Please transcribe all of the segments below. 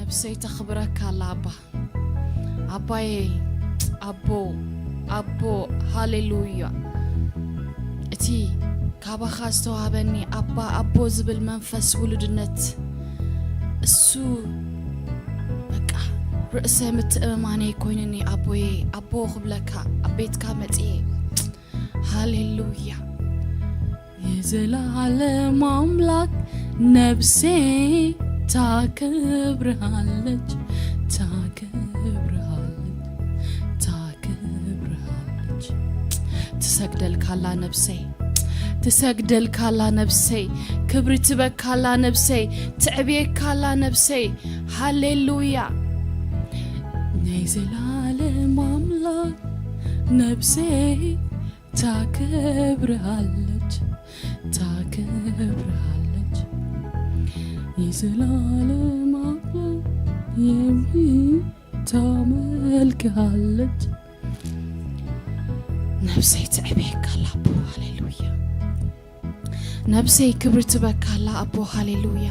ነብሰይ ተኽብረካ ኣላ ኣባ። ኣባየ፣ ኣቦ፣ ኣቦ፣ ሃሌሉያ። እቲ ካባኻ ዝተዋህበኒ ኣባ፣ ኣቦ ዝብል መንፈስ ውሉድነት፣ እሱ በቃ ርእሰ ምትእምማነይ ኮይኑኒ። ኣቦየ፣ ኣቦ ክብለካ ኣብ ቤትካ መጽየ። ሃሌሉያ። የዘላለም ኣምላክ ነብሴ ታከብርሃለች፣ ታከብርሃለች፣ ታከብርሃለች። ትሰግደልካላ ነብሰይ፣ ትሰግደልካላ ነብሰይ፣ ክብሪ ትበካላ ነብሰይ፣ ትዕብየካላ ነብሰይ። ሃሌሉያ። ናይ ዘላለም ኣምላክ ነብሰይ ታከብርሃለች፣ ታከብርሃለች። የዘላለም ኣምላክ የሚ ታመልክሃለች። ነብሰይ ትዕብየካላ ኣቦ። ሃሌሉያ። ነብሰይ ክብሪ ትበካላ ኣቦ። ሃሌሉያ።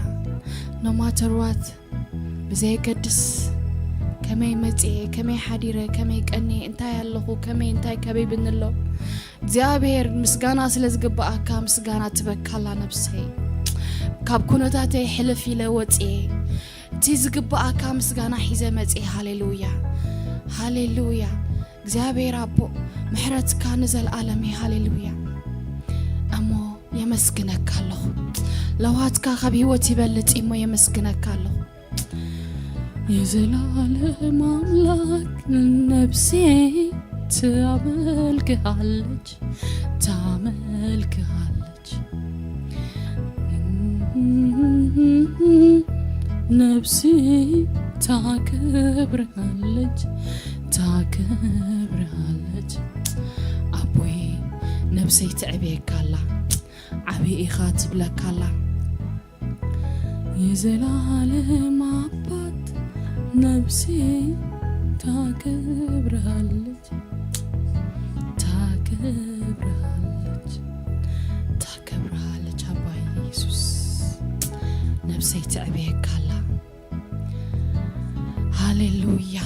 No matter what፣ ብዘየገድስ ከመይ መጽየ፣ ከመይ ሓዲረ፣ ከመይ ቀንየ፣ እንታይ ኣለኹ፣ ከመይ እንታይ ከበይ ብንሎ፣ እግዚኣብሔር ምስጋና ስለ ዝግብኣካ ምስጋና ትበካላ ነብሰይ። ካብ ኩነታተይ ሕልፍ ኢለ ወጽየ፣ እቲ ዝግብኣካ ምስጋና ሒዘ መጽየ። ሃሌሉያ፣ ሃሌሉያ። እግዚኣብሔር ኣቦ፣ ምሕረትካ ንዘለኣለም እዩ። ሃሌሉያ። እሞ የመስግነካ ኣለኹ። ለውሃትካ ካብ ህይወት ይበልጽ እሞ የመስግነካ ኣለኹ። የዘላለም ኣምላክ ነብሴ ታመልክሃለች፣ ታመልክሃለች። ነብሴ ታከብርሃለች፣ ታከብርሃለች። ኣቦይ፣ ነብሰይ ትዕብየካ ኣላ፣ ዓቢ ኢኻ ትብለካ ኣላ። የዘላለም ኣባት፣ ነብሴ ታከብርሃለች፣ ታከብርሃለች፣ ታከብርሃለች። ኣባይ ኢየሱስ፣ ነብሰይ ትዕብየካ ኣላ። ሃሌሉያ።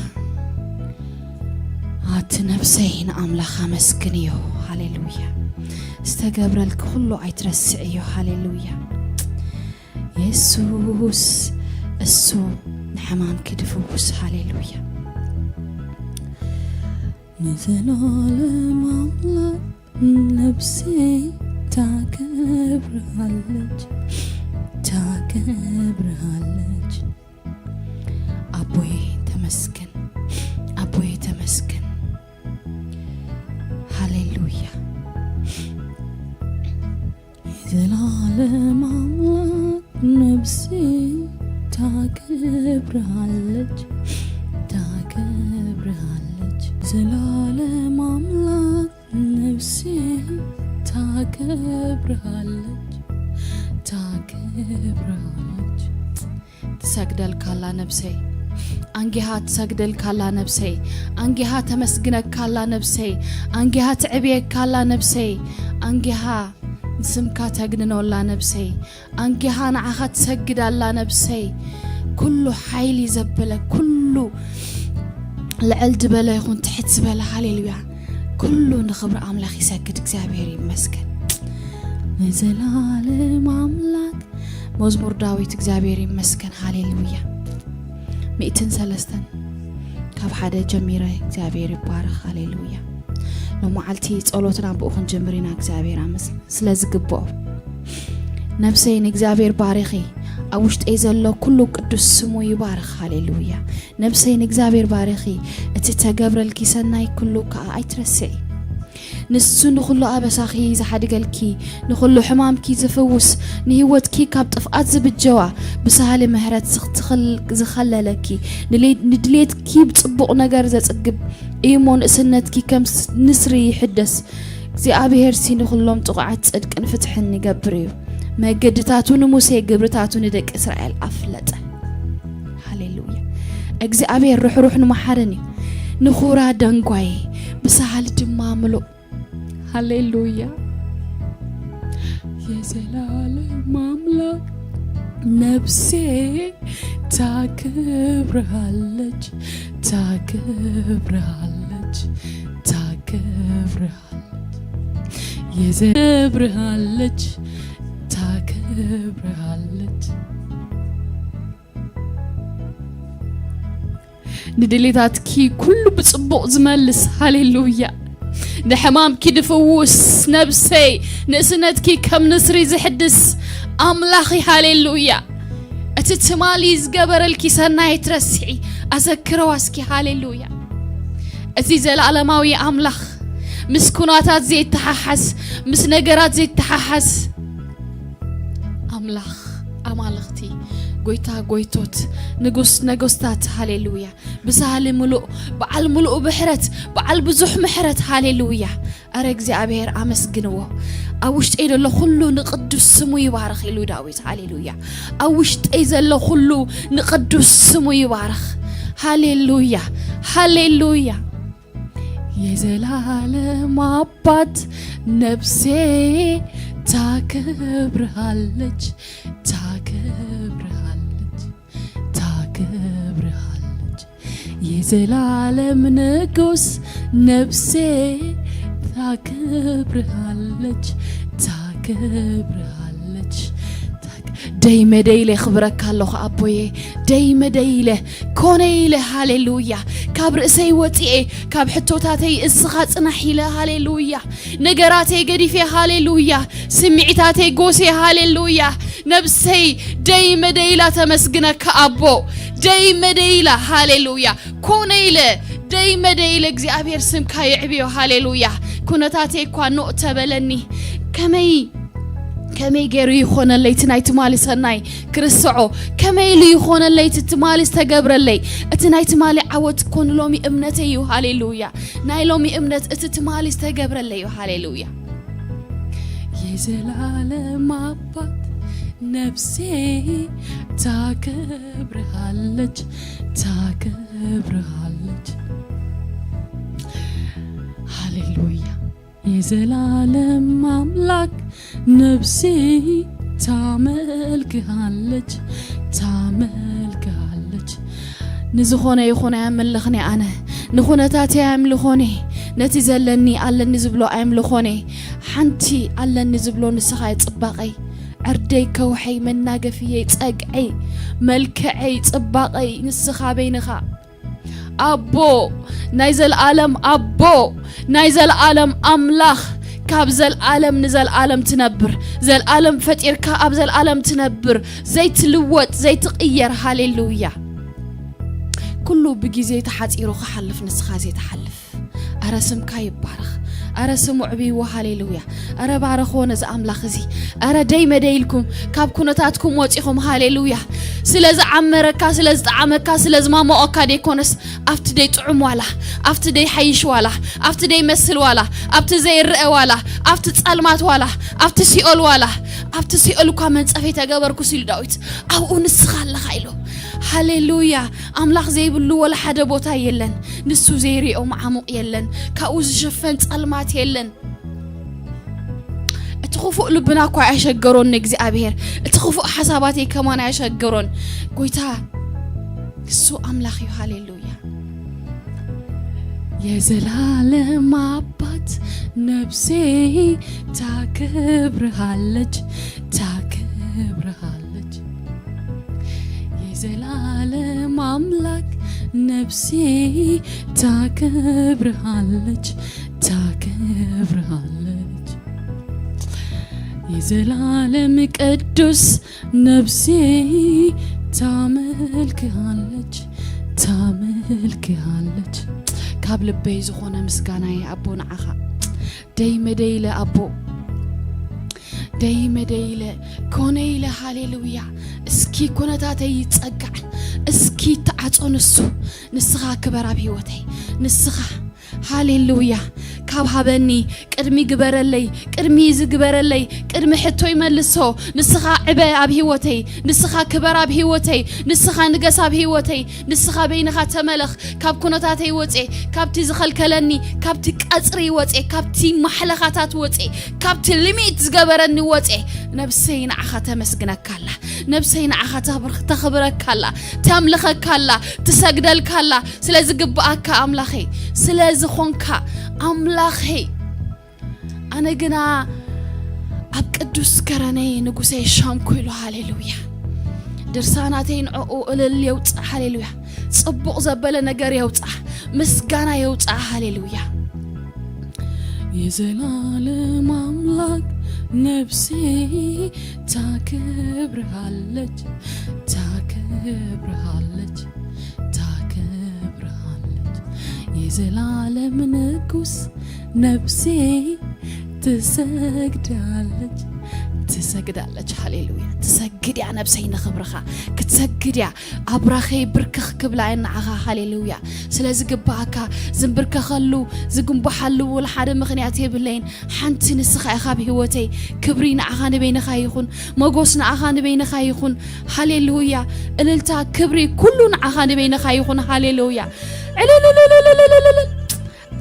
ኣቲ ነብሰይ ንኣምላኽ ኣመስግንዮ። ሃሌሉያ። ዝተገብረልኪ ኩሉ ኣይትረስዕዮ። ሃሌሉያ። የሱስ፣ እሱ ንሕማምኪ ድፍውስ። ሃሌሉያ። ንዘላለም ኣምላኽ ነብሰይ ታከብርሃለች፣ ታከብርሃለች። ኣቦይ ተመስገን፣ ኣቦይ ተመስገን። ሃሌሉያ። የዘላለም ኣምላኽ ነብሰይ ታከብርሃለች፣ ታከብርሃለች። ዘላለም ኣምላኽ ነብሰይ ታከብርሃለች፣ ታከብርሃለች። ትሰግደልካላ ነብሰይ፣ ኣንጊሃ ትሰግደልካላ ነብሰይ፣ ኣንጊሃ ተመስግነካላ ነብሰይ፣ ኣንጊሃ ትዕብየካላ ነብሰይ፣ ኣንጊሃ ንስምካ ተግንኖላ ነብሰይ፣ ኣንጊሃ ንዓኻ ትሰግዳላ ነብሰይ። ኩሉ ሓይሊ ዘበለ፣ ኩሉ ልዕል ዝበለ ይኹን ትሕት ዝበለ፣ ሃሌሉያ፣ ኩሉ ንኽብሪ ኣምላኽ ይሰግድ። እግዚኣብሔር ይመስገን። ንዘላለም ኣምላኽ፣ መዝሙር ዳዊት። እግዚኣብሔር ይመስገን። ሃሌሉያ። ሚእትን ሰለስተን ካብ ሓደ ጀሚረ። እግዚኣብሔር ይባረኽ። ሃሌሉያ። ሎመዓልቲ ጸሎትና ብኡ ክንጅምር ኢና። እግዚኣብሔር ኣመስ-፣ ስለ ዝግብኦ። ነብሰይ ንእግዚኣብሔር ባርኺ፣ ኣብ ውሽጠይ ዘሎ ኩሉ ቅዱስ ስሙ ይባርኽ። ሃሌሉያ። ነብሰይ ንእግዚኣብሔር ባርኺ፣ እቲ ተገብረልኪ ሰናይ ኩሉ ከኣ ኣይትረስዒ። ንሱ ንኹሉ ኣበሳኺ ዝሓድገልኪ፣ ንኹሉ ሕማምኪ ዝፍውስ፣ ንህይወትኪ ካብ ጥፍኣት ዝብጀዋ፣ ብሳህሊ ምሕረት ዝኽትኽል-፣ ዝኸለለኪ፣ ንሌ-፣ ንድሌትኪ ብጽቡቕ ነገር ዘጽግብ እዩ እሞ፣ ንእስነትኪ ከም ስ-፣ ንስሪ ይሕደስ። እግዚኣብሄርሲ ንኹሎም ጥቑዓት ጽድቅን ፍትሕን ይገብር እዩ። መገድታቱ ንሙሴ፣ ግብርታቱ ንደቂ እስራኤል ኣፍለጠ። ሃሌሉያ። እግዚኣብሔር ርሕሩሕን መሓርን እዩ። ንኹራ ደንጓየ፣ ብሳህሊ ድማ ምሉእ። ሃሌሉያ። የዘላለም ኣምላኽ ነፍሴ ታከብርሃለች፣ ታከብርሃለች፣ ታከብርሃለች። የዘብርሃለች፣ ታከብርሃለች። ንድሌታትኪ ኩሉ ብጽቡቕ ዝመልስ፣ ሃሌሉያ። ንሕማምኪ ድፍውስ፣ ነብሰይ፣ ንእስነትኪ ከም ንስሪ ዝሕድስ ኣምላኺ፣ ሃሌሉያ። እቲ ትማሊ ዝገበረልኪ ሰናይ ትረስዒ፣ ኣዘክረዋ እስኪ፣ ሃሌሉያ። እዚ ዘለኣለማዊ ኣምላኽ፣ ምስ ኩነታት ዘይተሓሓዝ፣ ምስ ነገራት ዘይተሓሓዝ ኣምላኽ ኣማልኽቲ፣ ጎይታ ጎይቶት፣ ንጉስ ነገስታት፣ ሃሌሉያ። ብሳህሊ ምሉእ፣ በዓል ምሉእ ምሕረት፣ በዓል ብዙሕ ምሕረት፣ ሃሌሉያ። ኣረ እግዚኣብሔር ኣመስግንዎ። ኣብ ውሽጠይ ዘሎ ኩሉ ንቅዱስ ስሙ ይባርኽ ኢሉ ዳዊት፣ ሃሌሉያ። ኣብ ውሽጠይ ዘሎ ኩሉ ንቅዱስ ስሙ ይባርኽ። ሃሌሉያ፣ ሃሌሉያ። የዘላለም ኣባት ነፍሴ ታከብርሃለች፣ ታከብርሃለች፣ ታከብርሃለች። የዘላለም ንጉስ ነፍሴ ታከብርሃለች፣ ታከብርሃለች። ታክ-፣ ደይ መደይ ኢለ ክብረካ ኣለኹ ኣቦየ፣ ደይ መደይ ኢለ፣ ኮነ ኢለ፣ ሃሌሉያ። ካብ ርእሰይ ወፂኤ፣ ካብ ሕቶታተይ እስኻ ጽናሕ ኢለ፣ ሃሌሉያ። ነገራተይ ገዲፌ፣ ሃሌሉያ። ስምዒታተይ ጎሴ፣ ሃሌሉያ። ነብሰይ ደይ መደይ ኢላ ተመስግነካ ኣቦ፣ ደይ መደይ ኢላ፣ ሃሌሉያ። ኮነ ኢለ፣ ደይ መደይ ኢለ እግዚኣብሔር ስምካ የዕብዮ፣ ሃሌሉያ። ኩነታተይ እኳ ኖእ ተበለኒ፣ ከመይ፣ ከመይ ገይሩ ይኾነለይ እቲ ናይ ትማሊ ሰናይ ክርስዖ? ከመይ ኢሉ ይኾነለይ እቲ ትማሊ ዝተገብረለይ? እቲ ናይ ትማሊ ዓወት እኮ ንሎሚ እምነተይ እዩ፣ ሃሌሉያ። ናይ ሎሚ እምነት እቲ ትማሊ ዝተገብረለይ እዩ፣ ሃሌሉያ። የዘላለም ኣባት ነፍሴ ታከብርሃለች፣ ታከብርሃለች። ሃሌሉያ። የዘላለም ኣምላክ ነፍሴ ታመልክሃለች፣ ታመልክሃለች። ንዝኾነ ይኹን ኣየምልኽን ኣነ፣ ንኹነታት ኣየምልኾን፣ ነቲ ዘለኒ ኣለኒ ዝብሎ ኣየምልኾን። ሓንቲ ኣለኒ ዝብሎ ንስኻ እየ፣ ጽባቐይ፣ ዕርደይ፣ ከውሐይ፣ መናገፍየይ፣ ጸግዐይ፣ መልክዐይ፣ ጽባቐይ፣ ንስኻ በይንኻ። ኣቦ፣ ናይ ዘልኣለም ኣቦ፣ ናይ ዘልኣለም ኣምላኽ፣ ካብ ዘልኣለም ንዘልኣለም ትነብር፣ ዘልኣለም ፈጢርካ ኣብ ዘልኣለም ትነብር፣ ዘይትልወጥ፣ ዘይትቕየር። ሃሌሉያ። ኩሉ ብግዜ ተሓጺሩ ክሓልፍ፣ ንስኻ ዘይትሓልፍ። ኣረ ስምካ ይባረኽ። ኣረ ስሙ ዕብይዎ። ሃሌሉያ። ኣረ ባረኽዎ ነዚ ኣምላኽ እዚ። ኣረ ደይ መደይ ኢልኩም ካብ ኩነታትኩም ወጺኹም። ሃሌሉያ። ስለ ዝዓመረካ፣ ስለ ዝጠዓመካ፣ ስለ ዝማሞቐካ ደይኮነስ፣ ኣብቲ ደይ ጥዑም ዋላ፣ ኣብቲ ደይ ሓይሽ ዋላ፣ ኣብቲ ደይ መስል ዋላ፣ ኣብቲ ዘይረአ ዋላ፣ ኣብቲ ጸልማት ዋላ፣ ኣብቲ ሲኦል ዋላ፣ ኣብቲ ሲኦል እኳ መንጸፍ ተገበርኩስ ኢሉ ዳዊት፣ ኣብኡ ንስኻ ኣለኻ ኢሉ። ሃሌሉያ። ኣምላኽ ዘይብሉ ወላ ሓደ ቦታ የለን። ንሱ ዘይሪኦ መዓሙቕ የለን። ካብኡ ዝሽፈን ጸልማት የለን። እቲ ክፉእ ልብና እኳ ኣያሸገሮን ንእግዚኣብሔር። እቲ ክፉእ ሓሳባተይ ከማን ኣያሸገሮን። ጎይታ እሱ ኣምላኽ እዩ። ሃሌሉያ። የዘላለም ኣባት ነፍሴ ታከብርሃለች፣ ታከብርሃለች። የዘላለም ኣምላክ ነፍሴ ታከብርሃለች፣ ታከብርሃለች። የዘላለም ቅዱስ ነፍሴ ታመልክሃለች፣ ታመልክሃለች። ካብ ልበይ ዝኾነ ምስጋናይ ኣቦ ንዓኻ። ደይ መደይ ኢለ ኣቦ፣ ደይ መደይ ኢለ፣ ኮነ ኢለ፣ ሃሌሉያ። እስኪ ኩነታተይ ይጸጋዕ፣ እስኪ ተዓጾ ንሱ። ንስኻ ክበር ኣብ ህይወተይ፣ ንስኻ። ሃሌሉያ። ካብ ሃበኒ፣ ቅድሚ ግበረለይ፣ ቅድሚ ዝግበረለይ፣ ቅድሚ ሕቶይ መልሶ። ንስኻ ዕበ ኣብ ህይወተይ፣ ንስኻ ክበር ኣብ ህይወተይ፣ ንስኻ ንገስ ኣብ ህይወተይ፣ ንስኻ በይንኻ ተመለኽ። ካብ ኩነታተይ ወጼ፣ ካብቲ ዝኸልከለኒ፣ ካብቲ ቀጽሪ ወጼ፣ ካብቲ ማሕለኻታት ወጼ፣ ካብቲ ሊሚት ዝገበረኒ ወጼ፣ ነብሰይ ንዓኻ ተመስግነካ ኣላ። ነብሰይ ንዓኻ ተኽብር-፣ ተኽብረካ ኣላ፣ ተምልኸካ ኣላ፣ ትሰግደልካ ኣላ። ስለ ዝግብኣካ ኣምላኸይ፣ ስለ ዝኾንካ ኣምላኸይ፣ ኣነ ግና ኣብ ቅዱስ ከረነይ ንጉሰይ ሻንኩ ኢሉ። ሃሌሉያ። ድርሳናተይ ንዕኡ እልል የውፅእ። ሃሌሉያ። ጽቡቕ ዘበለ ነገር የውፅኣ፣ ምስጋና የውፅኣ። ሃሌሉያ። የዘላለም ኣምላክ ነፍሴ ታከብርሃለች፣ ታከብርሃለች፣ ታከብርሃለች። የዘላለም ንጉስ ነፍሴ ትሰግዳለች፣ ትሰግዳለች። ሃሌሉያ። ትሰግድ እያ ነብሰይ ንኽብርኻ፣ ክትሰግድ እያ። ኣብራኸይ ብርክኽ ክብላ እየን ንዓኻ። ሃሌሉያ። ስለ ዝግብኣካ ዝንብርከኸሉ፣ ዝግንባሓሉ ወላ ሓደ ምኽንያት የብለይን። ሓንቲ ንስኻ ኢኻ ኣብ ህይወተይ። ክብሪ ንዓኻ ንበይንኻ ይኹን፣ መጎስ ንዓኻ ንበይንኻ ይኹን። ሃሌሉያ። እልልታ፣ ክብሪ፣ ኩሉ ንዓኻ ንበይንኻ ይኹን። ሃሌሉያ። ዕልልልልልልልልልል።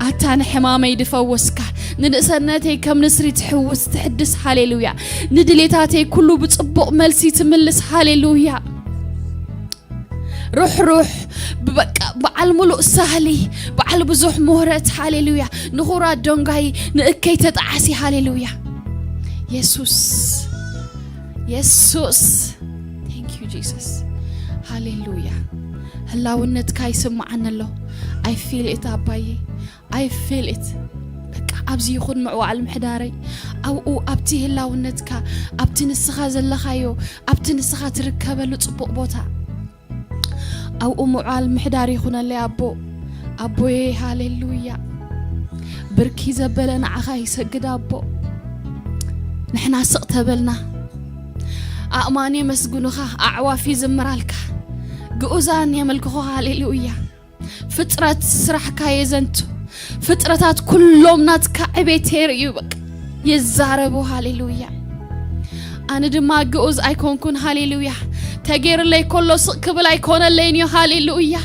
ኣታ ንሕማመይ ድፈወስካ፣ ንንእሰነተይ ከም ንስሪ ትሕውስ ትሕድስ። ሃሌሉያ። ንድሌታተይ ኩሉ ብጽቡቕ መልሲ ትምልስ። ሃሌሉያ። ሩሕሩሕ፣ ብበቃ በዓል ሙሉእ ሳህሊ፣ በዓል ብዙሕ ምህረት። ሃሌሉያ። ንኹራት ደንጋይ ንእከይ ተጣዓሲ። ሃሌሉያ። የሱስ፣ የሱስ። Thank you Jesus። ሃሌሉያ። ህላውነትካ ይስምዓኒ ኣሎ። I feel it ኣባዬ። I feel it። በቃ ኣብዚ ይኹን ምዕዋል ምሕዳረይ፣ ኣብኡ፣ ኣብቲ ህላውነትካ፣ ኣብቲ ንስኻ ዘለኻዮ፣ ኣብቲ ንስኻ ትርከበሉ ጽቡቕ ቦታ፣ ኣብኡ ምዕዋል ምሕዳር ይኹነለይ ኣቦ። ኣቦዬ፣ ሃሌሉያ። ብርኪ ዘበለ ንዓኻ ይሰግድ ኣቦ። ንሕና ስቕ ተበልና፣ ኣእማን የመስግኑኻ፣ ኣዕዋፍ ይዝምራልካ፣ ግኡዛን የመልክኹኻ። ሃሌሉያ። ፍጥረት ስራሕካ የዘንቱ። ፍጥረታት ኩሎም ናትካ ዕቤት የርእዩ፣ በቃ የዛረቡ። ሃሌሉያ። ኣነ ድማ ግኡዝ ኣይኮንኩን። ሃሌሉያ። ተገይርለይ ከሎ ስቕ ክብል ኣይኮነለይን እዩ። ሃሌሉያ።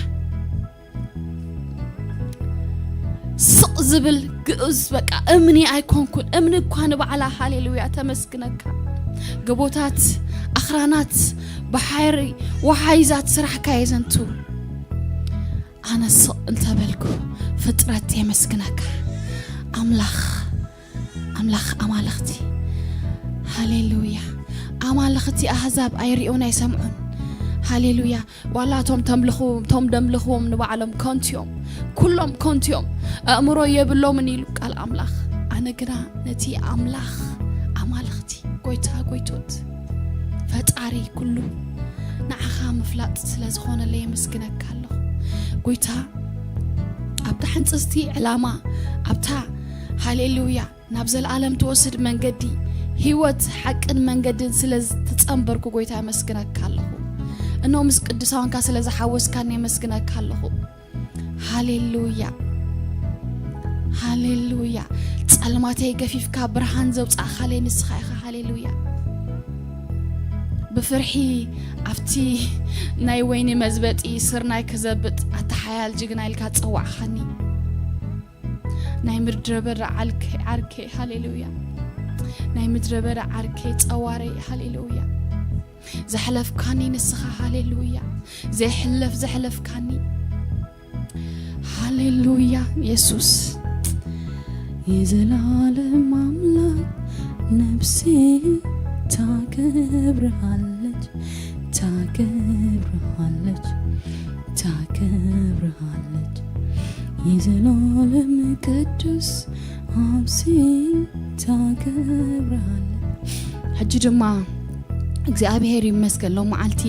ስቕ ዝብል ግኡዝ፣ በቃ እምኒ ኣይኮንኩን። እምኒ እኳ ንባዕላ። ሃሌሉያ። ተመስግነካ። ጎቦታት፣ ኣኽራናት፣ ባሕሪ፣ ወሓይዛት ስራሕካ የዘንቱ። ኣነ ስቕ እንተበልኩ ፍጥረት የመስግነካ። ኣምላኽ፣ ኣምላኽ ኣማልኽቲ። ሃሌሉያ። ኣማልኽቲ ኣህዛብ ኣይሪኡን ኣይሰምዑን። ሃሌሉያ። ዋላ እቶም ተምልኹ-፣ እቶም ደምልኽዎም ንባዕሎም ከንቱ እዮም። ኩሎም ከንቱ እዮም። ኣእምሮ የብሎምን ኢሉ ቃል ኣምላኽ። ኣነ ግና ነቲ ኣምላኽ ኣማልኽቲ፣ ጎይታ ጎይቶት፣ ፈጣሪ ኩሉ፣ ንዓኻ ምፍላጥ ስለ ዝኾነለይ የመስግነካ ኣለኹ። ጎይታ፣ ኣብታ ሕንጽጽቲ ዕላማ፣ ኣብታ፣ ሃሌሉያ፣ ናብ ዘለኣለም ትወስድ መንገዲ፣ ህይወት፣ ሓቅን መንገድን ስለ ዝተጸንበርኩ፣ ጎይታ፣ የመስግነካ ኣለኹ። እነሆ ምስ ቅዱሳንካ ስለ ዝሓወስካኒ የመስግነካ ኣለኹ። ሃሌሉያ፣ ሃሌሉያ። ጸልማተይ ገፊፍካ ብርሃን ዘውጻእካለይ ንስኻ ኢኻ። ሃሌሉያ። ብፍርሒ ኣብቲ ናይ ወይኒ መዝበጢ ስርናይ ክዘብጥ፣ ኣታ ሓያል ጅግና ኢልካ ጸዋዕኻኒ። ናይ ምድረ በዳ ዓልከ-፣ ዓርከይ፣ ሃሌሉያ። ናይ ምድረ በዳ ዓርከይ፣ ጸዋረይ፣ ሃሌሉያ። ዘሕለፍካኒ ንስኻ፣ ሃሌሉያ። ዘይሕለፍ ዘሕለፍካኒ፣ ሃሌሉያ። የሱስ፣ የዘላለም ኣምላኽ፣ ነፍሴ ታከብርሃለች፣ ታከብርሃለች፣ ታከብርሃለች። የዘላለም ቅዱስ፣ ኣምሲ ታከብርሃለች። ሕጂ ድማ እግዚኣብሔር ይመስገን፣ ሎም መዓልቲ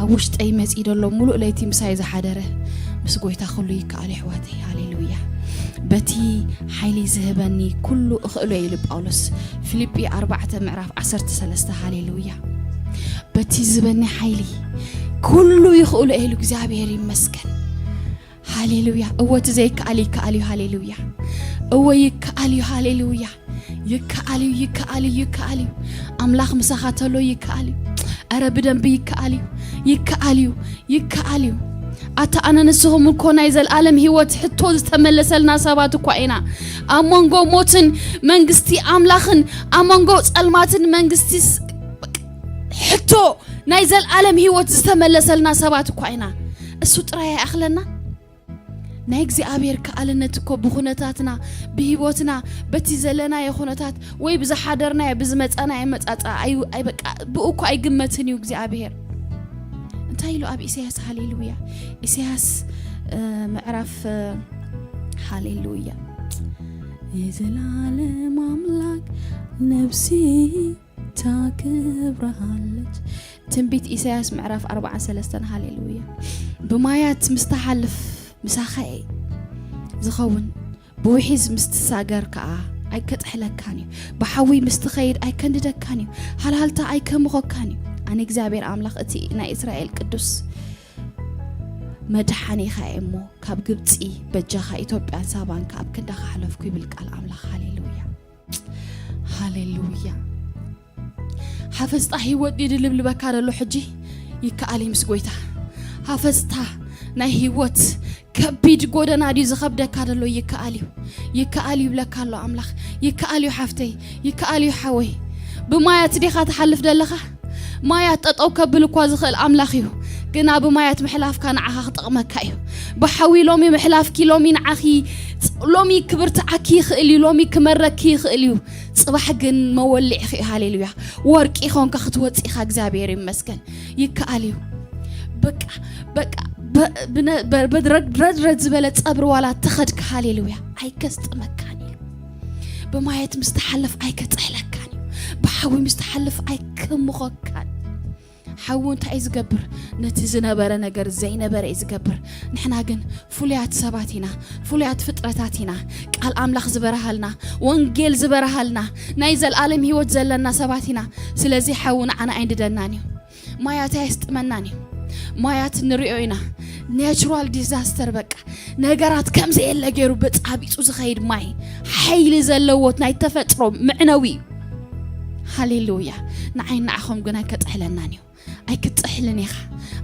ኣብ ውሽጠይ መጺኡ ደሎ፣ ሙሉእ ለይቲ ምሳይ ዝሓደረ፣ ምስ ጎይታ ኩሉ ይከኣል፣ ኣሕዋተይ። ሃሌሉያ። በቲ ሓይሊ ዝህበኒ ኩሉ እኽእሎ ኢሉ ጳውሎስ፣ ፊልጲ ኣርባዕተ ምዕራፍ ዓሰርተ ሰለስተ። ሃሌሉያ። በቲ ዝህበኒ ሓይሊ ኩሉ ይኽእሎ ኢሉ፣ እግዚኣብሔር ይመስገን። ሃሌሉያ። እወ፣ እቲ ዘይከኣል ይከኣል እዩ። ሃሌሉያ። እወ፣ ይከኣል እዩ። ሃሌሉያ። ይከኣል እዩ፣ ይከኣል እዩ፣ ይከኣል እዩ። ኣምላኽ ምሳኻ ተሎ ይከኣል እዩ። ኧረ ብደንቢ ይከኣል እዩ፣ ይከኣል እዩ፣ ይከኣል እዩ። ኣታ ኣነ ንስኹም እኮ ናይ ዘልኣለም ህይወት ሕቶ ዝተመለሰልና ሰባት እኳ ኢና። ኣብ መንጎ ሞትን መንግስቲ ኣምላኽን፣ ኣብ መንጎ ጸልማትን መንግስቲ ስ-፣ ሕቶ ናይ ዘልኣለም ህይወት ዝተመለሰልና ሰባት እኳ ኢና። እሱ ጥራይ ኣይኣኽለና። ናይ እግዚኣብሔር ከኣልነት እኮ ብኹነታትና፣ ብህይወትና፣ በቲ ዘለናዮ ኩነታት ወይ ብዝሓደርናዮ ብዝመጻናዮ መጻጻ ኣይ- ኣይ- በቃ ብኡ እኮ ኣይግመትን እዩ እግዚኣብሔር። እንታይ ኢሉ ኣብ ኢሳያስ? ሃሌሉያ። ኢሳያስ እ፣ ምዕራፍ እ፣ ሃሌሉያ። የዘላለም ኣምላክ ነብሲ ታከብረሃለች። ትንቢት ኢሳያስ ምዕራፍ ኣርባዓን ሰለስተን። ሃሌሉያ። ብማያት ምስ ትሓልፍ ምሳኻ እየ ዝኸውን፣ ብውሒዝ ምስ ትሳገር ከኣ ኣይከጥሕለካን እዩ። ብሓዊ ምስ ትኸይድ ኣይከንድደካን እዩ፣ ሃልሃልታ ኣይከምኾካን እዩ። ኣነ እግዚኣብሔር ኣምላኽ እቲ ናይ እስራኤል ቅዱስ መድሓኒኻ እየ እሞ፣ ካብ ግብጺ በጃኻ፣ ኢትዮጵያን ሳባን ከኣ ኣብ ክንዳኻ ሓለፍኩ ይብል ቃል ኣምላኽ። ሃሌሉያ። ሃሌሉያ። ሓፈስታ ህይወት ድዩ ድልብልበካ ደሎ ሕጂ? ይከኣል እዩ ምስ ጎይታ። ሓፈስታ ናይ ህይወት ከቢድ ጎደና ድዩ ዝኸብደካ ደሎ? ይከኣል እዩ። ይከኣል እዩ ይብለካ ኣሎ ኣምላኽ። ይከኣል እዩ ሓፍተይ፣ ይከኣል እዩ ሓወይ። ብማያት ዲኻ ትሓልፍ ደለኻ? ማያት ጠጠው ከብል እኳ ዝኽእል ኣምላኽ እዩ። ግና ብማያት ምሕላፍካ ንዓኻ ክጠቕመካ እዩ። ብሓዊ ሎሚ ምሕላፍኪ፣ ሎሚ ንዓኺ፣ ሎሚ ክብርትዓኪ ይኽእል እዩ፣ ሎሚ ክመረኪ ይኽእል እዩ። ጽባሕ ግን መወልዒኺ እዩ። ሃሌሉያ። ወርቂ ኾንካ ክትወጽእ ኢኻ። እግዚኣብሔር ይመስገን። ይከኣል እዩ። በቃ፣ በቃ፣ በ- ብነ- በ- በድረግ- ረድረድ ዝበለ ጸብሪ ዋላ ተኸድካ፣ ሃሌሉያ፣ ኣይከስጥመካን እዩ። ብማየት ምስ ትሓልፍ ኣይከጥሕለካን እዩ። ብሓዊ ምስ ትሓልፍ ኣይከምኾካን። ሓዊ እንታይ እዩ ዝገብር? ነቲ ዝነበረ ነገር ዘይነበረ እዩ ዝገብር። ንሕና ግን ፍሉያት ሰባት ኢና፣ ፍሉያት ፍጥረታት ኢና። ቃል ኣምላኽ ዝበረሃልና፣ ወንጌል ዝበረሃልና፣ ናይ ዘልኣለም ህይወት ዘለና ሰባት ኢና። ስለዚ ሓዊ ንዓና ኣይንድደናን እዩ። ማያት ኣየስጥመናን እዩ። ማያት ንሪኦ ኢና። ናቹራል ዲዛስተር፣ በቃ ነገራት ከም ዘየለ ገይሩ በጻቢጹ ዝኸይድ ማይ፣ ሓይሊ ዘለዎ ናይ ተፈጥሮ መዕነዊ እዩ። ሃሌሉያ። ንዓይ ንዓኹም ግን ኣይከጥሕለናን እዩ። ኣይክጥሕልን ኢኻ፣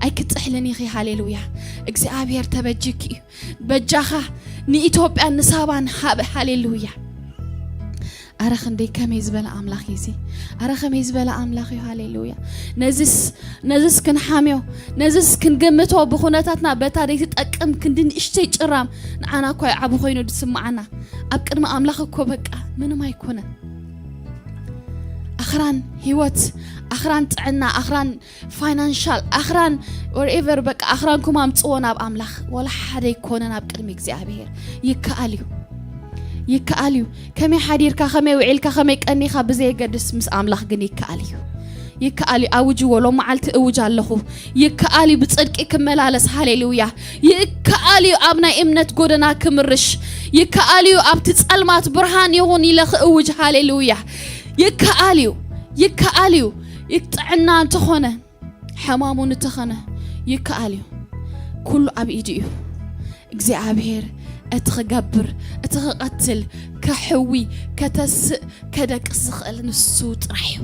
ኣይክጥሕልን ኢኺ። ሃሌሉያ። እግዚኣብሔር ተበጅኪ እዩ። በጃኻ ንኢትዮጵያን ንሳባን ሃበ። ሃሌሉያ። ኣረ ክንደይ ከመይ ዝበለ ኣምላኽ እዩ እዚ። ኣረ ከመይ ዝበለ ኣምላኽ እዩ። ሃሌሉያ። ነዚስ ነዚስ ክንሓምዮ፣ ነዚስ ክንግምቶ ብኹነታትና በታ ዘይትጠቅም ክንዲ ንእሽተይ ጭራም ንዓና እኳ እዩ ዓቢ ኮይኑ ዝስምዓና። ኣብ ቅድሚ ኣምላኽ እኮ በቃ ምንም ኣይኮነን። ኣኽራን ህይወት፣ ኣኽራን ጥዕና፣ ኣኽራን ፋይናንሻል፣ ኣኽራን ወርኤቨር፣ በቃ ኣኽራንኩም ኣምጽዎ ናብ ኣምላኽ። ወላ ሓደ ኣይኮነን ኣብ ቅድሚ እግዚኣብሔር። ይከኣል እዩ። ይከኣል እዩ። ከመይ ሓዲርካ፣ ከመይ ውዒልካ፣ ከመይ ቀኒኻ ብዘየገድስ ምስ ኣምላኽ ግን ይከኣል እዩ። ይከኣል እዩ። ኣውጅዎ፣ ሎም መዓልቲ እውጅ ኣለኹ። ይከኣል እዩ ብጽድቂ ክመላለስ። ሃሌሉያ። ይከኣል እዩ ኣብ ናይ እምነት ጎደና ክምርሽ። ይከኣል እዩ ኣብቲ ጸልማት ብርሃን ይኹን ኢለ ክእውጅ። ሃሌሉያ። ይከኣል እዩ። ይከኣል እዩ። ጥዕና እንተኾነ፣ ሕማሙ እንተኾነ፣ ይከኣል እዩ። ኩሉ ኣብ ኢዱ እዩ። እግዚኣብሔር እቲ ክገብር፣ እቲ ክቐትል፣ ከሕዊ፣ ከተስእ፣ ከደቅስ ዝኽእል ንሱ ጥራሕ እዩ።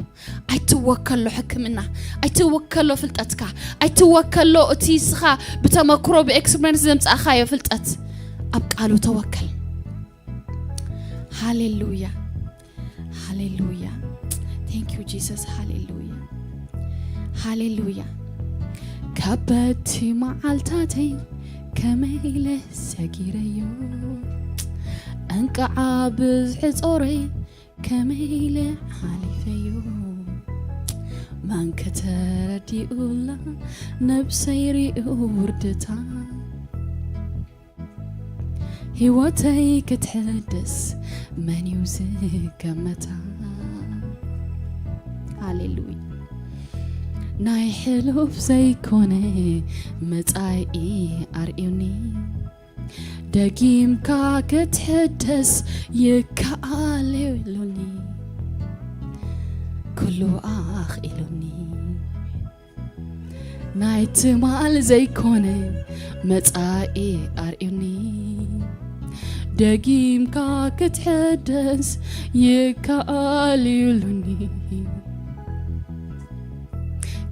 ኣይትወከሎ ሕክምና፣ ኣይትወከሎ ፍልጠትካ፣ ኣይትወከሎ እቲ ንስኻ ብተመክሮ ብኤክስፐሪንስ ዘምጻእካዮ ፍልጠት። ኣብ ቃሉ ተወከል። ሃሌሉያ፣ ሃሌሉያ። Thank you Jesus። ሃሌሉያ፣ ሃሌሉያ። ከበድቲ መዓልታተይ ከመይ ኢለ ሰጊረዮ፣ እንቅዓ ብዝሒ ጾረይ ከመይ ኢለ ሓሊፈዮ። መን ከተረዲኡላ ነብሰይ ርእዩ ውርደታ፣ ህይወተይ ክትሕደስ መን እዩ ዝገመታ? ሃሌሉያ። ናይ ሕሉፍ ዘይኮነ መጻኢ ኣርእዩኒ፣ ደጊምካ ክትሕደስ ይከኣል ኢሉኒ፣ ኩሉ ኣኽኢሉኒ። ናይ ትማል ዘይኮነ መጻኢ ኣርእዩኒ፣ ደጊምካ ክትሕደስ ይከኣል ኢሉኒ፣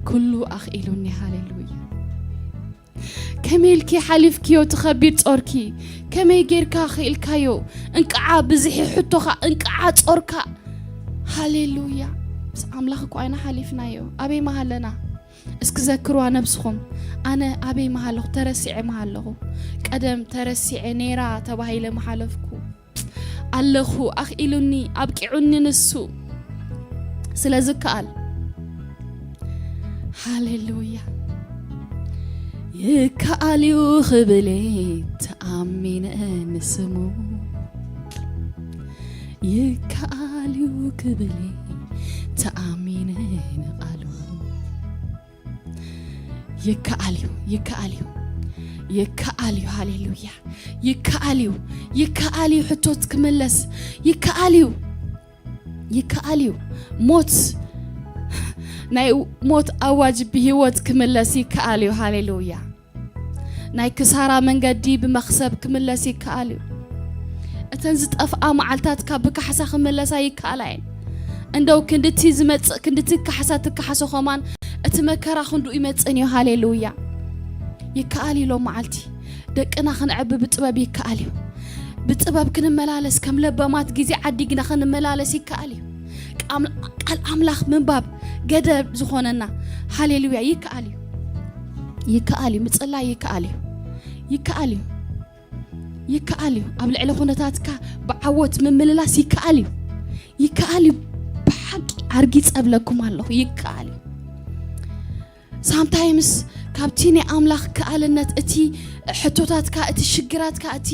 ኩሉ ኣኽኢሉኒ። ሃሌሉያ። ከመይ ኢልኪ ሓሊፍክዮ እቲ ከቢድ ጾርኪ? ከመይ ጌርካ ክኢልካዮ? እንቅዓ ብዝሒ ሕቶኻ፣ እንቅዓ ጾርካ። ሃሌሉያ። ምስ ኣምላኽ እኮ ኣይና ሓሊፍናዮ። ኣበይ መሃለና? እስኪ ዘክርዋ ነብስኹም። ኣነ ኣበይ ምሃለኹ? ተረሲዐ ምሃለኹ? ቀደም ተረሲዐ፣ ነይራ ተባሂለ ምሓለፍኩ። ኣለኹ፣ ኣኽኢሉኒ፣ ኣብቂዑኒ ንሱ። ስለ ዝከኣል። ሃሌሉያ። ይከኣል እዩ ክብል ተኣሚነ ንስሙ። ይከኣል እዩ ክብል ተኣሚነ ንቓሉ። ይከኣል እዩ፣ ይከኣል እዩ፣ ይከኣል እዩ። ሃሌሉያ። ይከኣል እዩ፣ ይከኣል እዩ። ሕቶት ክምለስ ይከኣል እዩ፣ ይከኣል እዩ። ሞት፣ ናይ ሞት ኣዋጅ ብህይወት ክምለስ ይከኣል እዩ። ሃሌሉያ። ናይ ክሳራ መንገዲ ብመኽሰብ ክምለስ ይከኣል እዩ። እተን ዝጠፍኣ መዓልታትካ ብካሕሳ ክምለሳ ይከኣላ እየን። እንደው ክንድቲ ዝመጽእ፣ ክንድቲ ካሕሳ ትካሓሶ ከማን፣ እቲ መከራ ክንዱ ይመጽእን እዩ። ሃሌሉያ። ይከኣል እዩ። ሎም መዓልቲ ደቅና ክንዕቢ ብጥበብ ይከኣል እዩ። ብጥበብ ክንመላለስ፣ ከም ለባማት ግዜ ዓዲግና ክንመላለስ ይከኣል እዩ። ቃም-፣ ቃል ኣምላኽ ምንባብ ገደብ ዝኾነና። ሃሌሉያ። ይከኣል እዩ። ይከኣል እዩ። ምጽላይ ይከኣል እዩ። ይከኣል እዩ። ይከኣል እዩ። ኣብ ልዕሊ ኩነታትካ ብዓወት ምምልላስ ይከኣል እዩ። ይከኣል እዩ። ብሓቂ ኣርጊጸ እብለኩም ኣለኹ፣ ይከኣል እዩ። ሳምታይምስ ካብቲ ናይ ኣምላኽ ከኣልነት፣ እቲ ሕቶታትካ፣ እቲ ሽግራትካ፣ እቲ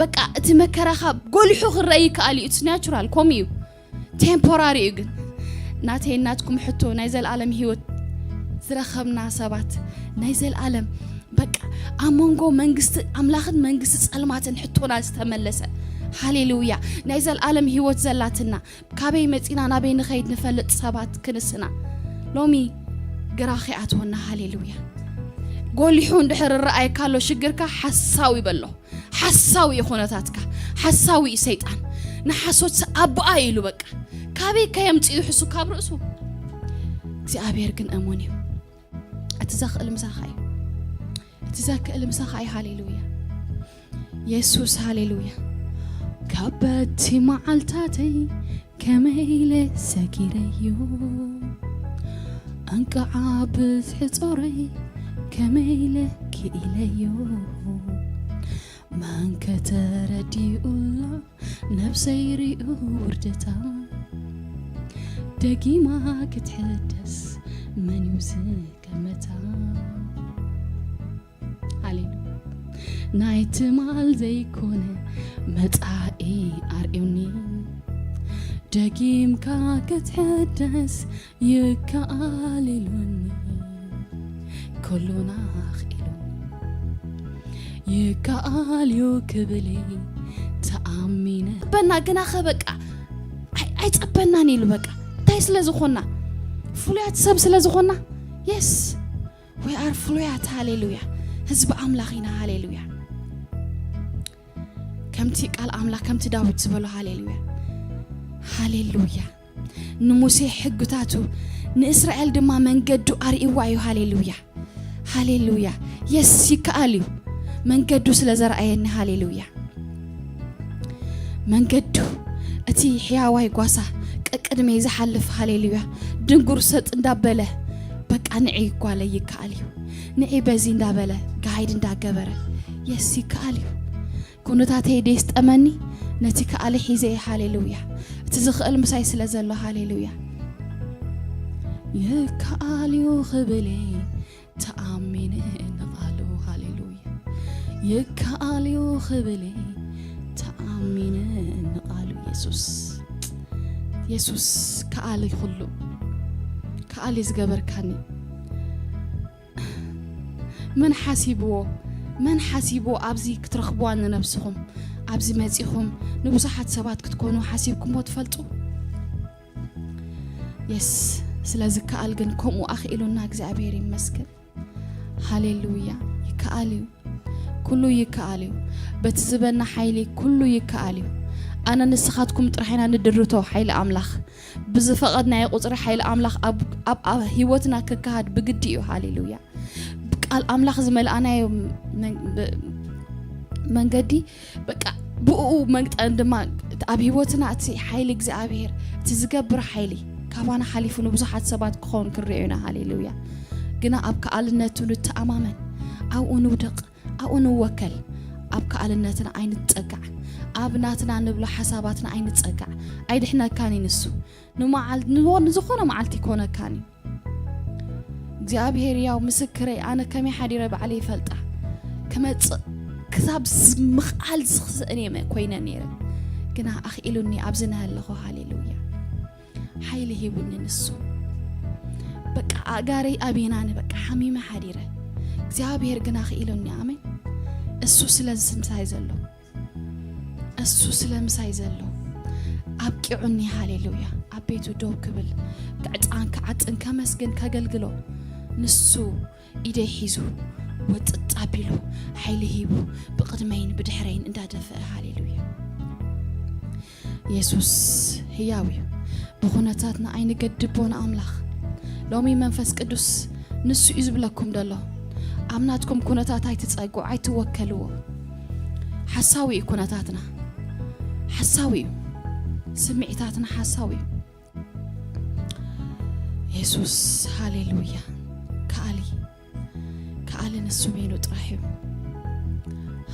በቃ እቲ መከራኻ ጎሊሑ ክረአ ይከኣል እዩ። It's natural፣ ከምኡ እዩ። ቴምፖራሪ እዩ ግን። ናተይ ናትኩም ሕቶ፣ ናይ ዘልኣለም ህይወት ዝረኸብና ሰባት፣ ናይ ዘልኣለም በቃ ኣብ መንጎ መንግስቲ ኣምላኽን መንግስቲ ጸልማትን ሕቶና ዝተመለሰ፣ ሃሌሉያ፣ ናይ ዘልኣለም ህይወት ዘላትና፣ ካበይ መጺና ናበይ ንኸይድ ንፈልጥ ሰባት ክንስና፣ ሎሚ ግራ ከይኣትወና። ሃሌሉያ። ጎሊሑ እንድሕር ረኣየካ ኣሎ ሽግርካ፣ ሓሳዊ በሎ። ሓሳዊ እዩ ኩነታትካ፣ ሓሳዊ እዩ ሰይጣን። ንሓሶት ኣቦኣ እዩ ኢሉ በቃ። ካበይ ከየምጽኡ ሕሱ ካብ ርእሱ። እግዚኣብሔር ግን እሙን እዩ። እቲ ዘኽእል ምሳኻ እዩ። እቲ ዘክእል ምሳኻ እዩ። ሃሌሉያ። የሱስ፣ ሃሌሉያ። ካብ በቲ መዓልታተይ ከመይ ኢለ ሰጊረዮ፣ እንቅዓ ብዝሒ ጾረይ ከመይ ኢለ ክኢለዮ። መን ከተረዲኡላ ነብሰይ ሪኡ ውርደታ፣ ደጊማ ክትሕደስ መን እዩ ዝገመታ? ሃሌሉያ። ናይ ትማል ዘይኮነ መጻኢ ኣርእዩኒ፣ ደጊምካ ክትሕደስ ይከኣል ኢሉኒ፣ ኩሉና ኣኽኢሉኒ። ይከኣል እዩ ክብል ተኣሚነ። በና ግናኸ በቃ ኣይ-፣ ኣይጸበናን ኢሉ በቃ። እንታይ ስለ ዝኾንና? ፍሉያት ሰብ ስለ ዝኾንና? የስ፣ we are ፍሉያት። ሃሌሉያ። ህዝቢ ኣምላኽ ኢና። ሃሌሉያ። ከምቲ ቃል ኣምላኽ፣ ከምቲ ዳዊት ዝበሎ፣ ሃሌሉያ፣ ሃሌሉያ። ንሙሴ ሕግታቱ፣ ንእስራኤል ድማ መንገዱ ኣርእይዋ እዩ። ሃሌሉያ፣ ሃሌሉያ። የስ፣ ይከኣል እዩ። መንገዱ ስለ ዘርኣየኒ፣ ሃሌሉያ። መንገዱ፣ እቲ ሕያዋይ ጓሳ ቀቅድመይ ዝሓልፍ፣ ሃሌሉያ፣ ድንጉር ሰጥ እንዳበለ፣ በቃ ንዒ ጓለይ ይከኣል እዩ፣ ንዒ በዚ እንዳበለ፣ ጋይድ እንዳገበረ፣ የስ፣ ይከኣል እዩ። ኩነታተይ ደየስጠመኒ፣ ነቲ ከኣለ ሒዘ እየ፣ ሃሌሉያ። እቲ ዝኽእል ምሳይ ስለ ዘሎ፣ ሃሌሉያ። ይከኣል እዩ ክብል ተኣሚነ ንቓሉ፣ ሃሌሉያ። ይከኣል እዩ ክብል ተኣሚነ ንቓሉ፣ የሱስ። የሱስ ከኣሊ ኩሉ፣ ከኣሊ ዝገበርካኒ። መን ሓሲብዎ፣ መን ሓሲብዎ ኣብዚ ክትረኽብዋ ንነብስኹም? ኣብዚ መጺኹም ንብዙሓት ሰባት ክትኮኑ ሓሲብኩምዎ ትፈልጡ? የስ፣ ስለ ዝከኣል ግን ከምኡ ኣኽኢሉና እግዚኣብሔር ይመስገን። ሃሌሉያ። ይከኣል እዩ። ኩሉ ይከኣል እዩ። በቲ ዝበና ሓይሊ ኩሉ ይከኣል እዩ። ኣነ ንስኻትኩም ጥራሕ ኢና ንድርቶ ሓይሊ ኣምላኽ። ብዝፈቐድናዮ ቁጽሪ ሓይሊ ኣምላኽ ኣብ፣ ኣብ፣ ኣብ ህይወትና ክከሃድ ብግዲ እዩ። ሃሌሉያ። ቃል ኣምላኽ ዝመልኣናዮ መን-፣ ብ-፣ መንገዲ በቃ ብኡ መግጠን ድማ ኣብ ህይወትና እቲ ሓይሊ እግዚኣብሔር፣ እቲ ዝገብር ሓይሊ ካባና ሓሊፉ ንብዙሓት ሰባት ክኸውን ክንሪኦ ኢና። ሃሌሉያ። ግና ኣብ ከኣልነቱ ንተኣማመን፣ ኣብኡ ንውደቕ፣ ኣብኡ ንወከል። ኣብ ከኣልነትና ኣይንጸጋዕ፣ ኣብ ናትና ንብሎ ሓሳባትና ኣይንጸጋዕ። ኣይድሕነካን እዩ ንሱ። ንመዓል-፣ ንዎ-፣ ንዝኾነ መዓልቲ ይኮነካን እዩ። እግዚኣብሔር ያው ምስክረይ፣ ኣነ ከመይ ሓዲረ ባዕለይ ይፈልጣ። ክመጽእ ክሳብ ዝ-፣ ምኽኣል ዝኽስእን እየ መ-፣ ኮይነ ነይረ። ግና ኣኽኢሉኒ ኣብዚ ነሃለኹ። ሃሌሉያ። ሓይሊ ሂቡኒ ንሱ። በቃ ኣእጋረይ ኣብ የናኒ በቃ ሓሚመ ሓዲረ። እግዚኣብሔር ግን ኣኽኢሉኒ። ኣሜን። እሱ ስለ ምሳይ ዘሎ፣ እሱ ስለ ምሳይ ዘሎ ኣብቂዑኒ። ሃሌሉያ። ኣብ ቤቱ ደው ክብል፣ ክዕጣን ክዓጥን፣ ከመስግን፣ ከገልግሎ ንሱ ኢደይ ሒዙ ወጥጥ ኣቢሉ ሓይሊ ሂቡ ብቕድመይን ብድሕረይን እንዳደፈአ። ሃሌሉያ። የሱስ ህያው እዩ። ብኹነታትና ኣይንገድቦ ንኣምላኽ። ሎሚ መንፈስ ቅዱስ ንሱ እዩ ዝብለኩም ዘሎ። ኣብ ናትኩም ኩነታት ኣይትጸግዑ፣ ኣይትወከልዎ። ሓሳዊ እዩ ኩነታትና። ሓሳዊ እዩ። ስምዒታትና ሓሳዊ እዩ። የሱስ፣ ሃሌሉያ። ከኣሊ፣ ከኣሊ ንሱ በይኑ ጥራሕ እዩ።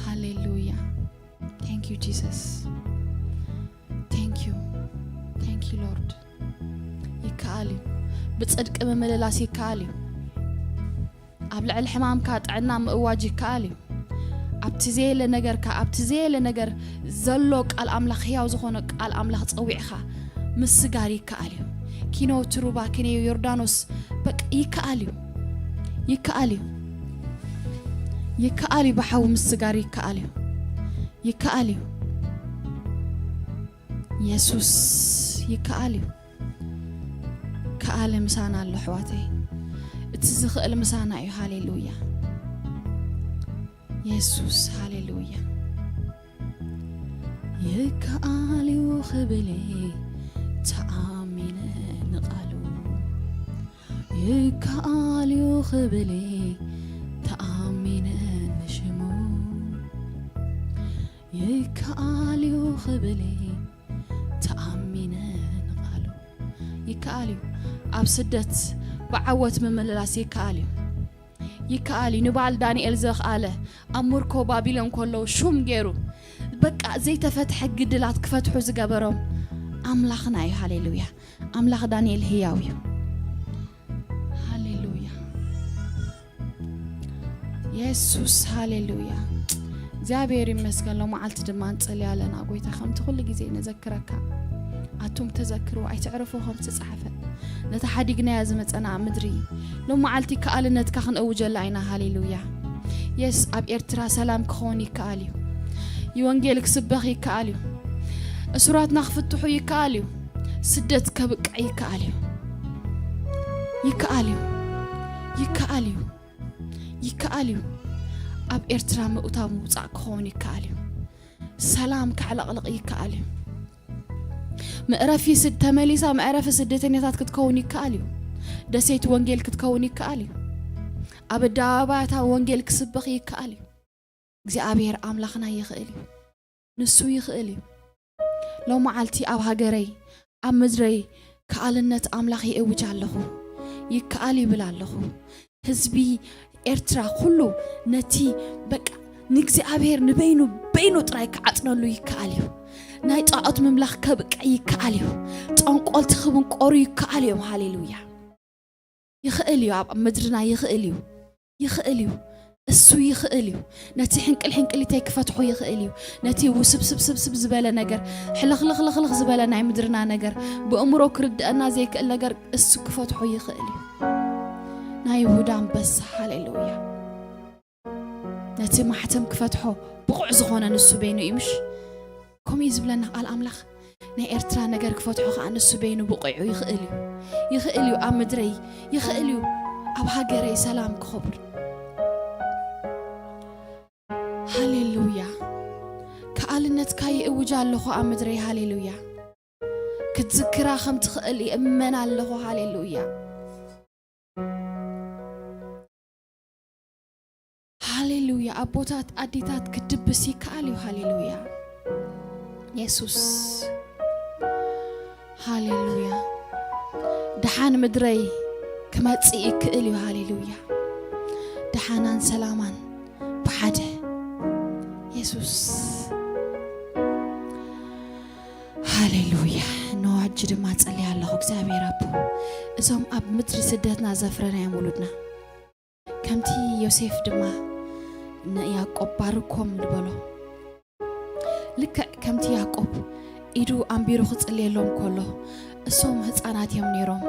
ሃሌሉያ። Thank you Jesus. Thank you. Thank you Lord. ይከኣል እዩ። ብጽድቂ ምምልላስ ይከኣል እዩ። ኣብ ልዕሊ ሕማምካ ጥዕና ምእዋጅ ይከኣል እዩ። ኣብቲ ዘየለ ነገርካ፣ ኣብቲ ዘየለ ነገር ዘሎ ቃል ኣምላኽ፣ ህያው ዝኾነ ቃል ኣምላኽ ጸዊዕኻ ምስጋር ይከኣል እዩ። ኪኖ ትሩባ፣ ኪኖ ዮርዳኖስ፣ በቃ ይከኣል እዩ። ይከኣል እዩ። ይከኣል እዩ። ብሓዊ ምስጋር ይከኣል እዩ። ይከኣል እዩ። የሱስ ይከኣል እዩ። ከኣለ ምሳና ኣሎ ኣሕዋተይ። እቲ ዝኽእል ምሳና እዩ። ሃሌሉያ። የሱስ፣ ሃሌሉያ። ይከኣል እዩ ክብል ተኣሚነ ንቓሉ። ይከኣል እዩ ክብል ተኣሚነ ንሽሙ። ይከኣል እዩ ክብል ተኣሚነ ንቓሉ። ይከኣል እዩ። ኣብ ስደት ብዓወት ምምልላስ ይከኣል እዩ። ይከኣል እዩ። ንበዓል ዳንኤል ዘኽኣለ፣ ኣብ ምርኮ ባቢሎን ከለዉ ሹም ገይሩ፣ በቃ ዘይተፈትሐ ግድላት ክፈትሑ ዝገበሮም ኣምላኽና እዩ። ሃሌሉያ። ኣምላኽ ዳንኤል ህያው እዩ። ሃሌሉያ። የሱስ፣ ሃሌሉያ። እግዚኣብሔር ይመስገን። ሎመዓልቲ ድማ ንጸሊ ኣለና። ጎይታ፣ ከምቲ ኩሉ ግዜ ነዘክረካ። ኣቱም ተዘክሩ፣ ኣይትዕረፉ፣ ከም ዝተጻሕፈ፣ ነታ ሓዲግናያ ዝመጸና ምድሪ። ሎመዓልቲ ከኣልነትካ ክንእውጀላ ኢና። ሃሌሉያ። የስ፣ ኣብ ኤርትራ ሰላም ክኸውን ይከኣል እዩ። ይወንጌል ክስበኽ ይከኣል እዩ። እሱራትና ክፍትሑ ይከኣል እዩ። ስደት ከብቅዕ ይከኣል እዩ። ይከኣል እዩ። ይከኣል እዩ። ይከኣል እዩ። ኣብ ኤርትራ ምእታው ምውጻእ ክኸውን ይከኣል እዩ። ሰላም ከዕለቕልቕ ይከኣል እዩ። መዕረፊ ስድ-፣ ተመሊሳ መዕረፊ ስደተኛታት ክትከውን ይከኣል እዩ። ደሴት ወንጌል ክትከውን ይከኣል እዩ። ኣብ ኣደባባያታ ወንጌል ክስበኽ ይከኣል እዩ። እግዚኣብሔር ኣምላኽና ይኽእል እዩ። ንሱ ይኽእል እዩ። ሎመዓልቲ ኣብ ሃገረይ፣ ኣብ ምድረይ ከኣልነት ኣምላኽ ይእውጅ ኣለኹ። ይከኣል ይብል ኣለኹ። ህዝቢ ኤርትራ ኩሉ ነቲ በቃ ንእግዚኣብሔር ንበይኑ በይኑ ጥራይ ክዓጥነሉ ይከኣል እዩ። ናይ ጣዖት ምምላኽ ከብቅዕ ይከኣል እዩ። ጠንቆልቲ ክብንቆሩ ይከኣል እዮም። ሃሌሉያ። ይኽእል እዩ። ኣብ ምድርና ይኽእል እዩ። ይኽእል እዩ። እሱ ይኽእል እዩ። ነቲ ሕንቅል ሕንቅሊተይ ክፈትሖ ይኽእል እዩ። ነቲ ውስብስብ ስብስብ ዝበለ ነገር፣ ሕልኽልኽልኽልኽ ዝበለ ናይ ምድርና ነገር፣ ብእምሮ ክርድአና ዘይክእል ነገር እሱ ክፈትሖ ይኽእል እዩ። ናይ ይሁዳ ኣንበሳ፣ ሃሌሉያ። ነቲ ማሕተም ክፈትሖ ብቑዕ ዝኾነ ንሱ በይኑ እዩ፣ ምሽ? ከምኡ እዩ ዝብለና ቃል ኣምላኽ። ናይ ኤርትራ ነገር ክፈትሖ ኸኣ ንሱ በይኑ ብቑዕ እዩ፣ ይኽእል እዩ። ይኽእል እዩ ኣብ ምድረይ፣ ይኽእል እዩ ኣብ ሃገረይ ሰላም ክኸብር። ሃሌሉያ። ከኣልነትካ ይእውጅ ኣለኹ ኣብ ምድረይ። ሃሌሉያ። ክትዝክራ ከም ትኽእል ይእመን ኣለኹ። ሃሌሉያ። ሃሌሉያ። ኣቦታት ኣዴታት ክድብስ ይከኣል እዩ። ሃሌሉያ። የሱስ። ሃሌሉያ። ደሓን ምድረይ ክመጽእ ይክእል እዩ። ሃሌሉያ። ደሓናን ሰላማን ብሓደ የሱስ። ሃሌሉያ። እነሆ ሕጂ ድማ ጸልየ ኣለኹ እግዚኣብሔር ኣቦ፣ እዞም ኣብ ምድሪ ስደትና ዘፍረናዮም ውሉድና ከምቲ ዮሴፍ ድማ ንያዕቆብ ባርኮም ዝበሎ፣ ልክዕ ከምቲ ያዕቆብ ኢዱ ኣንቢሩ ክጽልየሎም ከሎ፣ እሶም ህጻናት እዮም ነይሮም፣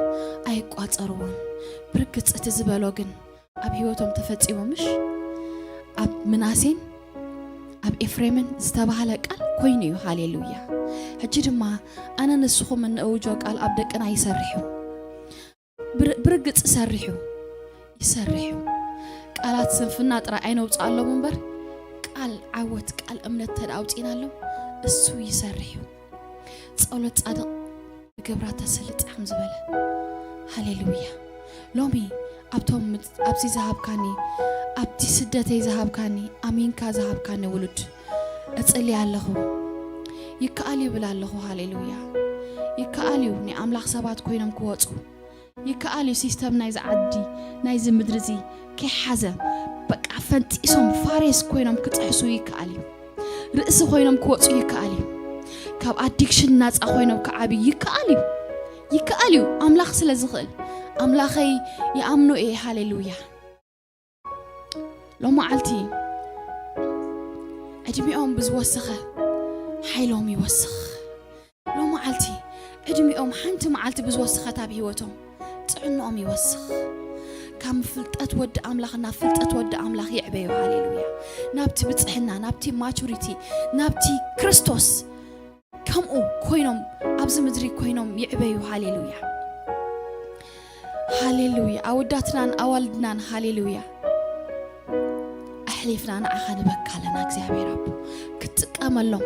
ኣይቋጸርዎን። ብርግጽ እቲ ዝበሎ ግን ኣብ ህይወቶም ተፈጺሙ ምሽ? ኣብ ምናሴን ኣብ ኤፍሬምን ዝተባህለ ቃል ኮይኑ እዩ። ሃሌሉያ። ሕጂ ድማ ኣነ ንስኹም እንእውጆ ቃል ኣብ ደቅና ይሰርሕ እዩ። ብር-፣ ብርግጽ ይሰርሕ እዩ። ይሰርሕ እዩ። ቃላት ስንፍና ጥራይ ኣይነውጽኣሎም እምበር፣ ቃል ዓወት፣ ቃል እምነት ተደኣ ኣውጺእናሎም፣ እሱ ይሰርሕ እዩ። ጸሎት ጻድቕ ብግብራ ተስልጥ ከም ዝበለ። ሃሌሉያ። ሎሚ ኣብቶም ምድ-፣ ኣብዚ ዝሃብካኒ፣ ኣብቲ ስደተይ ዝሃብካኒ፣ ኣሚንካ ዝሃብካኒ ውሉድ እጽሊ ኣለኹ። ይከኣል እዩ ይብል ኣለኹ። ሃሌሉያ። ይከኣል እዩ ንኣምላኽ ሰባት ኮይኖም ክወጹ። ይከኣል እዩ ሲስተም ናይዚ ዓዲ፣ ናይዚ ምድሪ እዚ ከይሓዘ፣ በቃ ፈንጢሶም ፋሬስ ኮይኖም ክጥሕሱ ይከኣል እዩ። ርእሲ ኮይኖም ክወጹ ይከኣል እዩ። ካብ ኣዲክሽን ናጻ ኮይኖም ክዓብዩ ይከኣል እዩ። ይከኣል እዩ። ኣምላኽ ስለ ዝኽእል፣ ኣምላኸይ ይኣምኖ እየ። ሃሌሉያ። ሎመዓልቲ ዕድሚኦም ብዝወሰኸ ሓይሎም ይወስኽ። ሎመዓልቲ ዕድሚኦም ሓንቲ መዓልቲ ብዝወሰኸት ኣብ ህይወቶም ጥዕንኦም ይወስኽ። ካብ ፍልጠት ወዲ ኣምላኽ ናብ ፍልጠት ወዲ ኣምላኽ ይዕበዩ። ሃሌሉያ። ናብቲ ብጽሕና፣ ናብቲ ማቹሪቲ፣ ናብቲ ክርስቶስ ከምኡ ኮይኖም ኣብዚ ምድሪ ኮይኖም ይዕበዩ። ሃሌሉያ። ሃሌሉያ። ኣወዳትናን ኣዋልድናን፣ ሃሌሉያ፣ ኣሕሊፍና ንዓኻ ንበካ ኣለና። እግዚኣብሔር ኣቦ ክትጥቀመሎም፣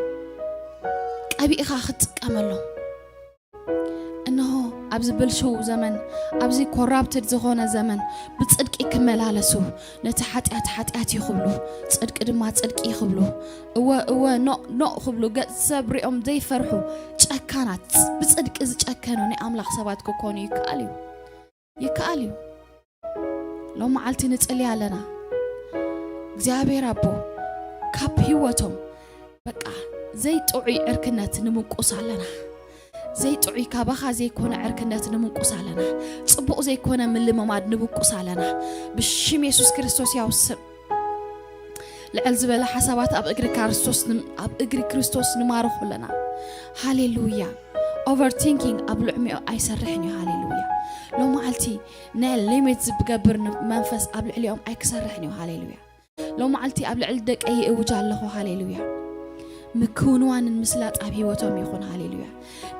ቀቢእኻ ክትጥቀመሎም። እንሆ ኣብዚ ብልሽው ዘመን፣ ኣብዚ ኮራፕትድ ዝኾነ ዘመን ብጽድቂ ክመላለሱ፣ ነቲ ሓጢኣት ሓጢኣት እዩ ክብሉ፣ ጽድቂ ድማ ጽድቂ እዩ ክብሉ፣ እወ እወ ኖእ ኖእ ክብሉ፣ ገጽ ሰብ ሪኦም ዘይፈርሑ ጨካናት፣ ብጽድቂ ዝጨከኑ ናይ ኣምላኽ ሰባት ክኾኑ ይከኣል እዩ። ይከኣል እዩ። ሎም መዓልቲ ንጽሊ ኣለና። እግዚኣብሔር ኣቦ ካብ ህይወቶም በቃ ዘይጥዑይ ዕርክነት ንምንቁስ ኣለና። ዘይጥዑይ ካባኻ ዘይኮነ ዕርክነት ንምንቁስ ኣለና። ጽቡቕ ዘይኮነ ምልምማድ ንምንቁስ ኣለና። ብሽም የሱስ ክርስቶስ ያው ስም ልዕል ዝበለ ሓሳባት ኣብ እግሪ ክርስቶስ ንም-፣ ኣብ እግሪ ክርስቶስ ንማርኾ ኣለና። ሃሌሉያ። ኦቨርቲንኪንግ ኣብ ልዕሚኦ ኣይሰርሕን እዩ። ሃሌሉያ። ሎም መዓልቲ ናይ ሊሚት ዝገብር ን-፣ መንፈስ ኣብ ልዕሊኦም ኣይክሰርሕን እዩ። ሃሌሉያ። ሎም መዓልቲ ኣብ ልዕሊ ደቀይ እውጅ ኣለኹ። ሃሌሉያ። ምክውንዋንን ምስላጥ ኣብ ህይወቶም ይኹን። ሃሌሉያ።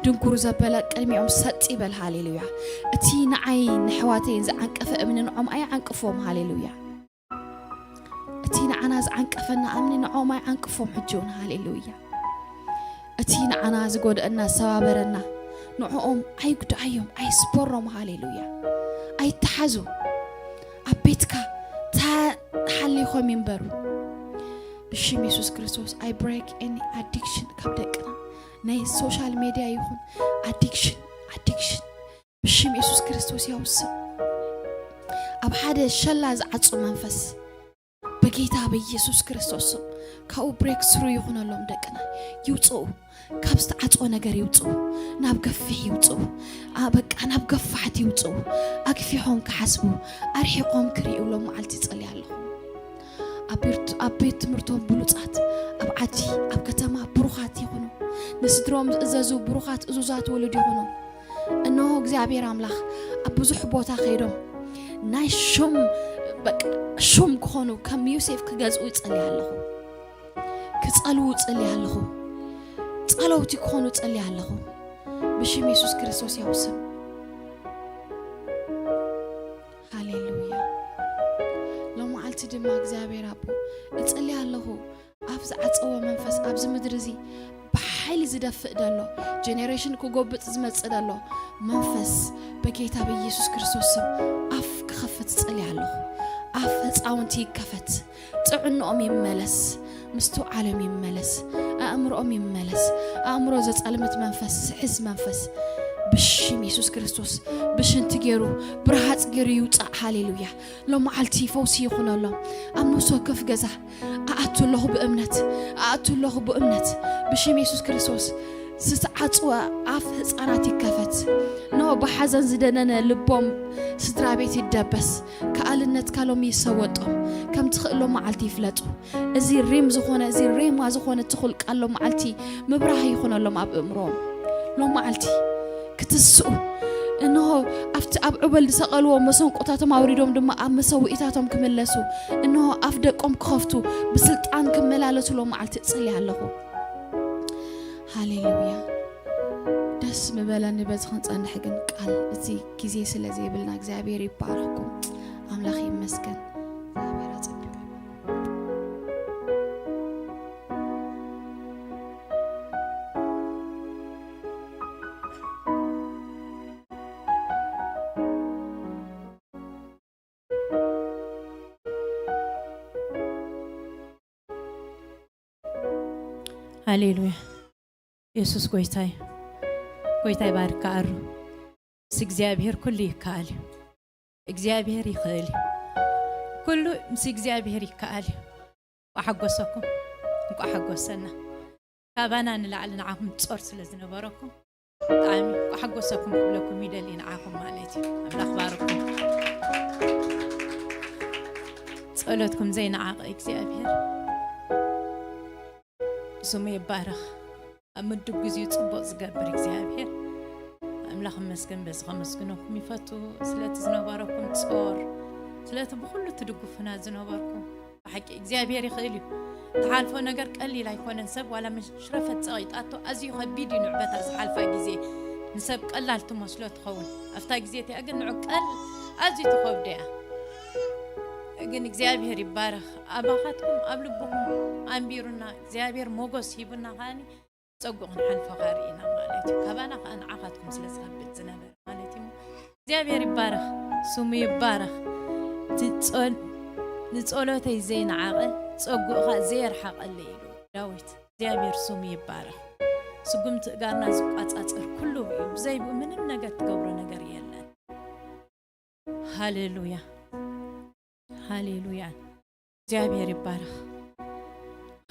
ድንኩር ዘበለ ቅድሚኦም ሰጥ ይበል። ሃሌሉያ። እቲ ንዓይ ንሕዋተይን ዝዓንቀፈ እምኒ ንዖም ኣይዓንቅፎም። ሃሌሉያ። እቲ ንዓና ዝዓንቀፈና እምኒ ንዖም ኣይዓንቅፎም ሕጂ እውን። ሃሌሉያ። እቲ ንዓና ዝጎድአና፣ ዝሰባበረና ንዕኦም ኣይጉድኣዮም፣ ኣይስበሮም። ሃሌሉያ። ኣይተሓዙ። ኣብ ቤትካ ተሓሊኾም ይንበሩ። ብሽም የሱስ ክርስቶስ፣ I break any addiction ካብ ደቅና። ናይ ሶሻል ሜድያ ይኹን ኣዲክሽን፣ ኣዲክሽን። ብሽም የሱስ ክርስቶስ ያውስን። ኣብ ሓደ ሸላ ዝዓጹ መንፈስ በጌታ በኢየሱስ ክርስቶስ ስም ካብኡ ብሬክ ስሩ ይኹነሎም። ደቅና ይውፅኡ፣ ካብ ዝተዓፅወ ነገር ይውፅኡ፣ ናብ ገፊሕ ይውፅኡ። ኣ፣ በቃ ናብ ገፋሕቲ ይውፅኡ። ኣግፊሖም ክሓስቡ፣ ኣርሒቖም ክርእዩ ሎም መዓልቲ ይጸሊ ኣለኹ። ኣብ ቤት፣ ኣብ ቤት ትምህርቶም ብሉጻት፣ ኣብ ዓዲ፣ ኣብ ከተማ ብሩኻት ይኹኑ። ንስድሮም ዝእዘዙ ብሩኻት እዙዛት ውሉድ ይኹኑ። እንሆ እግዚኣብሔር ኣምላኽ ኣብ ብዙሕ ቦታ ከይዶም ናይ ሹም፣ በቃ ሹም ክኾኑ፣ ከም ዮሴፍ ክገዝኡ ይጸልይ ኣለኹ። ክጸልዉ እጸሊ ኣለኹ። ጸለውቲ ክኾኑ እጸሊ ኣለኹ። ብሽም የሱስ ክርስቶስ ያው ስም። ሃሌሉያ። ሎም መዓልቲ ድማ እግዚኣብሔር ኣቦ እጸሊ ኣለኹ። ኣብ ዝዓጸወ መንፈስ ኣብዚ ምድሪ እዚ ብሓይሊ ዝደፍእ ደሎ፣ ጀኔሬሽን ክጎብጥ ዝመጽእ ደሎ መንፈስ በጌታ በኢየሱስ ክርስቶስ ስም ኣፍ ክኸፍት እጸሊ ኣለኹ። ኣፍ ህፃውንቲ ይከፈት። ጥዕንኦም ይመለስ፣ ምስትውዓሎም ይመለስ፣ ኣእምሮኦም ይመለስ። ኣእምሮ ዘጸልምት መንፈስ፣ ዝሕዝ መንፈስ፣ ብሽም የሱስ ክርስቶስ ብሽንቲ ገይሩ ብረሃፅ ገይሩ ይውፃእ። ሃሌሉያ። ሎም መዓልቲ ፈውሲ ይኹነሎም። ኣብ ነፍሲ ወከፍ ገዛ ኣኣቱ ኣለኹ ብእምነት፣ ኣኣቱ ኣለኹ ብእምነት። ብሽም የሱስ ክርስቶስ ዝተዓጽወ ኣፍ ህፃናት ይከፈት። ኖ ብሓዘን ዝደነነ ልቦም ስድራ ቤት ይደበስ። ከኣልነትካ ሎም ይሰወጦም። ከም ትኽእሎም መዓልቲ ይፍለጡ። እዚ ሪም ዝኾነ፣ እዚ ሬማ ዝኾነ ትኹል ቃል ሎም መዓልቲ ምብራህ ይኹነሎም ኣብ እምሮም። ሎም መዓልቲ ክትስኡ፣ እንሆ ኣብቲ ኣብ ዑበል ዝሰቐልዎ መሰንቆታቶም ኣውሪዶም ድማ ኣብ መሰውኢታቶም ክምለሱ፣ እንሆ ኣፍ ደቆም ክኸፍቱ ብስልጣን ክመላለሱ ሎም መዓልቲ እጽሊ ኣለኹ። ሃሌሉያ። ደስ ምበለኒ በዚ ክንጸንሕ ግን ቃል እዚ ግዜ ስለ ዘይብልና እግዚኣብሔር ይባረኩም። ኣምላኽ ይመስገን። እግዚኣብሔር ኣጸቢቑ ይባርክ። ሃሌሉያ። የሱስ ጎይታይ፣ ጎይታይ ባርካ ኣሩ። ምስ እግዚኣብሔር ኩሉ ይከኣል እዩ። እግዚኣብሔር ይኽእል እዩ። ኩሉ ምስ እግዚኣብሔር ይከኣል እዩ። እንቋ ሓጎሰኩም፣ እንቋ ሓጎሰና። ካባና ንላዕሊ ንዓኹም ጾር ስለ ዝነበረኩም፣ ብጣዕሚ እንቋ ሓጎሰኩም ክብለኩም ይደሊ፣ ንዓኹም ማለት እዩ። ኣምላኽ ባርኩም። ጸሎትኩም ዘይነዓቐ እግዚኣብሔር ስሙ ይባረኽ። ኣብ ምዱብ ግዜኡ ጽቡቕ ዝገብር እግዚኣብሔር ኣምላኽ ይመስገን። በዚ ከመስግነኩም ይፈቱ፣ ስለቲ ዝነበረኩም ጾር፣ ስለቲ ብኹሉ ትድግፉና ዝነበርኩም። ብሓቂ እግዚኣብሔር ይኽእል እዩ። ትሓልፎ ነገር ቀሊል ኣይኮነን። ሰብ ዋላ መሽረፈት ጸቒጣቶ ኣዝዩ ከቢድ እዩ ንዕበታ ዝሓልፋ ግዜ። ንሰብ ቀላል ትመስሎ ትኸውን። ኣብታ ግዜ እቲኣ ግን ንዑ ቀል ኣዝዩ ትኸብዶ እያ። ግን እግዚኣብሔር ይባረኽ። ኣባኻትኩም ኣብ ልብኹም ኣንቢሩና እግዚኣብሔር ሞጎስ ሂቡና ከኣኒ ጸጉ ክንሓልፎ ከኣ ርኢና ማለት እዩ። ካባና ከኣ ንዓኻትኩም ስለ ዝኸብድ ዝነበረ ማለት እዩ። እግዚኣብሔር ይባረኽ፣ ስሙ ይባረኽ። እቲ ጸል-፣ ንጸሎተይ ዘይነዓቐ ጸጉኡ ከኣ ዘየርሓቐለይ ኢሉ ዳዊት። እግዚኣብሔር ስሙ ይባረኽ። ስጉምቲ እጋርና ዝቋጻጸር ኩሉ እዩ። ብዘይ ብኡ ምንም ነገር ትገብሮ ነገር የለን። ሃሌሉያ፣ ሃሌሉያ። እግዚኣብሔር ይባረኽ።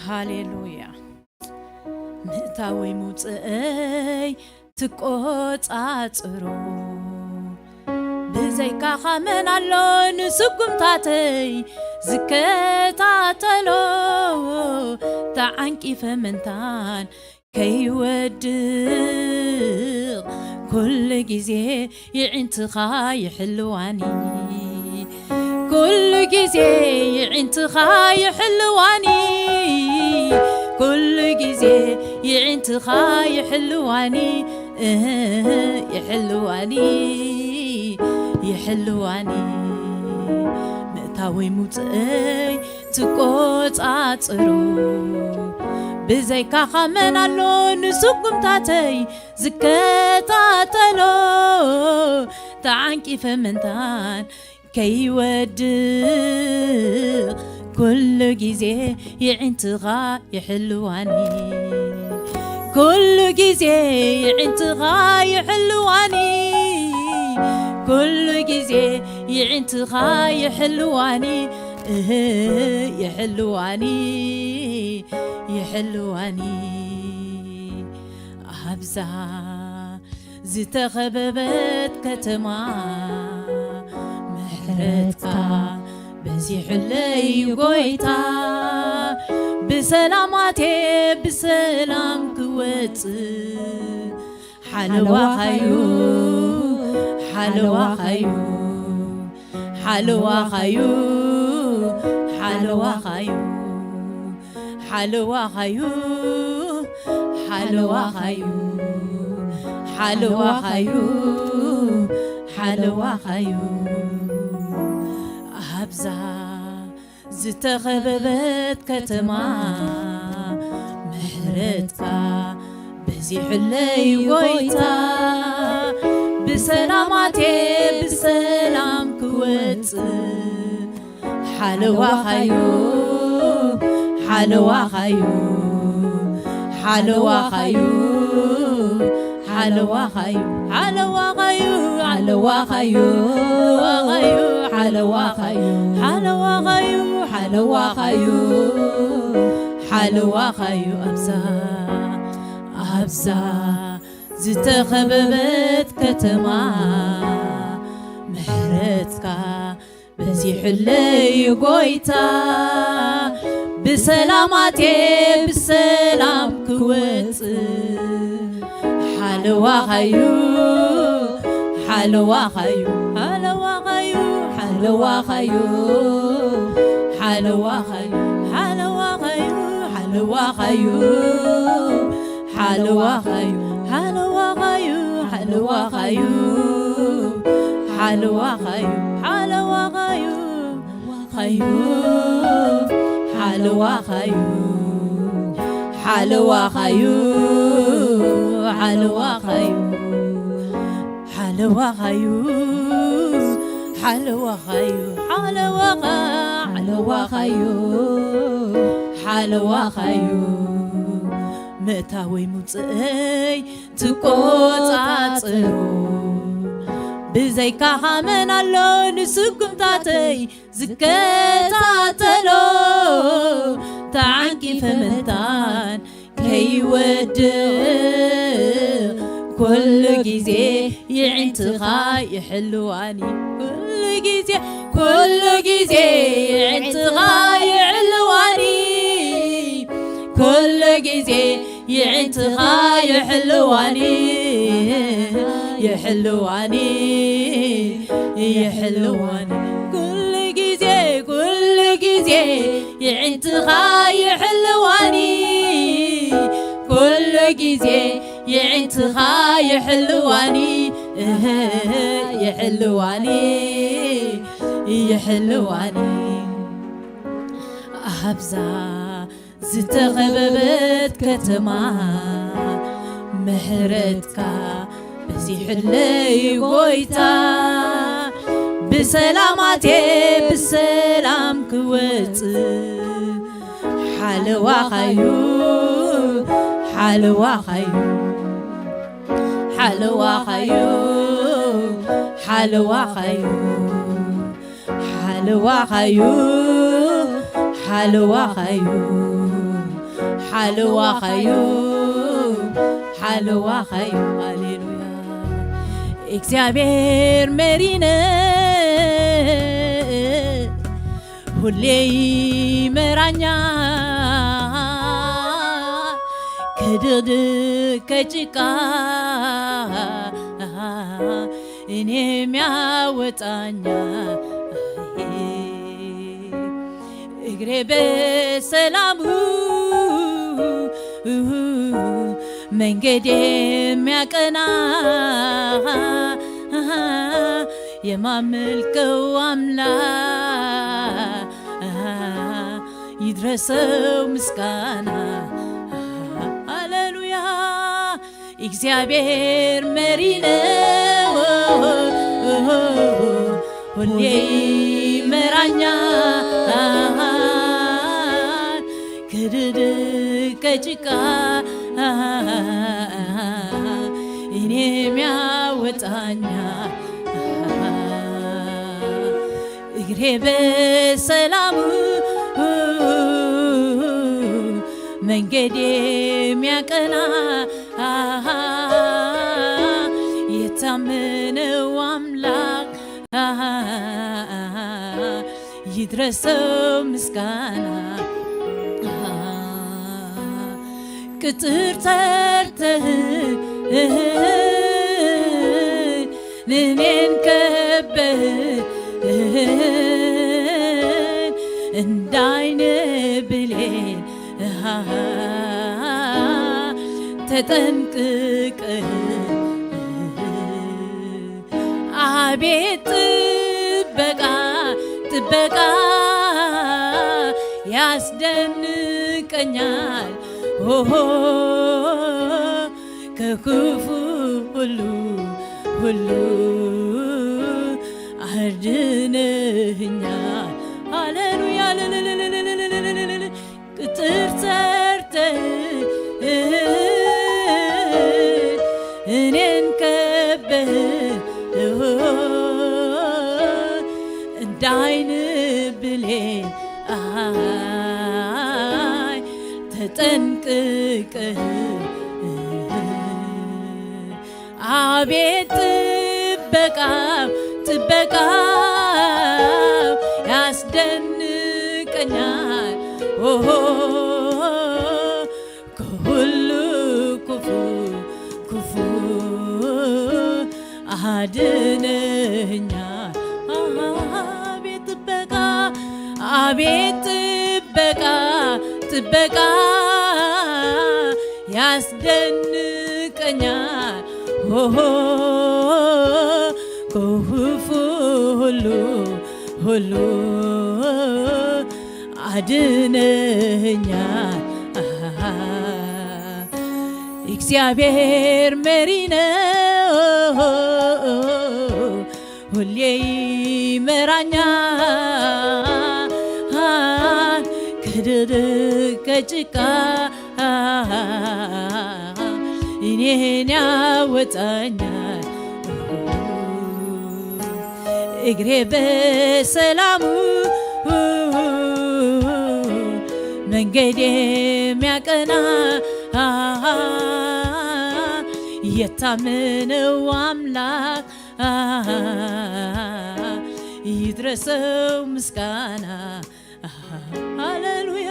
ሃሌሉያ። ምእታወይ ምውፅእይ ትቆጻጽሮ፣ ብዘይካኻ መን ኣሎ ንስጉምታተይ ዝከታተሎ? ተዓንቂፈ ምንታን ከይወድቕ ኩሉ ግዜ ይዕንትኻ ይሕልዋኒ። ኩሉ ግዜ ይዕንትኻ ይሕልዋኒ። ኩሉ ግዜ ይዕንትኻ ይሕልዋኒ። እህ፣ ይሕልዋኒ፣ ይሕልዋኒ። ምእታወይ ምውፅእይ ትቆጻጽሮ። ብዘይካኻ መን ኣሎ ንስጉምታተይ ዝከታተሎ? ተዓንቂፈ ምንታን ከይወድቕ ኩሉ ግዜ ይዕንትኻ ይሕልዋኒ። ኩሉ ግዜ ይዕንትኻ ይሕልዋኒ። ኩሉ ግዜ ይዕንትኻ ይሕልዋኒ። እህ፣ ይሕልዋኒ፣ ይሕልዋኒ። ኣብዛ ዝተኸበበት ከተማ ምሕረትካ በዚሑለይ ጎይታ። ብሰላማቴ ብሰላም ክወጽእ ሓለዋኻዩ፣ ሓለዋኻዩ፣ ሓለዋኻዩ፣ ሓለዋኻዩ፣ ሓለዋኻዩ፣ ሓለዋኻዩ፣ ሓለዋኻዩ፣ ሓለዋኻዩ። ኣብዛ ዝተኸበበት ከተማ ምሕረትካ በዚሑለይ ጎይታ። ብሰላማቴ ብሰላም ክወጽእ ሓለዋኻዩ፣ ሓለዋኻዩ፣ ሓለዋኻዩ፣ ሓለዋኻዩ ሓለዋኻዩ ሓለዋኻዩ ሓለዋኻዩ ሓለዋኻዩ ሓለዋኻዩ ሓለዋኻዩ ኣብዛ ኣብዛ ዝተኸበበት ከተማ ምሕረትካ በዚሑለይ ጎይታ ብሰላማቴ ብሰላም ክወጽእ ሓለዋኻዩ ሓለዋኻዩ ሓለዋኻዩ ሓለዋኻዩ ሓለዋኻዩ ሓለዋኻዩ ሓለዋኻዩ ሓለዋኻዩ ሓለዋኻዩ ሓለዋኻዩ ሓለዋኻዩ ሓለዋኻዩ ሓለዋኻዩ ሓለዋኻዩ ሓለዋኻዩ ሓለዋኻዩ ሓለዋኻዩ ሓለዋኻ ሓለዋኻዩ ሓለዋኻዩ ምእታወይ ምውፅእይ ትቆፃፅሩ ብዘይካኻ መን ኣሎ ንስጉምታተይ ዝከታተሎ ተዓንቂፈ ምእንታን ከይወድቕ ኩሉ ግዜ ይዕንትኻ ይሕልዋኒ ኩሉ ግዜ ኩሉ ግዜ ይዕንትኻ ይሕልዋኒ ኩሉ ግዜ ይዕንትኻ ይሕልዋኒ ይሕልዋኒ ይሕልዋኒ ኩሉ ግዜ ኩሉ ግዜ ይዕንትኻ ይሕልዋኒ ኩሉ ግዜ ይዕንትኻ ይሕልዋኒ እህ፣ ይሕልዋኒ ይሕልዋኒ ኣብዛ ዝተኸበበት ከተማ ምሕረትካ በዚሑለይ ጎይታ ብሰላማቴ ብሰላም ክወጽእ ሓለዋኻዩ ሓለዋኻዩ ሓለዋኻዩ ሓለዋኻዩ ሓለዋኻዩ ሓለዋኻዩ ሓለዋኻዩ ሓለዋኻዩ ሃሌሉያ እግዚኣብሔር መሪነ ሁሌ ይመራኛ ከድቕድቅ ከጭቃ እኔ የሚያወጣኛ እግሬ በሰላሙ መንገድ የሚያቀና የማመልከው አምላክ ይድረሰው ምስጋና ሃሌሉያ እግዚአብሔር መሪ ነው ሁሌ ይመራኛል ከድድ ከጭቃ እኔ የሚያወጣኛ እግሬ በሰላሙ መንገድ የሚያቀና የታመነው አምላክ ይድረሰው ምስጋና ቅጥር ሰርተህ እኔን ከበህ እንዳይነ ብሌን ተጠንቅቀህ አቤት ጥበቃ ጥበቃ ያስደንቀኛል ኦሆ ከክፉ ሁሉ ሁሉ አድነህኛል ሃሌሉያ ቅጥር ሰርተህ እኔ ኣይ ተጠንቅቅ። ኣቤት ጥበቃ፣ ጥበቃ ያስደንቀኛል። ኦሆ፣ ከሁሉ ክፉ፣ ክፉ አድነኛ። አቤት ጥበቃ፣ አቤት ጥበቃ፣ ጥበቃ ያስደንቀኛል። ኦሆ፣ ከክፉ ሁሉ፣ ሁሉ አድነኛል። እግዚአብሔር መሪ ነው፣ ሁሌ ይመራኛል። ከድርቅ ከጭቃ እኔን ያወጣኛል። እግሬ በሰላሙ መንገድ የሚያቀና የታመነው አምላክ ይድረሰው ምስጋና። ሃሌሉያ።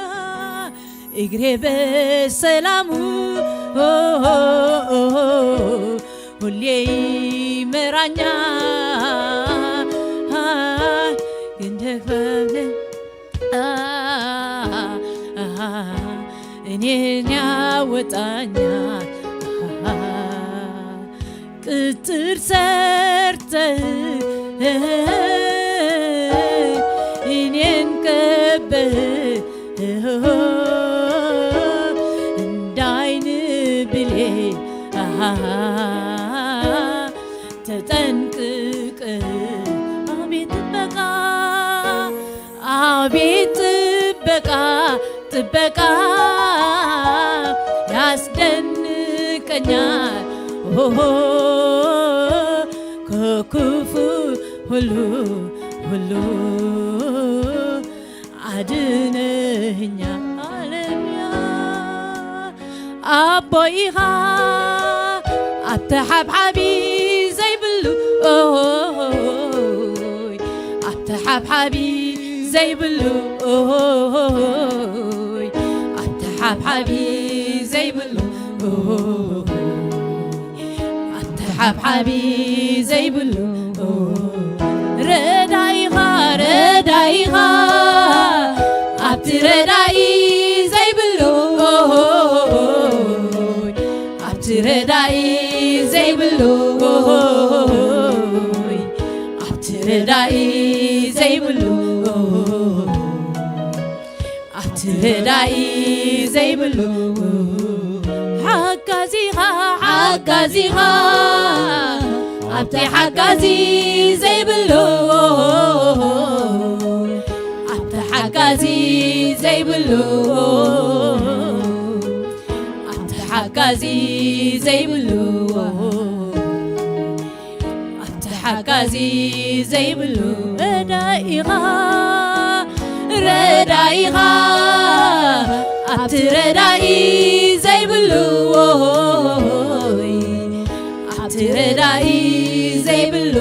እግሬ በሰላሙ ሁሌ ይመራኛል። ግን ደግሞ እኔን ያወጣኛል። ቅጥር ሰርተህ እኔን ከበህ እንደ ዓይን ብሌን ተጠንቅቅ። አቤት ጥበቃ፣ አቤት ጥበቃ፣ ጥበቃ ያስደንቀኛል። ኦሆ፣ ከክፉ ሁሉ፣ ሁሉ አድነኛ። ሃሌሉያ። ኣቦ ኢኻ ኣብቲ ሓብሓቢ ዘይብሉ፣ ኦሆይ፣ ኣብቲ ሓብሓቢ ዘይብሉ፣ ኦሆይ፣ ኣብቲ ሓብሓቢ ዘይብሉ፣ ኦሆይ፣ ኣብቲ ሓብሓቢ ዘይብሉ፣ ረዳኢኻ፣ ረዳኢኻ ኣብቲ ረዳኢ ዘይብሉ፣ ኣብቲ ረዳኢ ዘይብሉ፣ ኣብቲ ረዳኢ ዘይብሉ፣ ኣብቲ ረዳኢ ዘይብሉ፣ ሓጋዚኻ፣ ሓጋዚኻ ኣብቲ ሓጋዚ ዘይብሉ፣ ኣብቲ ሓጋዚ ዘይብሉ፣ ኣብቲ ሓጋዚ ዘይብሉ፣ ኣብቲ ሓጋዚ ዘይብሉ፣ ረዳኢኻ፣ ረዳኢኻ ኣብቲ ረዳኢ ዘይብሉ፣ ኣብቲ ረዳኢ ዘይብሉ፣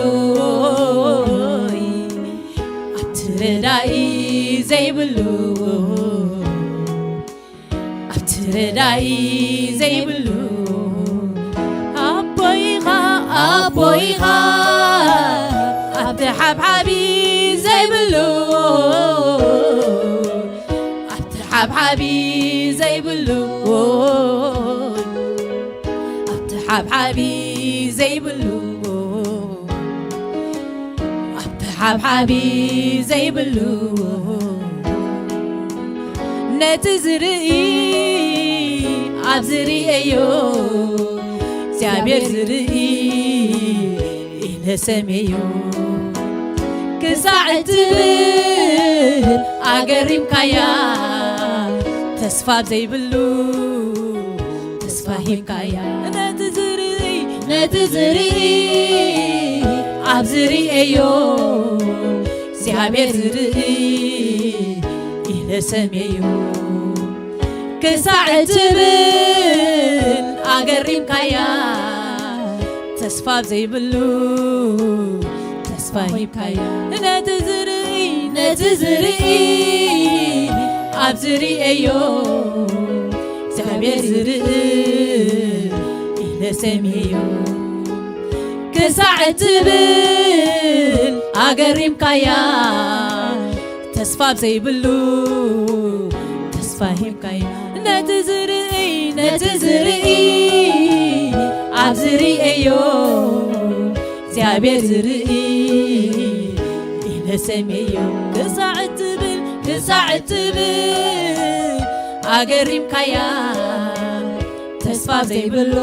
ኣብቲ ረዳኢ ዘይብሉ፣ ኣብቲ ረዳኢ ዘይብሉ፣ ኣቦ ኢኻ፣ ኣቦ ኢኻ ኣብቲ ሓብሓቢ ዘይብሉ፣ ኣብቲ ሓብሓቢ ዘይብሉ፣ ኣብቲ ሓብሓቢ ዘይብሉ፣ ኣብቲ ሓብሓቢ ዘይብሉ፣ ነቲ ዝርኢ ኣብ ዝርእዮ እግዚኣብሔር ዝርኢ ኢለ ሰምየዮ። ክሳዕ እትብል ኣገሪምካያ፣ ተስፋ ኣብ ዘይብሉ ተስፋ ሂብካያ። ነቲ ዝርኢ፣ ነቲ ዝርኢ ኣብ ዝርእዮ እግዚኣብሔር ዝርኢ ተሰሜዩ ክሳዕ እትብል ኣገሪምካያ። ተስፋ ዘይብሉ ተስፋ ሂብካያ። ነቲ ዝርኢ ነቲ ዝርኢ ኣብ ዝርእዮ እግዚኣብሔር ዝርኢ ኢለ ሰሜዮ ክሳዕ እትብል ኣገሪምካያ። ተስፋ ዘይብሉ ተስፋ ሂብካያ። ነቲ ዝርኢ ነቲ ዝርኢ ኣብ ዝርእዮ እግዚኣብሔር ዝርኢ ኢለ ሰሜዮ ክሳዕ እትብል ክሳዕ እትብል ኣገሪምካያ። ተስፋ ዘይብሉ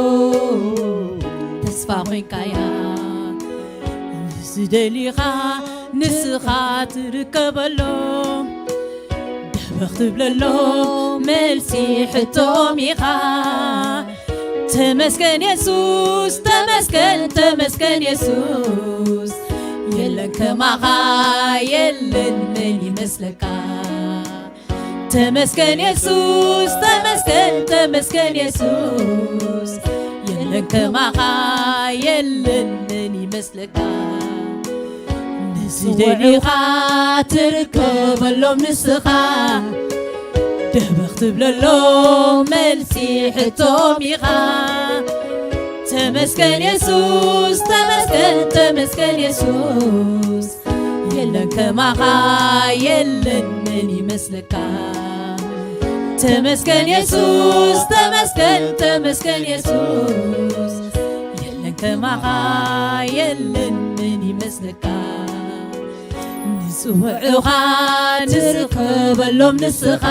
ተስፋ ኮይንካያ። ዝደልኻ ንስኻ ትርከበሎም ደበኽ ትብለሎም መልሲ ሕቶም ኢኻ። ተመስገን የሱስ ተመስገን ተመስገን የሱስ የለን ከማኻ የለን መን ይመስለካ። ተመስገን የሱስ ተመስገን ተመስገን የሱስ የለን ከማኻ የለን መን ይመስለካ። ንዝደልዩኻ ትርከበሎም ንስኻ ደበኽ ትብለሎም መልሲ ሕቶም ኢኻ። ተመስገን የሱስ ተመስገን ተመስገን የሱስ የለን ከማኻ የለን መን ይመስለካ። ተመስገን የሱስ ተመስገን ተመስገን የሱስ የለን ከማኻ የለን መን ይመስለካ። ንጽውዑኻ ንርከበሎም ንስኻ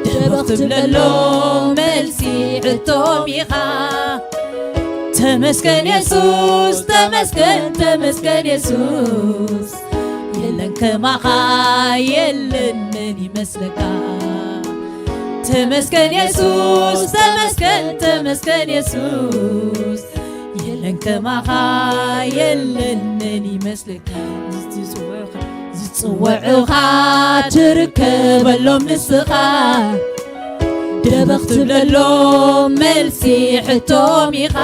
ደበኽ ትብለሎም መልሲ ሕቶም ኢኻ። ተመስገን የሱስ ተመስገን ተመስገን የሱስ የለን ከማኻ የለን መን ይመስለካ። ተመስገን የሱስ ተመስገን ተመስገን የሱስ የለን ከማኻ የለን መን ይመስለካ። ዝጽውዑኻ ዝጽውዑኻ ትርከበሎም ንስኻ ደበኽ ትብለሎም መልሲ ሕቶም ኢኻ።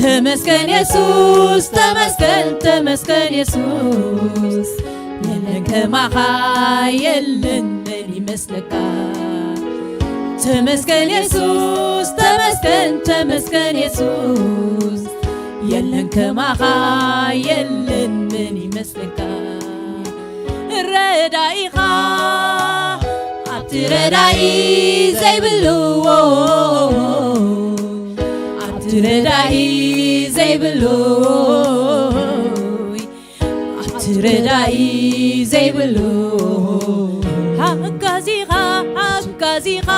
ተመስገን የሱስ ተመስገን ተመስገን የሱስ የለን ከማኻ የለን መን ይመስለካ። ተመስገን የሱስ ተመስገን ተመስገን የሱስ የለን ከማኻ የለን መን ይመስለካ። ረዳኢኻ ኣብቲ ረዳኢ ዘይብሉ ኣብቲ ረዳኢ ዘይብሉ ኣብቲ ረዳኢ ዘይብሉ ሓጋዚኻ ሓጋዚኻ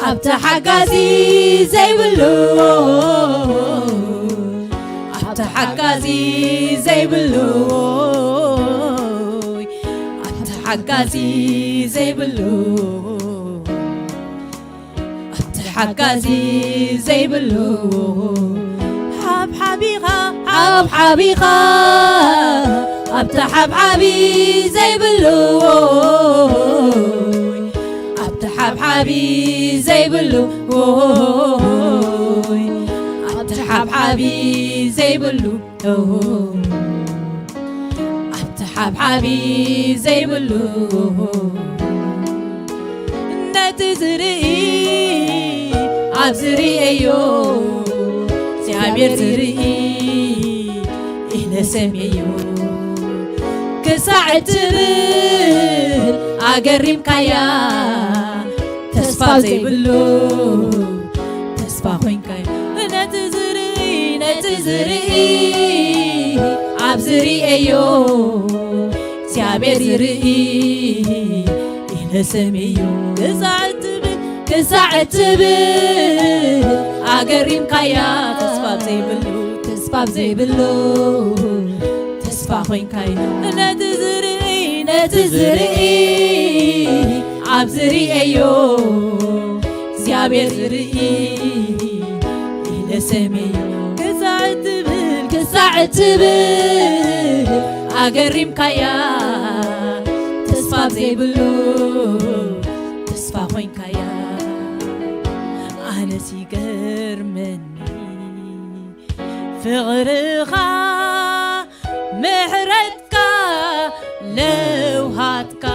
ኣብቲ ሓጋዚ ዘይብሉ ኣብቲ ሓጋዚ ዘይብሉ ኣብቲ ሓጋዚ ዘይብሉ ኣብቲ ሓጋዚ ዘይብሉ ሓብሓቢኻ ሓብሓቢኻ ኣብቲ ሓብሓቢ ዘይብሉ ኣብቲ ሓብሓቢ ዘይብሉ ኣብቲ ሓብሓቢ ዘይብሉ ኣብቲ ሓብሓቢ ዘይብሉ ነቲ ዝርኢ ኣብ ዝርእዮ እግዚኣብሔር ዝርኢ ኢለ ሰምየዮ ክሳዕ እትብል ኣገሪምካያ ተስፋ ዘይብሉ ተስፋ ኮይንካያ ነቲ ዝርኢ ነቲ ዝርኢ ኣብ ዝርእዮ እግዚኣብሔር ዝርኢ ኢለ ሰምየዮ ክሳዕ እትብል ክሳዕ እትብል ኣገሪምካያ ተስፋ ዘይብሉ ተስፋ ዘይብሉ ተስፋ ኮይንካዮ ነቲ ዝርኢ ነቲ ዝርኢ ኣብ ዝርእዮ እግዚኣብሔር ዝርኢ ኢለ ሰምየዮ ክሳዕ እትብል ክሳዕ እትብል ኣገሪምካያ ዘይብሉ ተስፋ ኮይንካያ። ኣነስ ይገርመኒ ፍቕርኻ፣ ምሕረትካ፣ ለውሃትካ።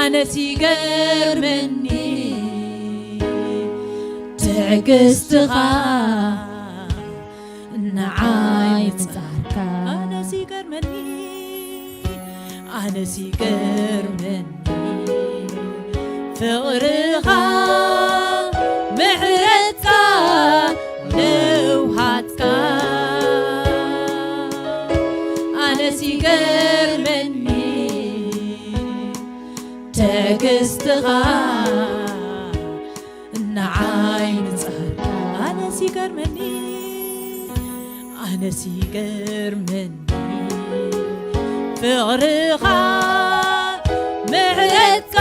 ኣነስ ይገርመኒ ትዕግስትኻ፣ ንዓይ ምጻርካ። ኣነስ ይገርመኒ፣ ኣነስ ይገርመኒ ፍቕርኻ፣ ምሕረትካ፣ ለውሃትካ። ኣነስ ይገርመኒ ትዕግስትኻ፣ ንዓይ ምጻርካ። ኣነስ ይገርመኒ፣ ኣነስ ይገርመኒ ፍቕርኻ፣ ምሕረትካ፣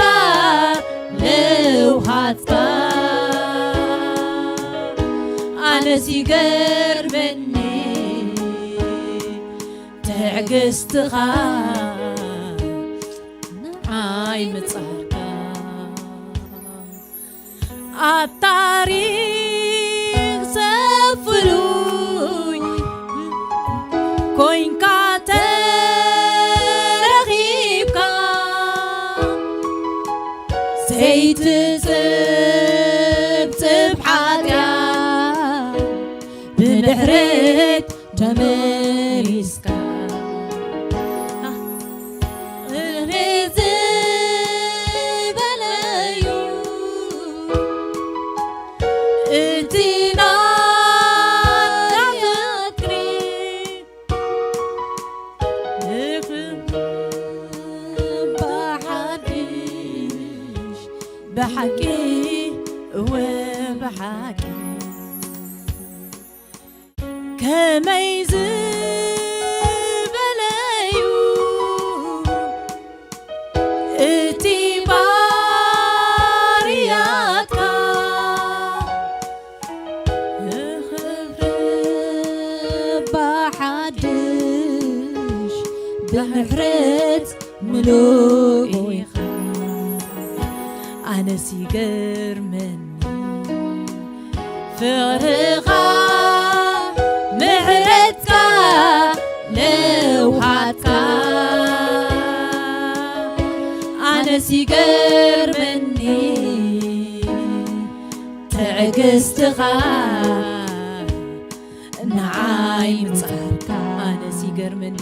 ለውሃትካ። ኣነስ ይገርመኒ ትዕግስትኻ፣ ንዓይ ምጻርካ። ኣብ ታሪኽ ዘፍሉይ ኮይንካ ተረኺብካ፣ ዘይትጽብጽብ ሓጢኣት ብድሕረት ተመሊስካ። እኔ ዝበለዩ እቲ ናይ ፍቅሪ ብሓድሽ ብሓቂ እወ ብሓቂ ከመይ ዝበለዩ እቲ ባርያትካ። ብሓድሽ ብምሕረት ምሉእ ኢኻ። ኣነስ ይገርመኒ ፍቕርኻ፣ ምሕረትካ፣ ለውሃትካ። ኣነስ ይገርመኒ ትዕግስትኻ፣ ንዓይ ምጻርካ። ኣነስ ይገርመኒ፣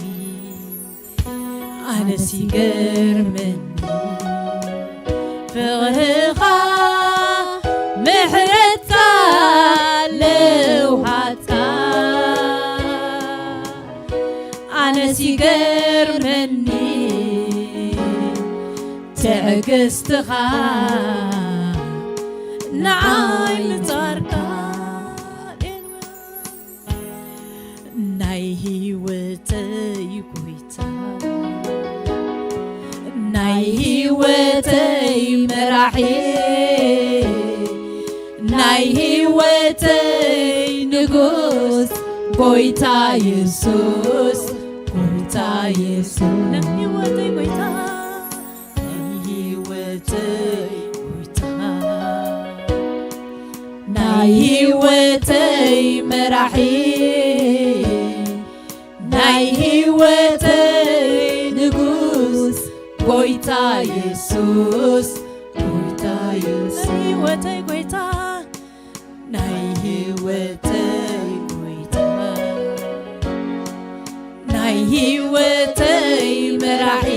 ኣነስ ይገርመኒ ፍቕርኻ፣ ምሕረትካ፣ ለውሃትካ። ኣነስ ይገርመኒ ትዕግስትኻ፣ ንዓይ ምጻርካ። ናይ ህይወተይ ጎይታ፣ ናይ ህይወተይ መራሒ፣ ናይ ህይወተይ ንጉስ፣ ጎይታ የሱስ፣ ጎይታ የሱስ። ናይ ህይወተይ ጎይታ፣ ናይ ህይወተይ ጎይታ፣ ናይ ህይወተይ መራሒ፣ ናይ ህይወተይ ንጉስ፣ ጎይታ የሱስ፣ ጎይታ የሱስ። ናይ ህይወተይ ጎይታ፣ ናይ ህይወተይ ጎይታ፣ ናይ ህይወተይ መራሒ፣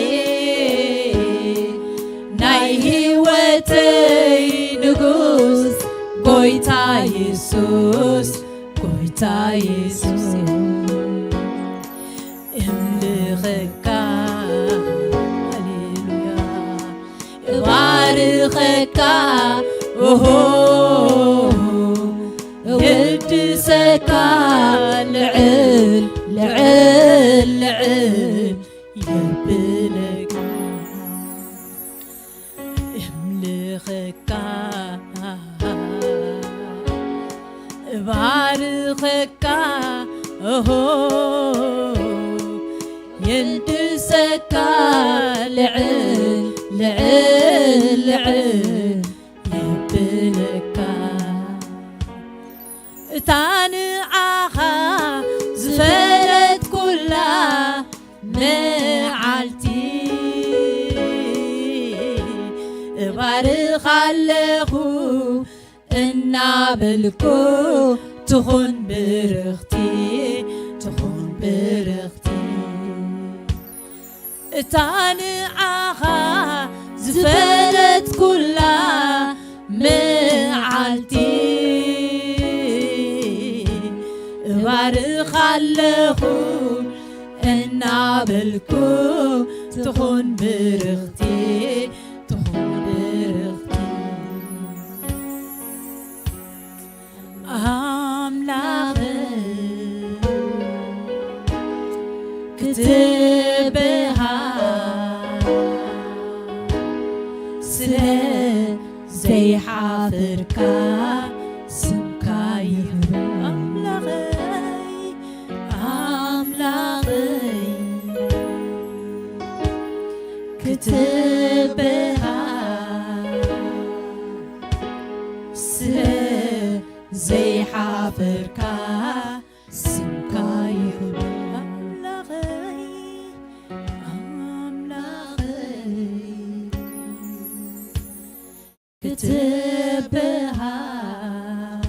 ናይ ህይወተይ ንጉስ፣ ጎይታ የሱስ፣ ጎይታ የሱስ። እምልኸካ፣ ሃሌሉያ፣ እባርኸካ፣ ኦሆ፣ እወድሰካ፣ ልዕል፣ ልዕል፣ ልዕል የብለካ። እምልኸካ፣ እባርኸካ፣ ኦሆ፣ የድሰካ፣ ልዕል ልዕል ልዕል የብለካ። እታ ንዓኻ ዝፈለጥኩላ መዓልቲ እባርኻ ኣለኹ እናበልኩ፣ ትኹን ብርኽቲ፣ ትኹን ብርኽቲ። እታ ንዓኻ ዝፈለጥኩላ መዓልቲ እባርኻ ኣለኹ እናበልኩ፣ ትኹን ብርኽቲ፣ ትኹን ብርኽቲ። ኣምላኽ ክትበሃል ስለ ዘይሓፈርካ፣ ስምካ ይኽበር ኣምላኸይ፣ ኣምላኸይ ክትበሃል ስለ ዘይሓፈርካ፣ ስምካ ይኽበር ኣምላኸይ፣ ኣምላኸይ ክትበሃል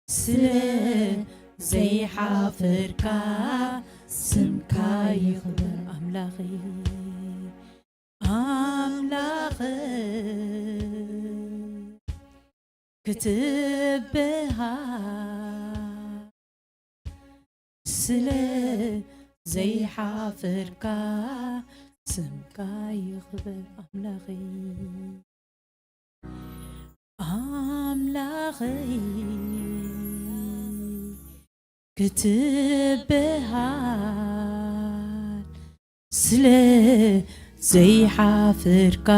ስለ ዘይሓፈርካ፣ ስምካ ይኽበር ኣምላኸይ፣ ኣምላኸይ ክትበሃል ስለ ዘይሓፈርካ፣ ስምካ ይኽበር ኣምላኸይ፣ ኣምላኸይ ክትበሃል ስለ ዘይሓፈርካ፣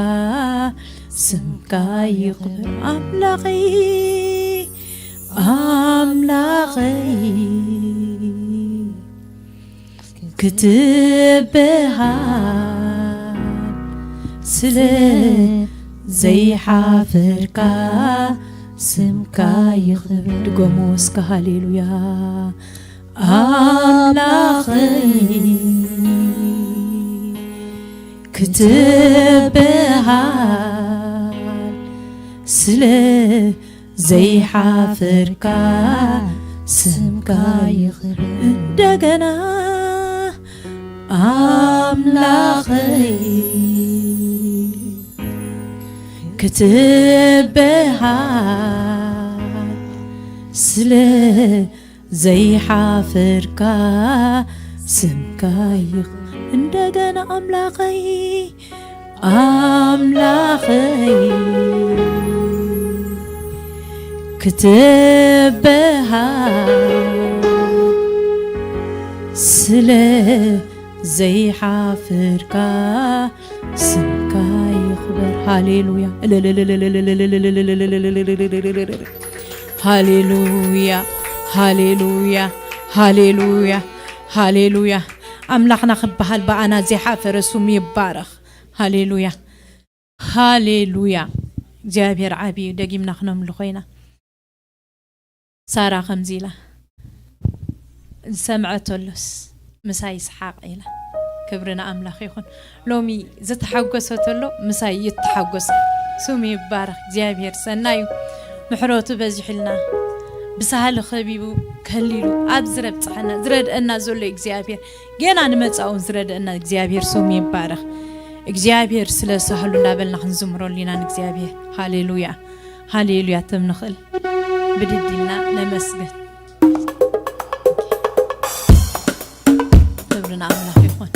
ስምካ ይኽበር ኣምላኸይ፣ ኣምላኸይ ክትበሃል ስለ ዘይሓፈርካ፣ ስምካ ይኽበር። ድገሞ እስከ ሃሌሉያ። ኣምላኸይ ክትበሃል ስለ ዘይሓፈርካ፣ ስምካ ይኽበር እንደገና። ኣምላኸይ ክትበሃል ስለ ዘይሓፈርካ፣ ስምካ ይኽ እንደገና ኣምላኸይ፣ ኣምላኸይ ክትበሃል ስለ ዘይሓፈርካ፣ ስምካ ይኽበር። ሃሌሉያ፣ ሃሌሉያ፣ ሃሌሉያ፣ ሃሌሉያ፣ ሃሌሉያ። ኣምላኽና ክበሃል ብኣና ዘይሓፈረ ስሙ ይባረኽ። ሃሌሉያ፣ ሃሌሉያ። እግዚኣብሔር ዓብዪ እዩ። ደጊምና ክነምልኾ ኢና። ሳራ ከምዚ ኢላ ዝሰምዐ ተሎስ ምሳይ ይስሓቕ ኢላ። ክብሪ ንኣምላኽ ይኹን። ሎሚ ዝተሓጎሰ ተሎ ምሳይ ይተሓጎስ። ስሙ ይባረኽ እግዚኣብሔር፣ ሰናይ እዩ። ምሕረቱ በዚሑልና፣ ብሳህሊ ከቢቡ ከሊሉ ኣብ ዝረብጽሐና ዝረድአና ዘሎ እግዚኣብሔር፣ ገና ንመጻኡ ዝረድአና እግዚኣብሔር ስሙ ይባረኽ። እግዚኣብሔር ስለ ሳህሉ እንዳበልና ክንዝምረሉ ኢና ንእግዚኣብሔር። ሃሌሉያ፣ ሃሌሉያ። ትም ንኽእል ብድድ ኢልና ነመስግን። ክብሪ ንኣምላኽ ይኹን።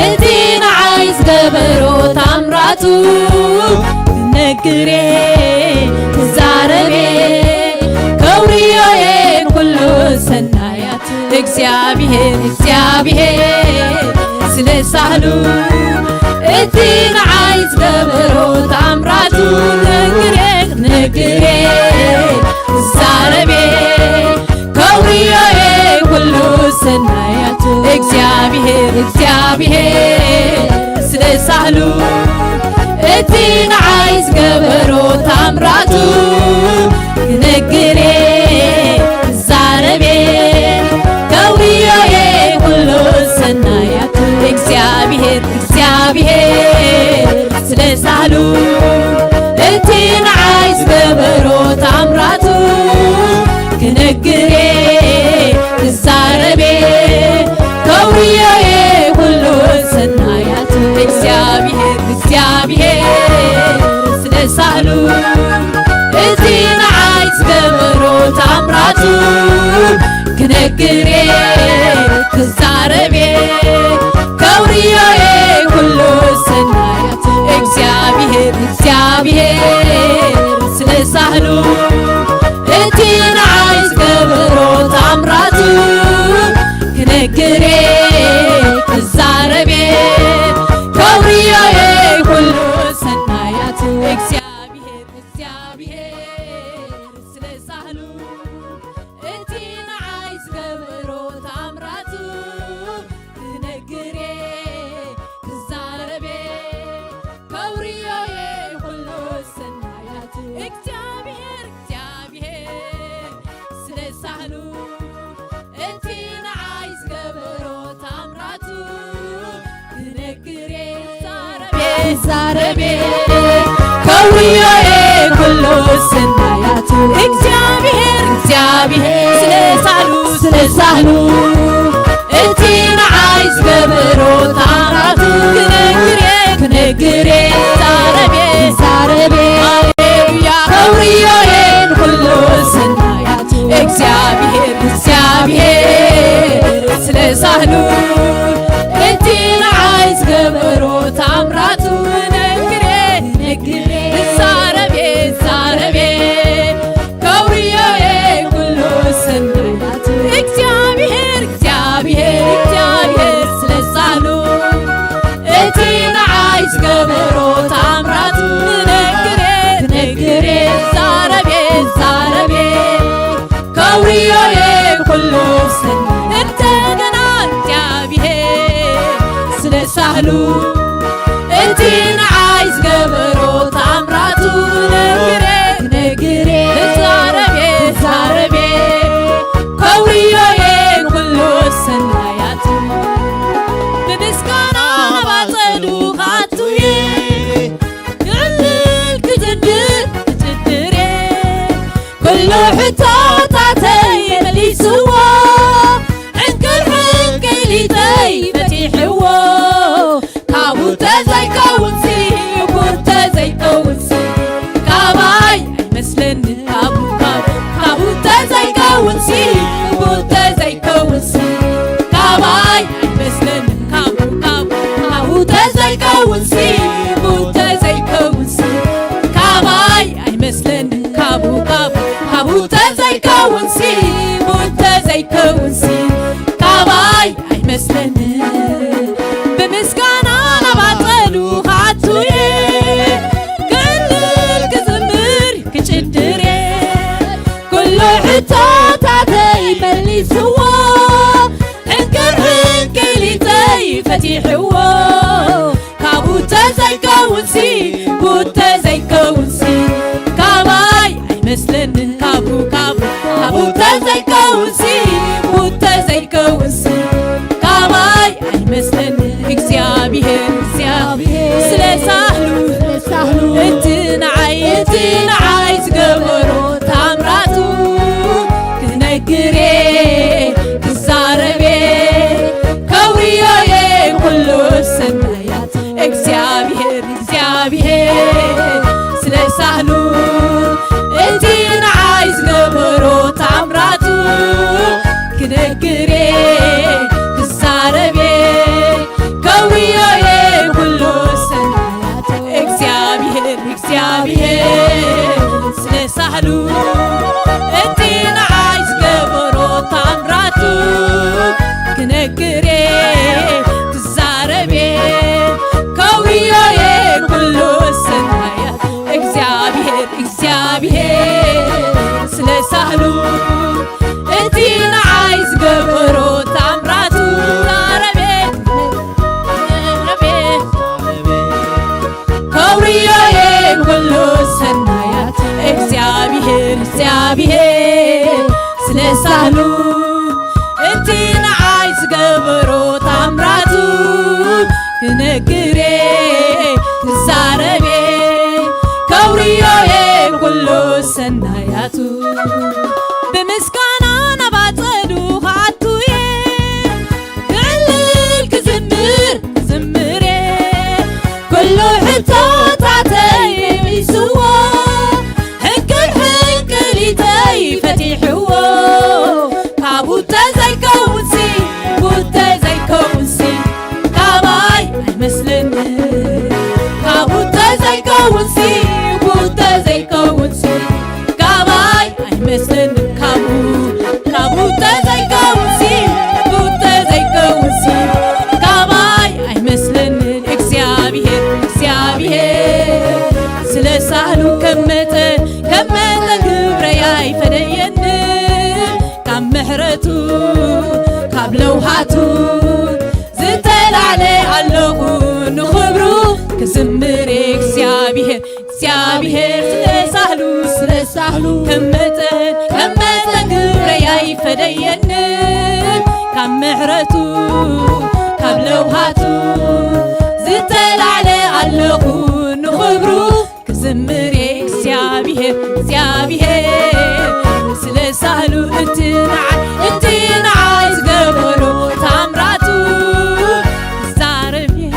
እቲ ንዓይ ዝገበሮ ታምራቱ ክነግሬ ክዛረቤ ከውርዮዬ ኩሉ ሰናያት እግዚኣብሔር እግዚኣብሔር ስለ ሳህሉ እቲ ንዓይ ዝገበሮ ታምራቱ ክነግሬ ክነግሬ ክዛረቤ ከውርዮዬ ኩሉ ሰናያቱ እግዚኣብሔር እግዚኣብሔር ስለ ሳህሉ እቲ ንዓይ ዝገበሮ ታምራቱ ክነግሬ ክዛረቤ ከውርዮዬ ኩሉ ሰናያቱ እግዚኣብሔር እግዚኣብሔር ስለ ሳህሉ እቲ ንዓይ ዝገበሮ ታምራቱ ክነግሬ ክዛረቤ ከውርዮዬ ኩሉ ሰናያቱ እግዚኣብሔር እግዚኣብሔር ስለ ሳህሉ እቲ ንዓይ ዝገበሮ ታምራቱ ክነግሬ ክዛረቤ ከውርዮዬ ኩሉ ሰናያቱ እግዚኣብሔር እግዚኣብሔር ስለ ሳህሉ እቲ ንዓይ ዝገበሮ ታምራቱ ክነግሬ ክዛረቤ ከውርዮዬ ኩሉ ሰናያቱ እግዚኣብሔር እግዚኣብሔር ስለ ሳህሉ እቲ ንዓይ ዝገበሮ ታምራቱ ክነግሬ ክዛረቤ ከውርዮዬ ኩሉ ሰናያቱ እግዚኣብሔር እግዚኣብሔር ስለ ሳህሉ እቲ ንዓይ ዝገበሮ ታምራቱ ክነግሬ ዛረቤ ዛረቤ ከውርዮዬ ኩሉ ሰናያቱ እግዚኣብሔር እግዚኣብሔር ስለ ሳህሉ ስለ ሳህሉ እቲ ንዓይ ዝገበሮ ታምራቱ ክነግሬ ክነግሬ ዛረቤ ዛረቤ ሃሌሉያ ከውርዮዬ ኩሉ ሰናያቱ እግዚኣብሔር እግዚኣብሔር ስለ ሳህሉ እቲ ንዓይ ዝገበሮ ታምራቱ ክነግሬ ክነግሬ ዛረቤ ዛረቤ ከውርዮዬ ኩሉ ሰናያቱ እግዚኣብሔር እግዚኣብሔር እግዚኣብሔር ስለ ሳህሉ እቲ ንዓይ ዝገበሮ ታምራቱ ክነግሬ ክነግሬ ዛረቤ ዛረቤ ከውርዮዬ ኩሉ ሰናያቱ እንደገና እግዚኣብሔር ስለ ሳህሉ እቲ ንዓይ ዝገበሮ ታምራቱ ነግሬ ነግሬ ዛረቤ ዛረቤ ከውርዮዬ ኩሉ ሰናያቱ ብምስጋና ባጸዱ ካቱዬ ክዕልል ክዝድር ክዝድሬ ኩሉ ሕቶታተይ መሊስዎ ዕንቅልሕን ከይሊተይ ፈቲሕዎ ካብኡ ተዘይከውንሲ እቡ ተዘይከውንሲ ካባይ ኣይመስለኒ ካብኡ ካብኡ ካብኡ ተዘይከውንሲ እቡ ተዘይከውንሲ ካባይ ኣይመስለኒ ካብኡ ካብኡ ካብኡ ተዘይከውንሲ እቡ ተዘይከውንሲ ካባይ ኣይመስለኒ ካብኡ ካብኡ ካብኡ ተዘይከውንሲ እቡ ተዘይከውንሲ ካባይ ኣይመስለኒ ብምስጋና ናብ ኣጸዱ ክኣቱየ ክዕልል ክዝምር ክጭድር እየ ኩሉ ሕቶታተይ መሊስዎ ዕንቅርዕን ክሊተይ ፈቲሕዎ ካብኡ ተዘይከውንሲ ቡ ተዘይከውንሲ ካባይ ኣይመስለንን ካብኡ ካብኡ ካብኡ ተዘይከውንሲ ቡ ተዘይከውንሲ ካባይ ኣይመስለንን እግዚኣብሔር እግዚኣብሔር ስለ ሳህሉ እቲ ንዓይ እቲ ንዓይ ዝገበሮ ታምራቱ ክነግሬ ክዛረቤ ከውርዮዬ ኩሉ ሰናያት እግዚኣብሔር እግዚኣብሔር ስለ ሳህሉ እቲ ንዓይ ዝገበሮ ታምራቱ እቲ ንዓይ ዝገበሮ ታምራቱ ክነግሬ ክዛረቤ ከውርዮዬ ኩሉ ሰናያት እግዚኣብሔር እግዚኣብሔር ስለ ሳህሉ እቲ ንዓይ ዝገበሮ ታምራቱ ዛረቤ ከውርዮዬ ኩሉ ሰናያት እግዚኣብሔር እግዚኣብሔር ስለ ሳህሉ እቲ ንዓይ ዝገበሮ ታምራቱ ክነግሬ ክዛረቤ ከውርዮዬ ኩሉ ሰናያቱ ብምስጋና ናብ ኣጸዱ ክኣቱየ ክዕልል ክዝምር ክዝምር ኩሉ ሕቶታተይ መሊስዎ ሕንቅል ሕንቅሊተይ ፈቲሕዎ ካብ ቡተ ዘይከውንሲ ቡተ ዘይከውንሲ ካባይ ኣይመስልን ካብ ቡተ ዘይከውንሲ ቡተ ዘይከውንሲ ካባይ ኣይመስልን ካብ ካብ ቡተ ዘይከውንሲ ቡተ ዘይከውንሲ ካባይ ኣይመስልን እግዚኣብሔር እግዚኣብሔር ስለ ሳህሉ ከም መጠን ከም መጠን ግብረይ ኣይፈደየንን ካብ ምሕረቱ ካብ ለውሃቱ ዝተላዕለ ኣለኹ ንኽብሩ ክዝምር እግዚኣብሔር እግዚኣብሔር ስለ ሳህሉ ስለ ሳህሉ ከም መጠን ከም መጠን ግብረይ ኣይፈደየንን ካብ ምሕረቱ ካብ ለውሃቱ ዝተላዕለ ኣለኹ ንኽብሩ ክዝምር እግዚኣብሔር እግዚኣብሔር ስለ ሳህሉ እቲ ንዓይ እቲ ንዓይ ዝገበሮ ታምራቱ ክዛረብ እየ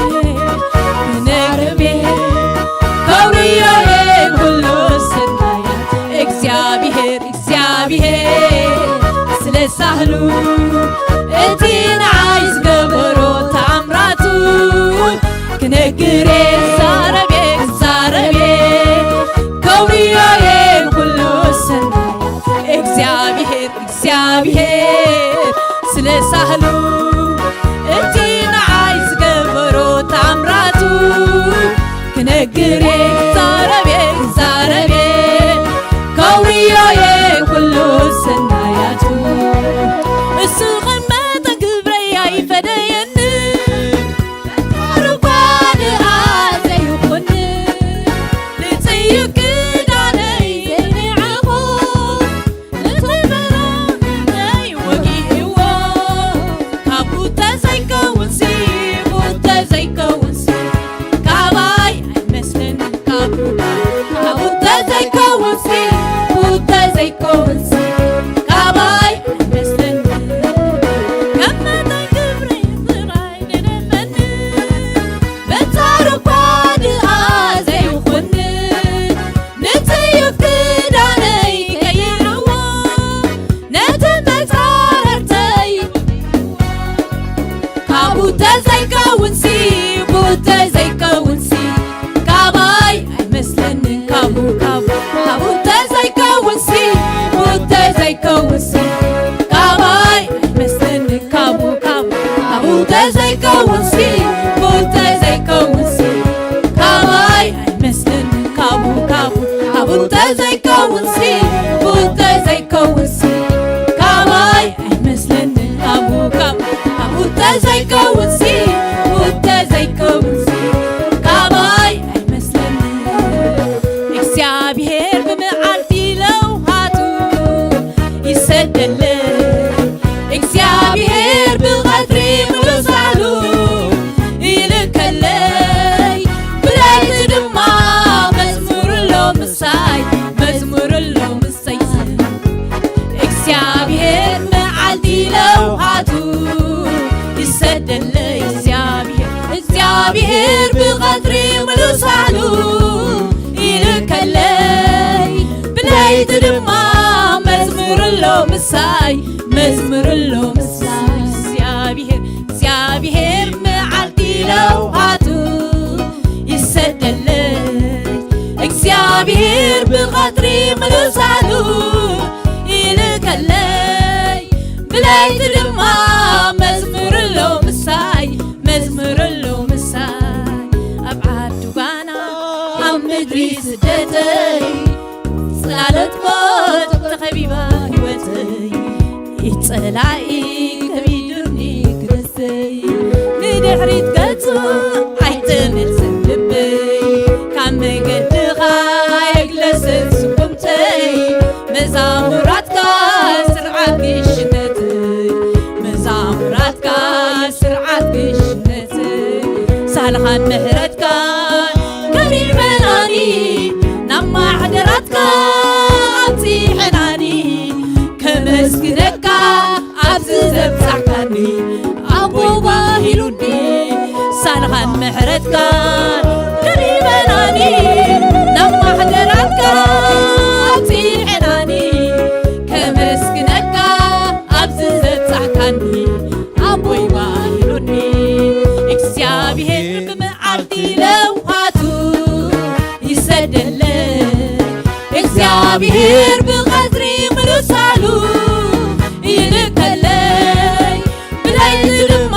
ክነግር እየ ከውርዮ እየ ኩሉ ሰናያት እግዚኣብሔር እግዚኣብሔር ስለ ሳህሉ እቲ ንዓይ ዝገበሮ ታምራቱ ክነግር እየ ክዛረብ እየ ክዛረብ እየ ከውርዮ እየ ኩሉ ሰናያት እግዚኣብሔር እግዚኣብሔር ስለ ሳህሉ እቲ ንዓይ ዝገበሮ ታምራቱ ክነግር እየ ክዛረብ እየ ክዛረብ እየ ከውርዮ እየ ኩሉ ሰናያቱ እሱ ከም መጠን ግብረይ ኣይፈደየንን ሩባ ድኣ ዘይኹን ንጽዩፍ ክዳነይ ዘይንዓኹ እቲ በረኸተይ ወጊእዎ ካብ ቡተ ዘይከውንሲ ቡተ ዘይከውንሲ ካባይ ኣይመስልን ካብ ካብ ቡተ ዘይከውንሲ ቡተ ዘይከውንሲ ካባይ ኣይመስልን ከም መጠን ግብሪ ጥራይ ደደፈኒ በጻር እኳ ድኣ ዘይኹን ንጽዩፍ ክዳነይ ቀይርዎ ነቲ መጻርርተይ ካብ ቡተ ዘይከውንሲ ቡተ ዘይከውንሲ ካባይ ኣይመስለንን ካቡ ካቡ ካብ ቡተ ዘይከውንሲ ቡተ ዘይከውንሲ ካባይ ኣይመስለንን ካቡ ካቡ ካብ ቡተ ዘይከውንሲ ቡተ ዘይከውንሲ ካባይ ኣይመስለንን ካቡ ካቡ ካብ ቡተ ዘይከውንሲ ቡተ ዘይከውንሲ ካባይ ኣይመስለንን ካቡ ካቡ ካብ ቡተ ዘይከውንሲ ቡተ ዘይከውንሲ ካባይ ኣይመስለንን እግዚኣብሔር ብመዓልቲ ለውሃቱ ይሰደለይ እግዚኣብሔር ብቐትሪ ምሉእ ሳሉ ይልከለይ ብለይቲ ድማ መዝሙር ኣሎ ምሳይ መዝሙር ኣሎ ምሳይ እግዚኣብሔር መዓልቲ ለውሃቱ ይሰደለይ እግዚኣብሔር እግዚኣብሔር ብቐትሪ ምሉእ ሳሉ ይልከለይ ብለይቲ ድማ መዝሙር ኣሎ ምሳይ መዝሙር ኣሎ ምሳይ እግዚኣብሔር እግዚኣብሔር መዓልቲ ለውሃቱ ይሰደለይ እግዚኣብሔር ብቐትሪ ምሉእ ሳሉ ይልከለይ ብለይቲ ድማ መዝሙር ኣሎ ምሳይ፣ መዝሙር ኣሎ ምሳይ። ኣብ ዓዲ ጓና ኣብ ምድሪ ስደተይ ጽላሎት ሞት ተኸቢባ ህይወተይ፣ ኢድ ጸላኢ ከቢዱኒ ክነሰይ፣ ንድሕሪት ገጹ ኣይተመልሰን ልበይ። ካብ መገድኻ የግለሰን ስጉምተይ፣ መዛሙራትካ ስርዓት ግሽነተይ፣ መዛሙራትካ ስርዓት ግሽነተይ። ሳልኻን ምሕረትካን ከሪበናኒ፣ ናብ ማሕደራትካ ኣብጺሐናኒ። ከመስግነካ ኣብዚ ዘብጻሕካኒ፣ ኣቦይ ባሂሉኒ። ሳልኻን ምሕረትካን ከሪበናኒ፣ ናብ ማሕደራትካ ኣብጺሐናኒ። ከመስግነካ ኣብዚ ዘብጻሕካኒ፣ ኣቦይ ባሂሉኒ። እግዚኣብሔር ብመዓልቲ ለውሃቱ ይሰደለይ፣ እግዚኣብሔር ብቐትሪ ምሉእ ሳሉ ይልከለይ። ብለይቲ ድማ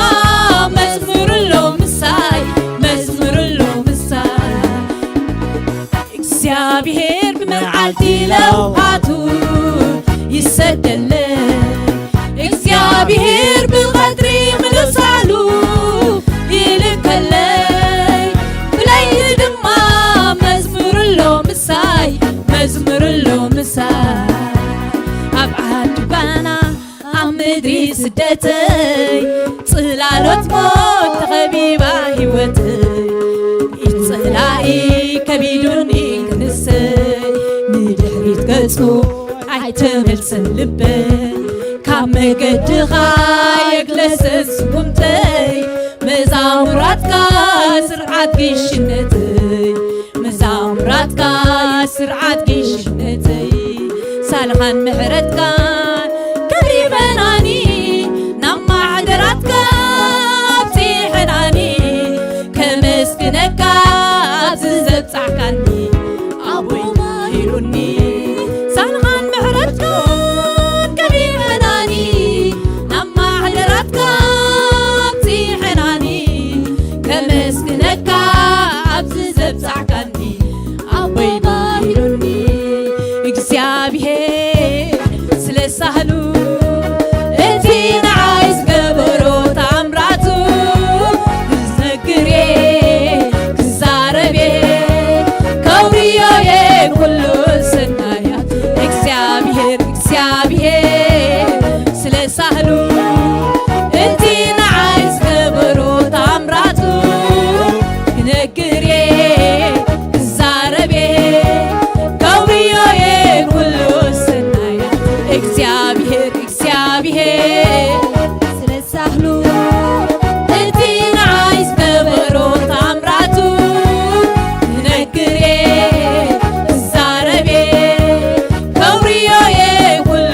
መዝሙር ኣሎ ምሳይ፣ መዝሙር ኣሎ ምሳይ። እግዚኣብሔር ብመዓልቲ ለውሃቱ ይሰደለይ፣ እግዚኣብሔር ብቐትሪ ምሉእ ሳሉ ይልከለይ። ብለይቲ ድማ መዝሙር ኣሎ ምሳይ፣ መዝሙር ኣሎ ምሳይ። ኣብ ዓዲ ጓና ኣብ ምድሪ ስደተይ ጽላሎት ሞት ተኸቢባ ህይወተይ፣ ኢድ ጸላኢ ከቢዱኒ ክንሰይ፣ ንድሕሪት ገጹ ኣይተመልሰን ልበይ። ካብ መገድኻ የግለሰን ስጉምተይ፣ መዛሙራትካ ስርዓት ግሽነተይ፣ መዛሙራትካ ስርዓት ግሽነተይ። ሳልኻን ምሕረትካን ከቢበናኒ፣ ናብ ማሕደራትካ ኣብጺሐናኒ። ከመስግነካ ኣብዚ ዘብጻሕካኒ፣ ኣቦይ ባሂሉኒ። ሳልኻን ምሕረትካን ከቢበናኒ፣ ናብ ማሕደራትካ ኣብጺሐናኒ። ከመስግነካ ኣብዚ ዘብጻሕካኒ፣ ኣቦይ ባሂሉኒ። እግዚኣብሔር ስለ ሳህሉ፣ እቲ ንዓይ ዝገበሮ ተኣምራቱ ክዝክር እየ፣ ክዛረብ እየ፣ ከውርዮ እየ ንኹሉ ሰናያቱ። እግዚኣብሔር፣ እግዚኣብሔር ስለ ሳህሉ፣ እቲ ንዓይ ዝገበሮ ተኣምራቱ ክነግር እየ፣ ክዛረብ እየ፣ ከውርዮ እየ ንኹሉ ሰናያቱ። እግዚኣብሔር፣ እግዚኣብሔር ስለ ሳህሉ፣ እቲ ንዓይ ዝገበሮ ተኣምራቱ ክነግር እየ፣ ክዛረብ እየ፣ ከውርዮ እየ ኩሉ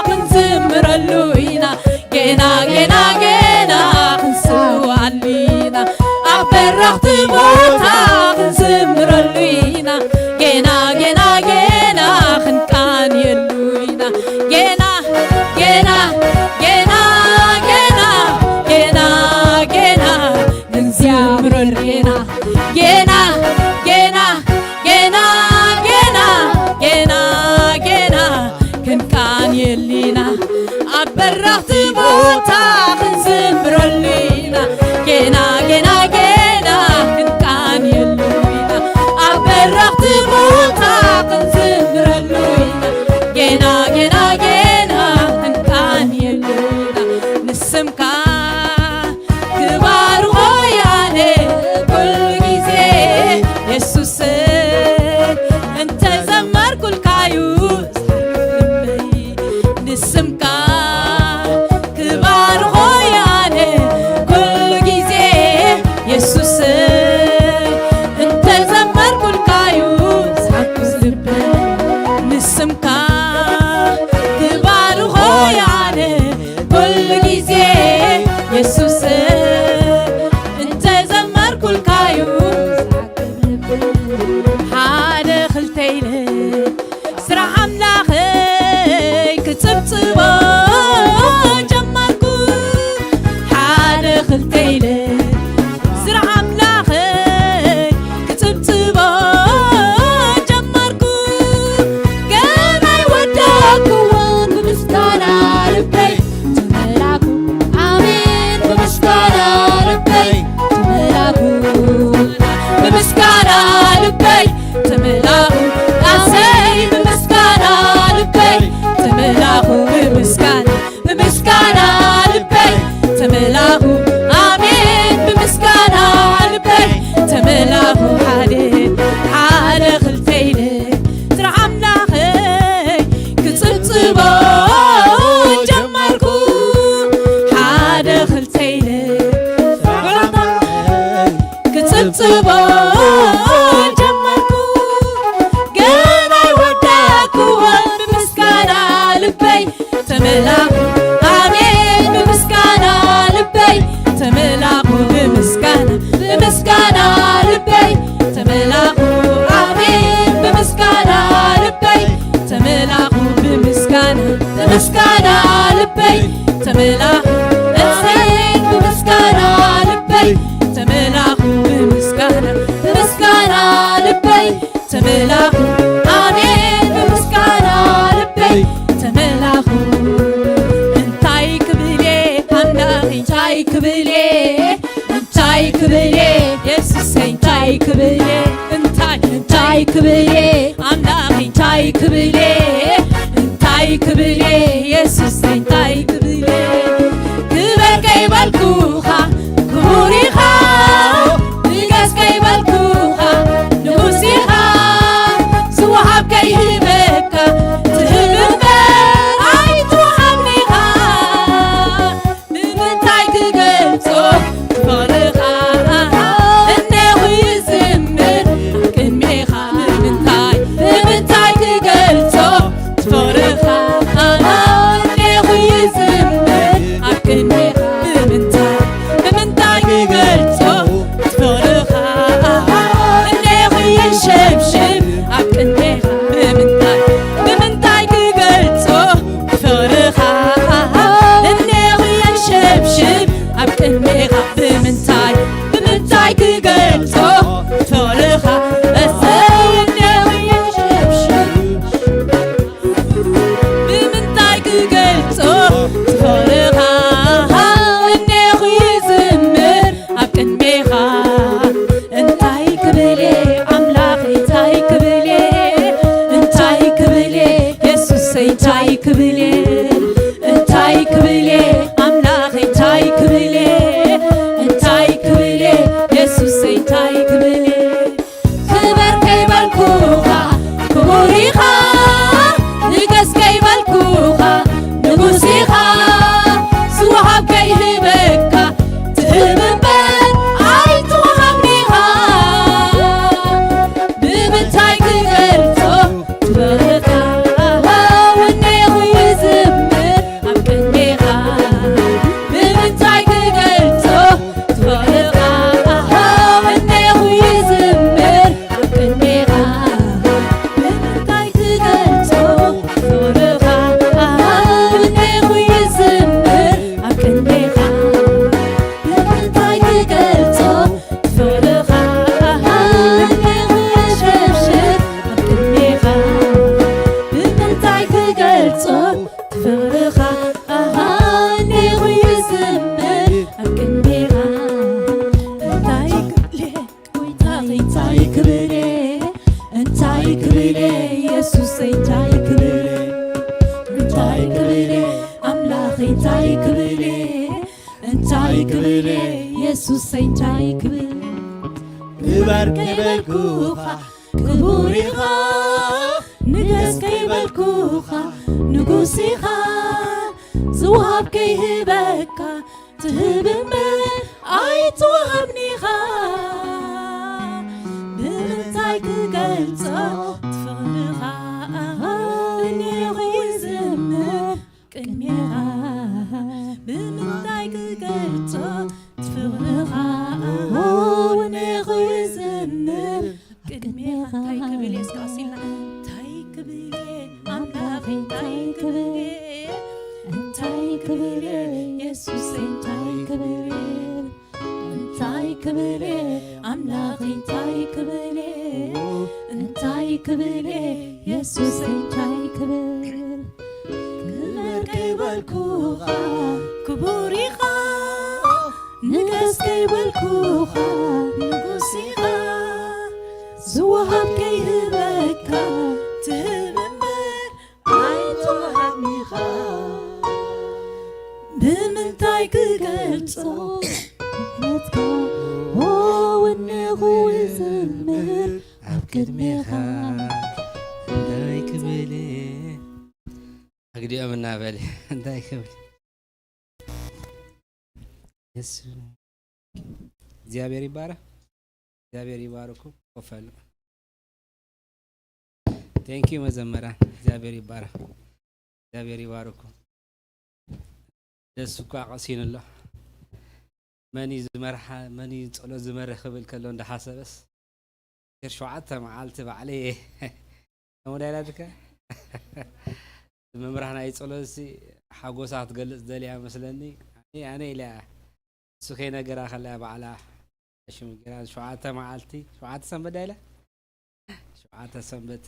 ክንዝምረሉ ኢና፣ ጌና ጌና ጌና ክንስዋሉ ኢና። ኣብ በረኽቲ ቦታ ክንዝምረሉ ኢና፣ ጌና ጌና ጌና ክንቃንየሉ ኢና። ጌና ጌና ጌና ጌና ጌና ጌና ክንዝምረሉ ኢና፣ ጌና ጌና ጌና ጌና ጌና ጌና ክንቃንየሉ ኢና። ኣብ በረኽቲ ቦታ ክንዝምረሉ ኢና፣ ጌና ጌና ጌና ክንቃንየሉ ኢና። ኣብ በረኽቲ ቦታ ክንዝምረሉ ኢና፣ ጌና ጌና ጌና ክንቃንየሉ ኢና። ንስምካ ክባርኾ ያለ ኩሉ ግዜ የሱስ እንተዘመርኩልካዩ ንስምካ ክባርኾ ያለ ኩሉ ግዜ የሱስ እንተዘመርኩልካዩ ዝሓጉስ ልበይ። ንስምካ ክባርኾ ያለ ኩሉ ግዜ የሱስ እንተዘመርኩልካዩ ሓደ ክልተ ኢለ ስራሕ ኣምላኸይ ክጽብጽቦ ጀመርኩ። ሓደ ክልተ ኢለ ስራሕ ኣምላኸይ ክጽብጽቦ ጀመርኩ። ገና ኣይወደኩዎን ብምስጋና ልበይ ተመላኩ። ኣሜን ብምስጋና ልበይ ተመላኩ። ብምስጋና ልበይ ተመላኹ ኣሰይ ብምስጋና ልበይ ተመላኹ ብምስጋና ብምስጋና ልበይ ተመላኹ ኣሜን ብምስጋና ልበይ ተመላኹ ሓደ ሓደ ክልተ ኢለ ስራሕ ኣምላኸይ ክጽብጽቦ ጀመርኩ ሓደ ክልተ ኢለ ክጽብጽቦ ጀመርኩ ገና ኣይወዳእኩዎን ብምስጋና ልበይ ተመላኹ ኣሜን ብምስጋና ልበይ ተመላኹ ብምስጋና ብምስጋና ልበይ ተመላኹ ኣሜን ብምስጋና ልበይ ተመላኹ ብምስጋና ብምስጋና ልበይ ተመላኹ እሰይ ብምስጋና ልበይ ተመላኹ ብምስጋና ብምስጋና ልበይ ተመላኹ ኣሜን ብምስጋና ልበይ ተመላኹ እንታይ ክብል እየ ኣምላኸይ እንታይ ክብል እየ እንታይ ክብል እየ የሱሰይ እንታይ ክብል እየ እንታይ እንታይ ክብል እየ ኣምላኸይ እንታይ ክብል እየ እንታይ ክብል እየ የሱሰይ እንታይ ክብል እየ ክበር ከይበልኩኻ ክቡር ኢኻ ንገስ ከይበልኩኻ ንጉስ ኢኻ ዝወሃብ ከይህበካ ትህብ እምበር ኣይትወሃብን ኢኻ ንምንታይ ክገልጾ ፍቕርኻ እነኹ ይዝምር ቅድሜኻ ንምንታይ ንምንታይ ክገልጾ ፍቕርኻ ኣሃ፣ እንዲኹ ይዝምር ኣብ ቅድሜኻ። እንታይ ክብል እየ፣ ጎይታ፣ እንታይ ክብል እየ፣ እንታይ ክብል እየ፣ የሱሰይ፣ እንታይ ክብል እየ፣ እንታይ ክብል እየ፣ ኣምላኸይ፣ እንታይ ክብል እየ፣ እንታይ ክብል እየ፣ የሱሰይ፣ እንታይ ክብል። ክበር ከይበልኩኻ ክቡር ኢኻ፣ ንገስ ከይበልኩኻ ንጉስ ኢኻ፣ ዝወሃብ ከይህበካ ትህብ እምበር ኣይትወሃብን ኢኻ። ብምንታይ ክገልጾ ፍቕርኻ፣ እኔኹ ይዝምር ቅድሜኻ። ብምንታይ ክገልጾ ፍቕርኻ፣ እኔኹ ይዝምር ቅድሜኻ። እንታይ ክብል እየ እስከ ቀስ ኢልና፣ እንታይ ክብል እየ ኣምላኸይ፣ እንታይ ክብል እየ፣ እንታይ ክብል እየ የሱሰይ፣ እንታይ ክብል እየ፣ እንታይ ክብል እየ ኣምላኸይ፣ እንታይ ክብል እየ፣ እንታይ ክብል እየ የሱሰይ፣ እንታይ ክብል። ክበር ከይበልኩኻ ክቡር ኢኻ፣ ንገስ ከይበልኩኻ ንጉስ ኢኻ፣ ዝወሃብ ከይህበካ ትህብ እምበር ኣይትወሃብን ኢኻ። ብምንታይ ክገልጾ ምሕረትካ፣ ኦ፣ እኔኹ ይዝምር ኣብ ቅድሜኻ። እንታይ ክብል ኣግዲኦም እናበለ እንታይ ክብል። የሱ-፣ እግዚኣብሔር ይባረክ። እግዚኣብሔር ይባርኩም። ኮፍ በሉ። ቴንኪዩ መዘመራን፣ እግዚኣብሔር ይባረክ። እግዚኣብሔር ይባርኩም። ደስ እኳ ቀሲኑ ኣሎ። መን እዩ ዝመርሓ፣ መን እዩ ጸሎት ዝመርሕ ክብል ከሎ እንዳሓሰበስ፣ ሸውዓተ መዓልቲ ባዕለይ እየ። ከምኡ ዳይላትካ? ምምራሕ ናይ ጸሎትሲ ሓጎሳ ክትገልጽ ደልያ መስለኒ። ኣነ፣ ኣነ ኢለያ። እሱ ከይነገራ ከለያ ባዕላ ሽም ገይራ ሸውዓተ መዓልቲ፣ ሸውዓተ ሰንበት ዳይላ? ሸውዓተ ሰንበት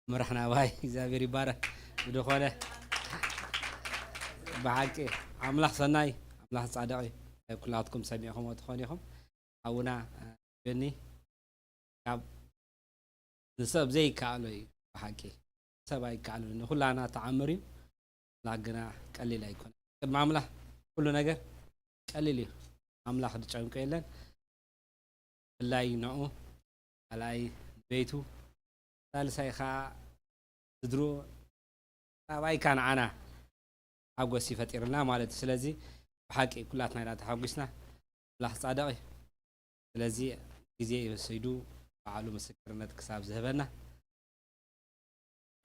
ምራሕ ናባይ። እግዚኣብሔር ይባረክ። ብድኾነ ብሓቂ ኣምላኽ ሰናይ፣ ኣምላኽ ጻድቕ እዩ። ኩላትኩም ሰሚዕኹምዎ ትኾኑ ኢኹም። ሓውና፣ እ፣ ዮኒ፣ ካብ ንሰብ ዘይከኣሎ እዩ ብሓቂ። ሰብ ኣይከኣሎን። ንኹላና ተኣምር እዩ። ኣምላኽ ግና ቀሊል ኣይኮነን። ቅድሚ ኣምላኽ ኩሉ ነገር ቀሊል እዩ። ኣምላኽ ዝጨንቆ የለን። ብፍላይ ንዑ፣ ካልኣይ ንቤቱ፣ ሳልሳይ ኸዓ ስድርኡ፣ ራብዓይ ከዓ ንዓና ሓጎስ ይፈጢርልና ማለት እዩ። ስለዚ ብሓቂ ኩላትና ኢና ተሓጒስና። ኣምላኽ ጻድቕ እዩ። ስለዚ ግዜ ወሲዱ ባዕሉ ምስክርነት ክሳብ ዝህበና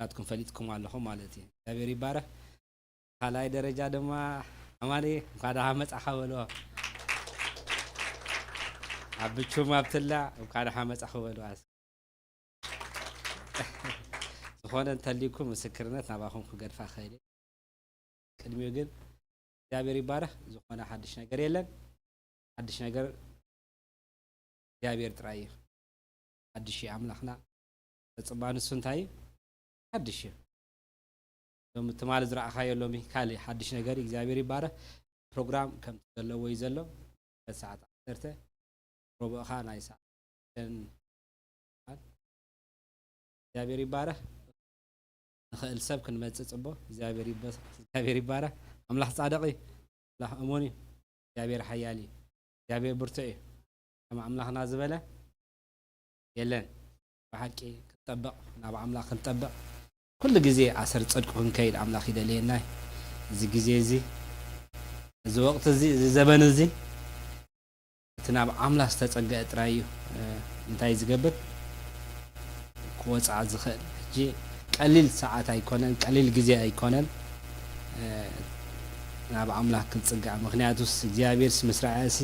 ናትኩም ፈሊጥኩም ኣለኹም ማለት እዩ። እግዚኣብሔር ይባረክ። ካልኣይ ደረጃ ድማ ኣማኒ እንኳ ደሓን መጻኻ በልዎ። ኣብ ብቹም ኣብ ትላ እንኳ ደሓን መጻኹ በልዋ። ዝኾነ እንተልዩኩም ምስክርነት ናባኹም ክገድፋ ክእል እየ። ቅድሚኡ ግን እግዚኣብሔር ይባረክ። ዝኾነ ሓድሽ ነገር የለን። ሓድሽ ነገር እግዚኣብሔር ጥራይ እዩ። ሓድሽ እዩ ኣምላኽና። ተጽባ ንሱ እንታይ እዩ? ሓድሽ እዩ። ሎም ትማሊ ዝረኣኻዮ ሎሚ ካልእ ሓድሽ ነገር እዩ። እግዚኣብሔር ይባረክ። ፕሮግራም ከምቲ ዘለዎ እዩ ዘሎ። ሰዓት ዓሰርተ፣ ረቡዕ ኸኣ ናይ ሰዓት ሸን። እግዚኣብሔር ይባረክ። ንኽእል ሰብ ክንመጽእ ጽቡቕ። እግዚኣብሔር ይበ-፣ እግዚኣብሔር ይባረክ። ኣምላኽ ጻድቕ እዩ። ኣምላኽ እሙን እዩ። እግዚኣብሔር ሓያል እዩ። እግዚኣብሔር ብርቱዕ እዩ። ከም ኣምላኽና ዝበለ የለን። ብሓቂ ክንጠብቕ፣ ናብ ኣምላኽ ክንጠብቕ፣ ኩሉ ግዜ ኣሰር ጽድቁ ክንከይድ ኣምላኽ ይደልየና እዩ። እዚ ግዜ እዚ፣ እዚ ወቕቲ እዚ፣ እዚ ዘበን እዚ፣ እቲ ናብ ኣምላኽ ዝተጸግዐ ጥራይ እዩ፣ እ፣ እንታይ ዝገብር ክወጽዓ ዝኽእል። ሕጂ ቀሊል ሰዓት ኣይኮነን፣ ቀሊል ግዜ ኣይኮነን፣ እ፣ ናብ ኣምላኽ ክንጽጋዕ። ምኽንያቱስ እግዚኣብሔርስ ምስ ረኣየሲ፣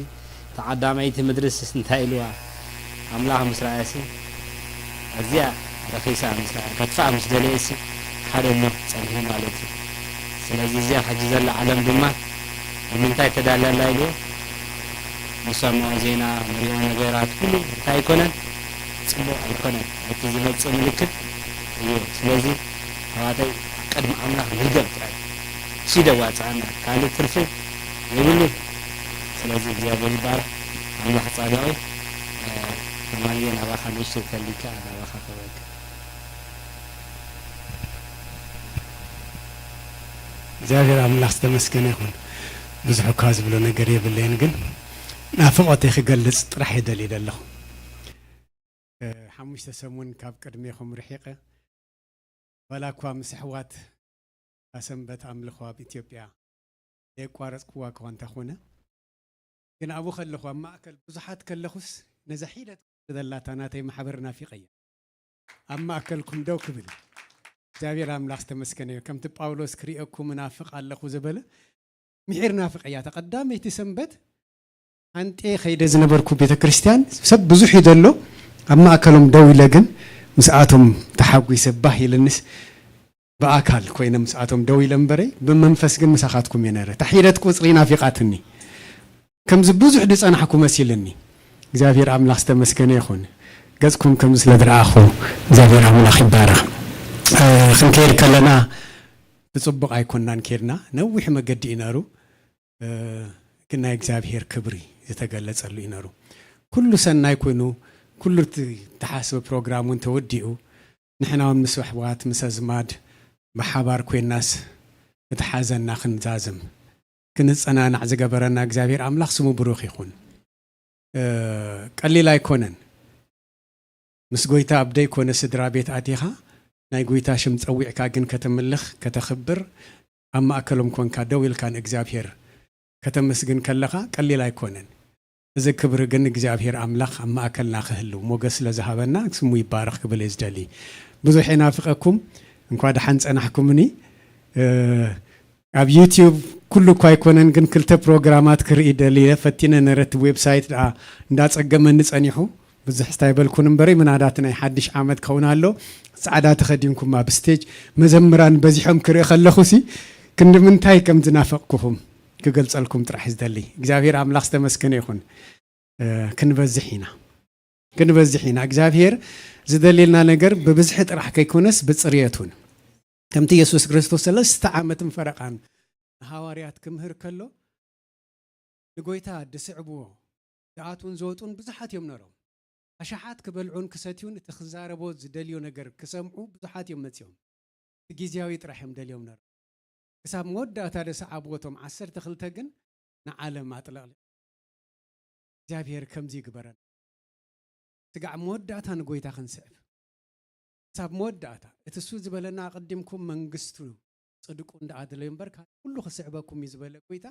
እታ ዓዳመይቲ ምድርስ እንታይ ኢልዋ? ኣምላኽ ምስ ረኣየሲ፣ ኣዝያ ረኺሳ ምስ ረኣየ፣ ከጥፍኣ ምስ ደለየሲ፣ ሓደ እሞ ጸኒሑ ማለት እዩ። ስለዚ እዚኣ ሕጂ ዘላ ዓለም ድማ ንምንታይ ተዳልያ ኣላ ኢልዎ? ንሰምዖ ዜና፣ ንሪኦ ነገራት ኩሉ እንታይ ኣይኮነን? ጽቡቕ ኣይኮነን። እቲ ዝመጽእ ምልክት እዩ። ስለዚ ኣሕዋተይ፣ ቅድሚ ኣምላኽ ንርገም ጥራይ። እሱ ደዋፅኣና፣ ካልእ ትርፊ የብሉን። ስለዚ እግዚኣብሔር ይባረኽ። ኣምላኽ ጻድቕ እዩ። ከማየ ናባኻ ንእሽተይ ከሊካ ናባኻ ክበካ። እግዚኣብሔር ኣምላኽ ዝተመስገነ ይኹን። ብዙሕ እኳ ዝብሎ ነገር የብለይን፣ ግን ናፍቖተይ ክገልጽ ጥራሕ ይደልየ ዘለኹ። ሓሙሽተ ሰሙን ካብ ቅድሜኹም ርሒቐ፣ ዋላ እኳ ምስ ኣሕዋት ኣሰንበት ኣምልኾ ኣብ ኢትዮጵያ ዘየቋረጽኩዋ እኳ እንተኾነ፣ ግን ኣብኡ ከለኹ ኣብ ማእከል ብዙሓት ከለኹስ ነዛ ሒደት ዘላታ ናተይ ማሕበር ናፊቐያ። ኣብ ማእከልኩም ደው ክብል እግዚኣብሔር ኣምላኽ ዝተመስገነ እዩ። ከምቲ ጳውሎስ ክርእየኩም እናፍቕ ኣለኹ ዝበለ ምሒር ናፍቐያ። እታ ቀዳመይቲ ሰንበት ሓንጤ ከይደ ዝነበርኩ ቤተ ክርስቲያን ሰብ ብዙሕ እዩ ዘሎ። ኣብ ማእከሎም ደው ኢለ ግን ምስኣቶም ተሓጒሰ ባህ ኢልንስ ብኣካል ኮይነ ምስኣቶም ደው ኢለ እምበረይ ብመንፈስ ግን ምሳኻትኩም እየ ነረ። እታ ሒደት ቁጽሪ ናፊቓትኒ። ከምዚ ብዙሕ ዝጸናሕኩ መሲልኒ። እግዚኣብሔር ኣምላኽ ዝተመስገነ ይኹን። ገጽኩም ከምዚ ስለ ዝረኣኹ እግዚኣብሔር ኣምላኽ ይባረኽ። ክንከይድ ከለና ብጽቡቕ ኣይኮንናን ኬድና። ነዊሕ መገዲ እዩ ነሩ። ግን ናይ እግዚኣብሔር ክብሪ ዝተገለጸሉ እዩ ነሩ። ኩሉ ሰናይ ኮይኑ፣ ኩሉ እቲ ተሓስበ ፕሮግራም እውን ተወዲኡ፣ ንሕና እውን ምስ ኣሕዋት ምስ ኣዝማድ ብሓባር ኮይናስ እቲ ሓዘንና ክንዛዝም ክንጸናናዕ ዝገበረና እግዚኣብሔር ኣምላኽ ስሙ ብሩኽ ይኹን። ቀሊል ኣይኮነን። ምስ ጎይታ ኣብ ደይኮነ ስድራ ቤት ኣቲኻ ናይ ጎይታ ሽም ጸዊዕካ ግን ከተምልኽ ከተኽብር ኣብ ማእከሎም ኮንካ ደው ኢልካ ንእግዚኣብሔር ከተመስግን ከለኻ ቀሊል ኣይኮነን። እዚ ክብሪ ግን እግዚኣብሔር ኣምላኽ ኣብ ማእከልና ክህልው ሞገስ ስለ ዝሃበና ስሙ ይባረኽ ክብል እየ ዝደሊ። ብዙሕ የናፍቐኩም። እንኳ ደሓን ጸናሕኩምኒ። ኣብ ዩትዩብ ኩሉ እኳ ኣይኮነን ግን ክልተ ፕሮግራማት ክርኢ ደልየ ፈቲነ ነረቲ ዌብሳይት ደኣ እንዳጸገመኒ ጸኒሑ ብዙሕ ስታይ በልኩን እምበረይ ምናዳት ናይ ሓድሽ ዓመት ክኸውን ኣሎ ጻዕዳ ተኸዲንኩም ኣብ ስቴጅ መዘምራን በዚሖም ክርኢ ከለኹ ሲ ክንዲ ምንታይ ከም ዝናፈቕኩኹም ክገልጸልኩም ጥራሕ ዝደሊ እግዚኣብሔር ኣምላኽ ዝተመስገነ ይኹን ክንበዝሕ ኢና ክንበዝሕ ኢና እግዚኣብሔር ዝደልየልና ነገር ብብዝሒ ጥራሕ ከይኮነስ ብጽርየቱን ከምቲ የሱስ ክርስቶስ ሰለስተ ዓመትን ፈረቓን ንሃዋርያት ክምህር ከሎ ንጎይታ ድስዕብዎ ድኣትውን ዝወጡን ብዙሓት እዮም ነሮም ኣሽሓት ክበልዑን ክሰትዩን እቲ ክዛረቦ ዝደልዮ ነገር ክሰምዑ ብዙሓት እዮም መጺኦም እቲ ግዜያዊ ጥራሕ እዮም ደልዮም ነሮም ክሳብ መወዳእታ ደሰዓብዎ እቶም ዓሰርተ ክልተ ግን ንዓለም ኣጥለቕሊቕ እግዚኣብሔር ከምዚ ይግበረና ስጋዕ መወዳእታ ንጎይታ ክንስዕብ ክሳብ መወዳእታ እቲ እሱ ዝበለና ኣቐዲምኩም መንግስቱ ጽድቁ እንዳኣደለዩ እምበር ካልእ ኩሉ ክስዕበኩም እዩ ዝበለ ጎይታ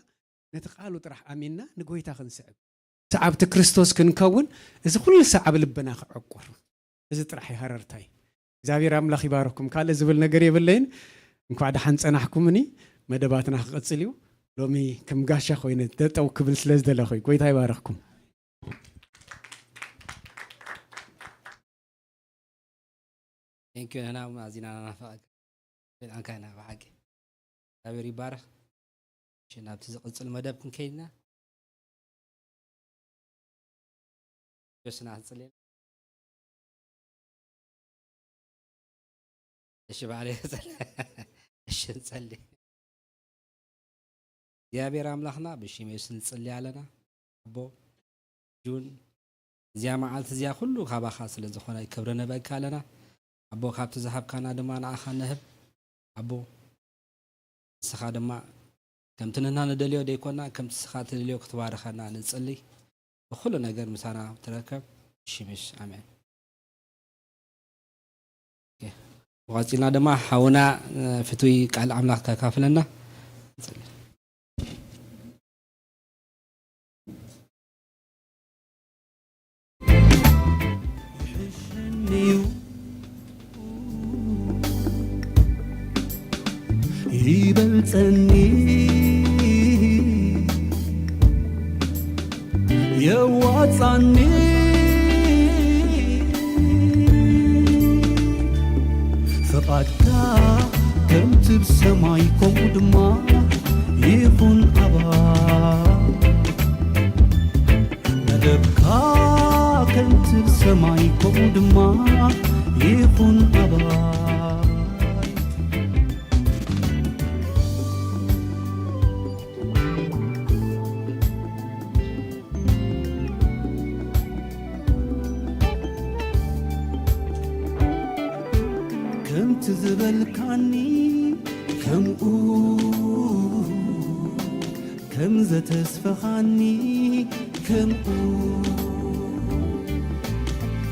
ነቲ ቃሉ ጥራሕ ኣሚንና ንጎይታ ክንስዕብ ሰዓብቲ ክርስቶስ ክንከውን እዚ ኩሉ ሰዓብ ልብና ክዕቁር እዚ ጥራሕ ይሃረርታይ እግዚኣብሔር ኣምላኽ ይባርኩም ካልእ ዝብል ነገር የብለይን እንኳዕ ደሓን ጸናሕኩምኒ መደባትና ክቕጽል እዩ ሎሚ ከም ጋሻ ኮይነ ደጠው ክብል ስለ ዝደለኹ ጎይታ ይባርኽኩም Thank you ንሕና እውን ኣዚና ናናፍቐካ ሸጣንካ ኢና ብሓቂ እግዚኣብሔር ይባረኽ እሺ ናብቲ ዝቕፅል መደብ ክንከይድና ጆስና ክንፅልየና እሺ ባዕለ እሺ ንፀሊ እግዚኣብሔር ኣምላኽና ብሽም የሱስ ንፅሊ ኣለና ኣቦ ጁን እዚኣ መዓልቲ እዚኣ ኩሉ ካባኻ ስለ ዝኾነ ክብሪ ንህበካ ኣለና ኣቦ ካብቲ ዝሃብካና ድማ ንኣኻ ንህብ ኣቦ ንስኻ ድማ ከምቲ ንህና ንደልዮ ደይኮና ከምቲ ስኻ ትደልዮ ክትባርኸና ንጽሊ ብኩሉ ነገር ምሳና ትረከብ ሽምሽ ኣሜን ብቐጺልና ድማ ሓውና ፍቱይ ቃል ኣምላኽ ከካፍለና ይበልጸኒ የዋጻኒ ፍቓድካ ከምቲ ብሰማይ ከምኡ ድማ ይኹን ኣባ መደብካ ከምቲ ብሰማይ ከምኡ ድማ ይኹን ኣባይ ዝበልካኒ ከምኡ፣ ከም ዘተስፈኻኒ ከምኡ፣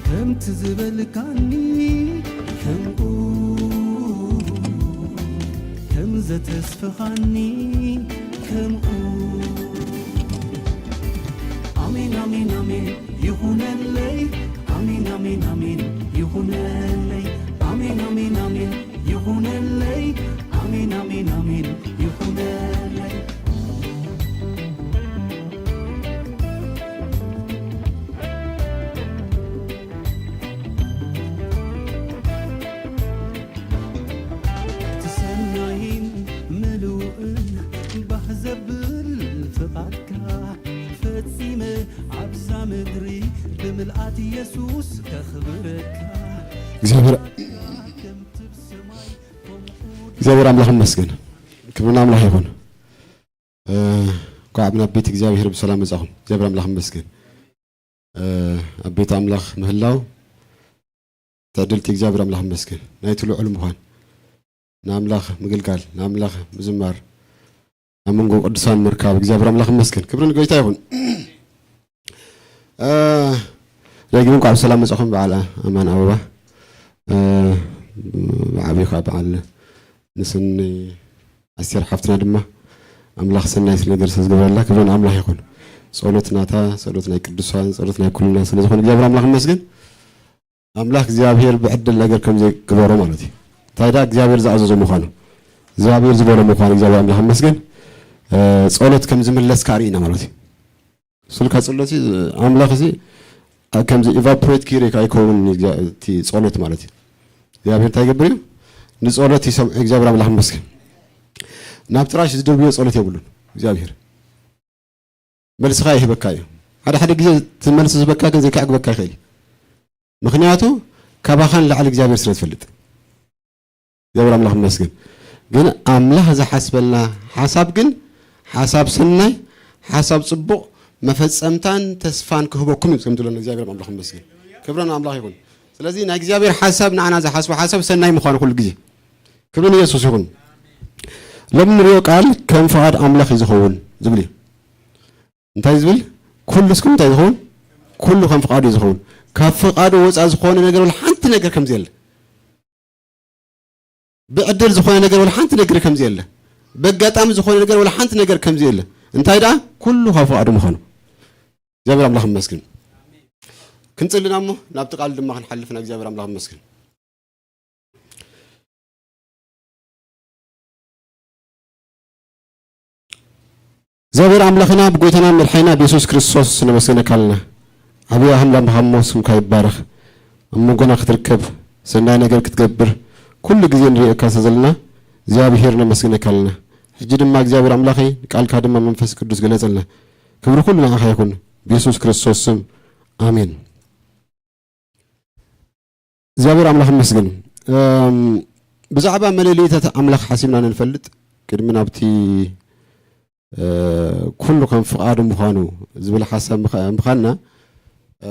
ከምቲ ዝበልካኒ ከምኡ፣ ከም ዘተስፈኻኒ ከምኡ። ኣሜን፣ ኣሜን፣ ኣሜን ይኹነለይ። ኣሜን፣ ኣሜን፣ ኣሜን ይኹነለይ። ኣሜን፣ ኣሜን፣ ኣሜን ይኹነለይ። ኣሜን፣ ኣሜን፣ ኣሜን ይኹነለይ። እቲ ሰናይን ምሉእን ባህ ዘብል ፍቓድካ ፈጺመ ኣብዛ ምድሪ ብምልኣት የሱስ ከኽብረካ። እግዚኣብሔር፣ ከምቲ ብሰማይ ከምኡ እግዚኣብሔር ኣምላኽ ይመስገን። ክብሪ ንኣምላኽ ይኹን። እ፣ እንኳዕ ናብ ቤት እግዚኣብሔር ብሰላም መጻኹም። እግዚኣብሔር ኣምላኽ ይመስገን። እ፣ ኣብ ቤት ኣምላኽ ምህላው ትዕድልቲ እግዚኣብሔር ኣምላኽ ይመስገን። ናይቲ ልዑል ምዃን፣ ንኣምላኽ ምግልጋል፣ ንኣምላኽ ምዝማር፣ ኣብ መንጎ ቅዱሳን ምርካብ እግዚኣብሔር ኣምላኽ ይመስገን። ክብሪ ንጎይታ ይኹን። እ፣ ደጊም እንኳዕ ብሰላም መጻኹም በዓል ኣማን ኣበባ። እ፣ ብዓብዩ ከዓ በዓል ንስኒ ኣስቴር ሓፍትና ድማ ኣምላኽ ሰናይ ስለ ነገር ስለ ዝገበረላ ክብሪ ንኣምላኽ ይኹን። ጸሎት ናታ፣ ጸሎት ናይ ቅዱሳን፣ ጸሎት ናይ ኩልና ስለ ዝኾነ እግዚኣብሔር ኣምላኽ ይመስገን። ኣምላኽ እግዚኣብሔር ብዕድል ነገር ከም ዘይግበሮ ማለት እዩ። እንታይ ደኣ እግዚኣብሔር ዝኣዘዞ ምዃኑ፣ እግዚኣብሔር ዝበሎ ምዃኑ እግዚኣብሔር ኣምላኽ ይመስገን። እ፣ ጸሎት ከም ዝምለስ ከዓ ርኢና ማለት እዩ። ስልካ ጸሎት እዩ፣ ኣምላኽ እዚ ከምዚ ኢቫፖሬት ኪሪ ኣይከውን እዩ፣ እቲ ጸሎት ማለት እዩ። እግዚኣብሔር እንታይ ይገብር እዩ? ንጸሎት ይሰምዖ። እግዚኣብሔር ኣምላኽ ይመስገን። ናብ ጥራሽ ዝድርብዮ ጸሎት የብሉን እግዚኣብሔር። መልስኻ ይህበካ እዩ። ሓደ ሓደ ግዜ እቲ መልሲ ዝህበካ ግን ዘይከዕግበካ ይኽእል እዩ። ምኽንያቱ ካባኻ ንላዕሊ እግዚኣብሔር ስለ ዝፈልጥ። እግዚኣብሔር ኣምላኽ ይመስገን። ግን ኣምላኽ ዝሓስበልና ሓሳብ ግን ሓሳብ ሰናይ፣ ሓሳብ ጽቡቕ፣ መፈጸምታን ተስፋን ክህበኩም እዩ ከም ዝብለና እግዚኣብሔር ኣምላኽ ይመስገን። ክብሪ ንኣምላኽ ይኹን። ስለዚ ናይ እግዚኣብሔር ሓሳብ ንዓና ዝሓስቦ ሓሳብ ሰናይ ምዃኑ ኩሉ ግዜ። ክብሪ ንየሱስ ይኹን። ሎሚ ንሪኦ ቃል ከም ፍቓድ ኣምላኽ እዩ ዝኸውን ዝብል እዩ። እንታይ ዝብል? ኩሉ እስኩም እንታይ ዝኸውን? ኩሉ ከም ፍቓዱ እዩ ዝኸውን። ካብ ፍቓዱ ወፃእ ዝኾነ ነገር ወላ ሓንቲ ነገር ከም ዘየለ። ብዕድል ዝኾነ ነገር ወላ ሓንቲ ነገር ከም ዘየለ። በጋጣሚ ዝኾነ ነገር ወላ ሓንቲ ነገር ከም ዘየለ። እንታይ ደኣ? ኩሉ ካብ ፍቓዱ ምዃኑ። እግዚኣብሔር ኣምላኽ ይመስገን። ክንጽልና እሞ ናብቲ ቃል ድማ ክንሓልፍ ና። እግዚኣብሔር ኣምላኽ ይመስገን። እግዚኣብሔር ኣምላኽና ብጎይታና መድሓኒና ብየሱስ ክርስቶስ ነመስግነካ ኣለና። ዓብያ ኣምላኽ እሞ ስምካ ይባረኽ። ኣብ መንጎና ክትርከብ፣ ሰናይ ነገር ክትገብር፣ ኩሉ ግዜ ንርእየካ ስለ ዘለና እግዚኣብሔር ነመስግነካ ኣለና። ሕጂ ድማ እግዚኣብሔር ኣምላኸይ ቃልካ ድማ መንፈስ ቅዱስ ገለጸልና። ክብሪ ኩሉ ንዓኻ ይኹን ብየሱስ ክርስቶስ ስም ኣሜን። እግዚኣብሔር ኣምላኽ ይመስገን። እም፣ ብዛዕባ መለለይታት ኣምላኽ ሓሲብና ንፈልጥ ቅድሚ ናብቲ፣ እ፣ ኩሉ ከም ፍቓዱ ምዃኑ ዝብል ሓሳብ ምኻ-፣ ምዃንና፣ እ፣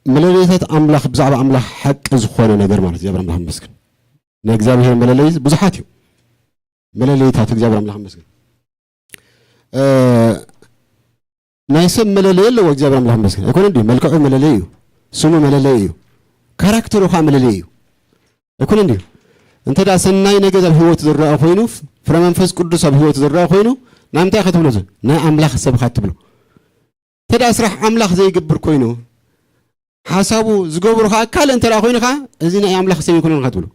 መለለይታት ኣምላኽ ብዛዕባ ኣምላኽ ሓቂ ዝኾነ ነገር ማለት እግዚኣብሔር ኣምላኽ ይመስገን። ናይ እግዚኣብሔር መለለይ ብዙሓት እዩ። መለለይታት እግዚኣብሔር ኣምላኽ ይመስገን። እ፣ ናይ ሰብ መለለይ ኣለዎ እግዚኣብሔር ኣምላኽ ይመስገን። ኣይኮነ እንዲዩ? መልክዑ መለለይ እዩ። ስሙ መለለይ እዩ። ካራክተሩ ከዓ መለለይ እዩ። ኣይኮነ እንዲዩ? እንተ ደኣ ሰናይ ነገር ኣብ ህይወቱ ዝረኣ ኮይኑ፣ ፍረ መንፈስ ቅዱስ ኣብ ህይወቱ ዝረኣ ኮይኑ፣ ናይ ምንታይ ኢኻ ትብሎ? እዚ ናይ ኣምላኽ ሰብ ኢኻ ትብሎ። እንተ ደኣ ስራሕ ኣምላኽ ዘይገብር ኮይኑ፣ ሓሳቡ ዝገብሮ ከዓ ካልእ እንተ ደኣ ኮይኑ ከዓ፣ እዚ ናይ ኣምላኽ ሰብ ኣይኮነን ኢኻ ትብሎ።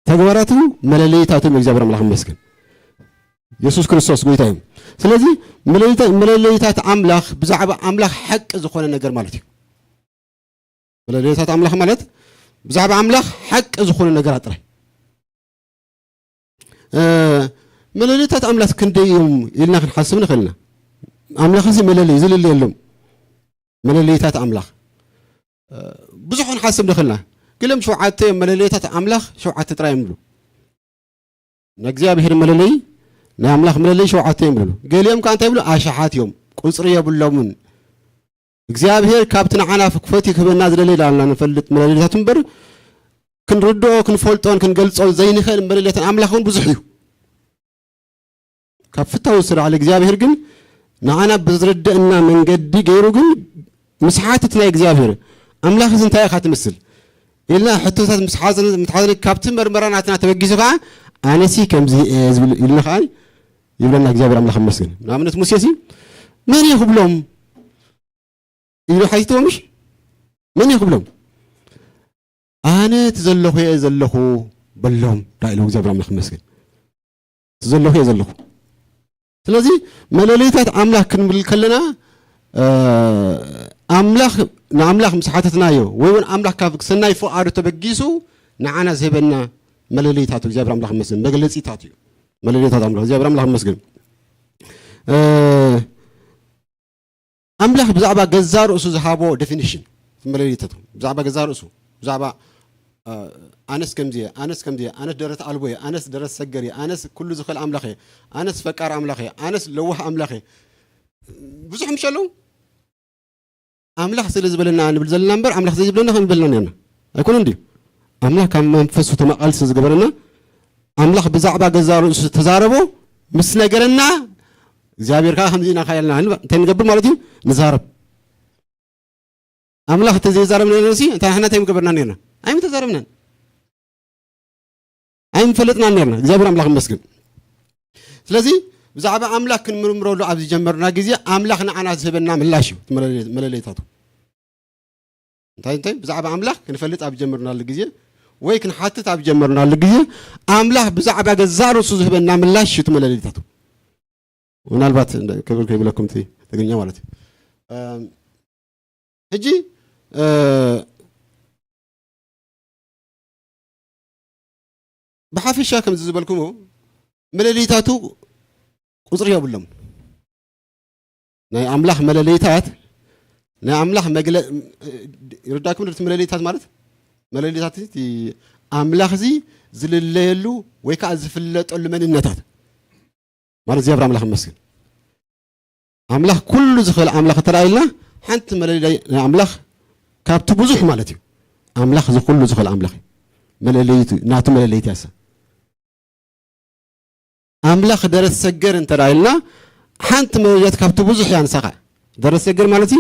ተግባራቱ መለለይታቱ እዮም። እግዚኣብሔር ኣምላኽ ይመስገን። የሱስ ክርስቶስ ጎይታ እዩ። ስለዚ መለለይታ-፣ መለለይታት ኣምላኽ ብዛዕባ ኣምላኽ ሓቂ ዝኾነ ነገር ማለት እዩ። መለለይታት ኣምላኽ ማለት ብዛዕባ ኣምላኽ ሓቂ ዝኾነ ነገራት ጥራይ። እ፣ መለለይታት ኣምላኽ ክንደይ እዮም ኢልና ክንሓስብ ንኽእል ኢና። ኣምላኽ እዚ መለለይ ዝልለ የሎም። መለለይታት ኣምላኽ፣ እ፣ ብዙሕ ክንሓስብ ንኽእል ኢና። ገሊኦም ሸውዓተ እዮም መለለይታት ኣምላኽ፣ ሸውዓተ ጥራይ እዮም ይብሉ። ናይ እግዚኣብሔር መለለይ፣ ናይ ኣምላኽ መለለይ ሸውዓተ እዮም ይብሉ። ገሊኦም ከኣ እንታይ ይብሉ? ኣሽሓት እዮም፣ ቁጽሪ የብሎምን። እግዚኣብሔር ካብቲ ንዓና ክፈትዩ ክህበና ዝደለየ ኢልና ንፈልጥ መለለይታት እምበር፣ ክንርድኦ ክንፈልጦን ክንገልጾን ዘይንኽእል መለለይታት ኣምላኽ እውን ብዙሕ እዩ። ካብ ፍታው ዝተላዕለ እግዚኣብሔር ግን ንዓና ብዝርድእና መንገዲ ገይሩ ግን ምስ ሓትት ናይ እግዚኣብሔር ኣምላኽ እዚ እንታይ ኢኻ ትምስል ኢልና ሕቶታት ምስ ሓዘን ምስ ሓዘን ካብቲ መርመራ ናትና ተበጊሱ ከዓ ኣነሲ ከምዚ እየ ዝብል ኢልና ከዓ ይብለና እግዚኣብሔር ኣምላኽ ይመስገን። ንኣብነት ሙሴሲ መን እየ ክብሎም ኢሉ ሓቲትዎ ምሽ መን እየ ክብሎም ኣነ እቲ ዘለኹ እየ ዘለኹ በሎም ዳ ኢሉ እግዚኣብሔር ኣምላኽ ይመስገን። እቲ ዘለኹ እየ ዘለኹ። ስለዚ መለለይታት ኣምላኽ ክንብል ከለና ኣምላኽ ንኣምላኽ ምስ ሓተትናዮ ወይ እውን ኣምላኽ ካብ ሰናይ ፍቓዱ ተበጊሱ ንዓና ዝህበና መለለይታት እግዚኣብሔር ኣምላኽ መስል መግለፂታት እዩ። መለለይታት ኣምላኽ እግዚኣብሔር ኣምላኽ መስግን። ኣምላኽ ብዛዕባ ገዛ ርእሱ ዝሃቦ ዴፊኒሽን መለለይታቱ ብዛዕባ ገዛ ርእሱ ብዛዕባ ኣነስ ከምዚ እየ ኣነስ ከምዚ እየ ኣነስ ደረት ኣልቦ እየ ኣነስ ደረት ሰገር እየ ኣነስ ኩሉ ዝኽእል ኣምላኽ እየ ኣነስ ፈቃር ኣምላኽ እየ ኣነስ ለዋህ ኣምላኽ እየ ብዙሕ ምሽ ኣለዉ። ኣምላኽ ስለ ዝበለና ንብል ዘለና እምበር ኣምላኽ ዘይዝብለና ከም ዝበለና ነርና ኣይኮነ እንዲ ኣምላኽ ካብ መንፈሱ ተመቓልሲ ዝገበረና ኣምላኽ ብዛዕባ ገዛ ርእሱ ተዛረቦ ምስ ነገረና እግዚኣብሔር ከዓ ከምዚ ኢና ካየልና እንታይ ንገብር ማለት እዩ ንዛረብ ኣምላኽ እንተዘይዛረብ ነርሲ እንታይ ንሕና እንታይ ምገበርና ነርና ኣይምተዛረብናን ኣይምፈለጥናን ነርና እግዚኣብሔር ኣምላኽ ይመስግን ስለዚ ብዛዕባ ኣምላኽ ክንምርምረሉ ኣብ ዝጀመርና ግዜ ኣምላኽ ንዓና ዝህበና ምላሽ እዩ መለለይታቱ እንታይ እንታይ ብዛዕባ ኣምላኽ ክንፈልጥ ኣብ ጀመርናሉ ግዜ ወይ ክንሓትት ኣብ ጀመርናሉ ግዜ ኣምላኽ ብዛዕባ ገዛ ርእሱ ዝህበና ምላሽ እዩ መለለይታቱ ምናልባት ክብል ከይብለኩም ትግርኛ ማለት እዩ ሕጂ ብሓፈሻ ከምዚ ዝበልኩሞ መለለይታቱ ቁፅሪ የብሎም ናይ ኣምላኽ መለለይታት ናይ ኣምላኽ መግለ ይርዳኩም ድርቲ መለለይታት ማለት መለለይታት ኣምላኽ እዚ ዝልለየሉ ወይ ከዓ ዝፍለጠሉ መንነታት ማለት እግዚኣብሔር ኣምላኽ ይመስገን ኣምላኽ ኩሉ ዝኽእል ኣምላኽ ተላኢልና ሓንቲ መለለይ ናይ ኣምላኽ ካብቲ ብዙሕ ማለት እዩ ኣምላኽ እዚ ኩሉ ዝኽእል ኣምላኽ እዩ መለለይቱ ናቱ መለለይቲ ያሰ ኣምላኽ ደረት ሰገር እንተላኢልና ሓንቲ መለለይት ካብቲ ብዙሕ እያ ንሳኻ ደረት ሰገር ማለት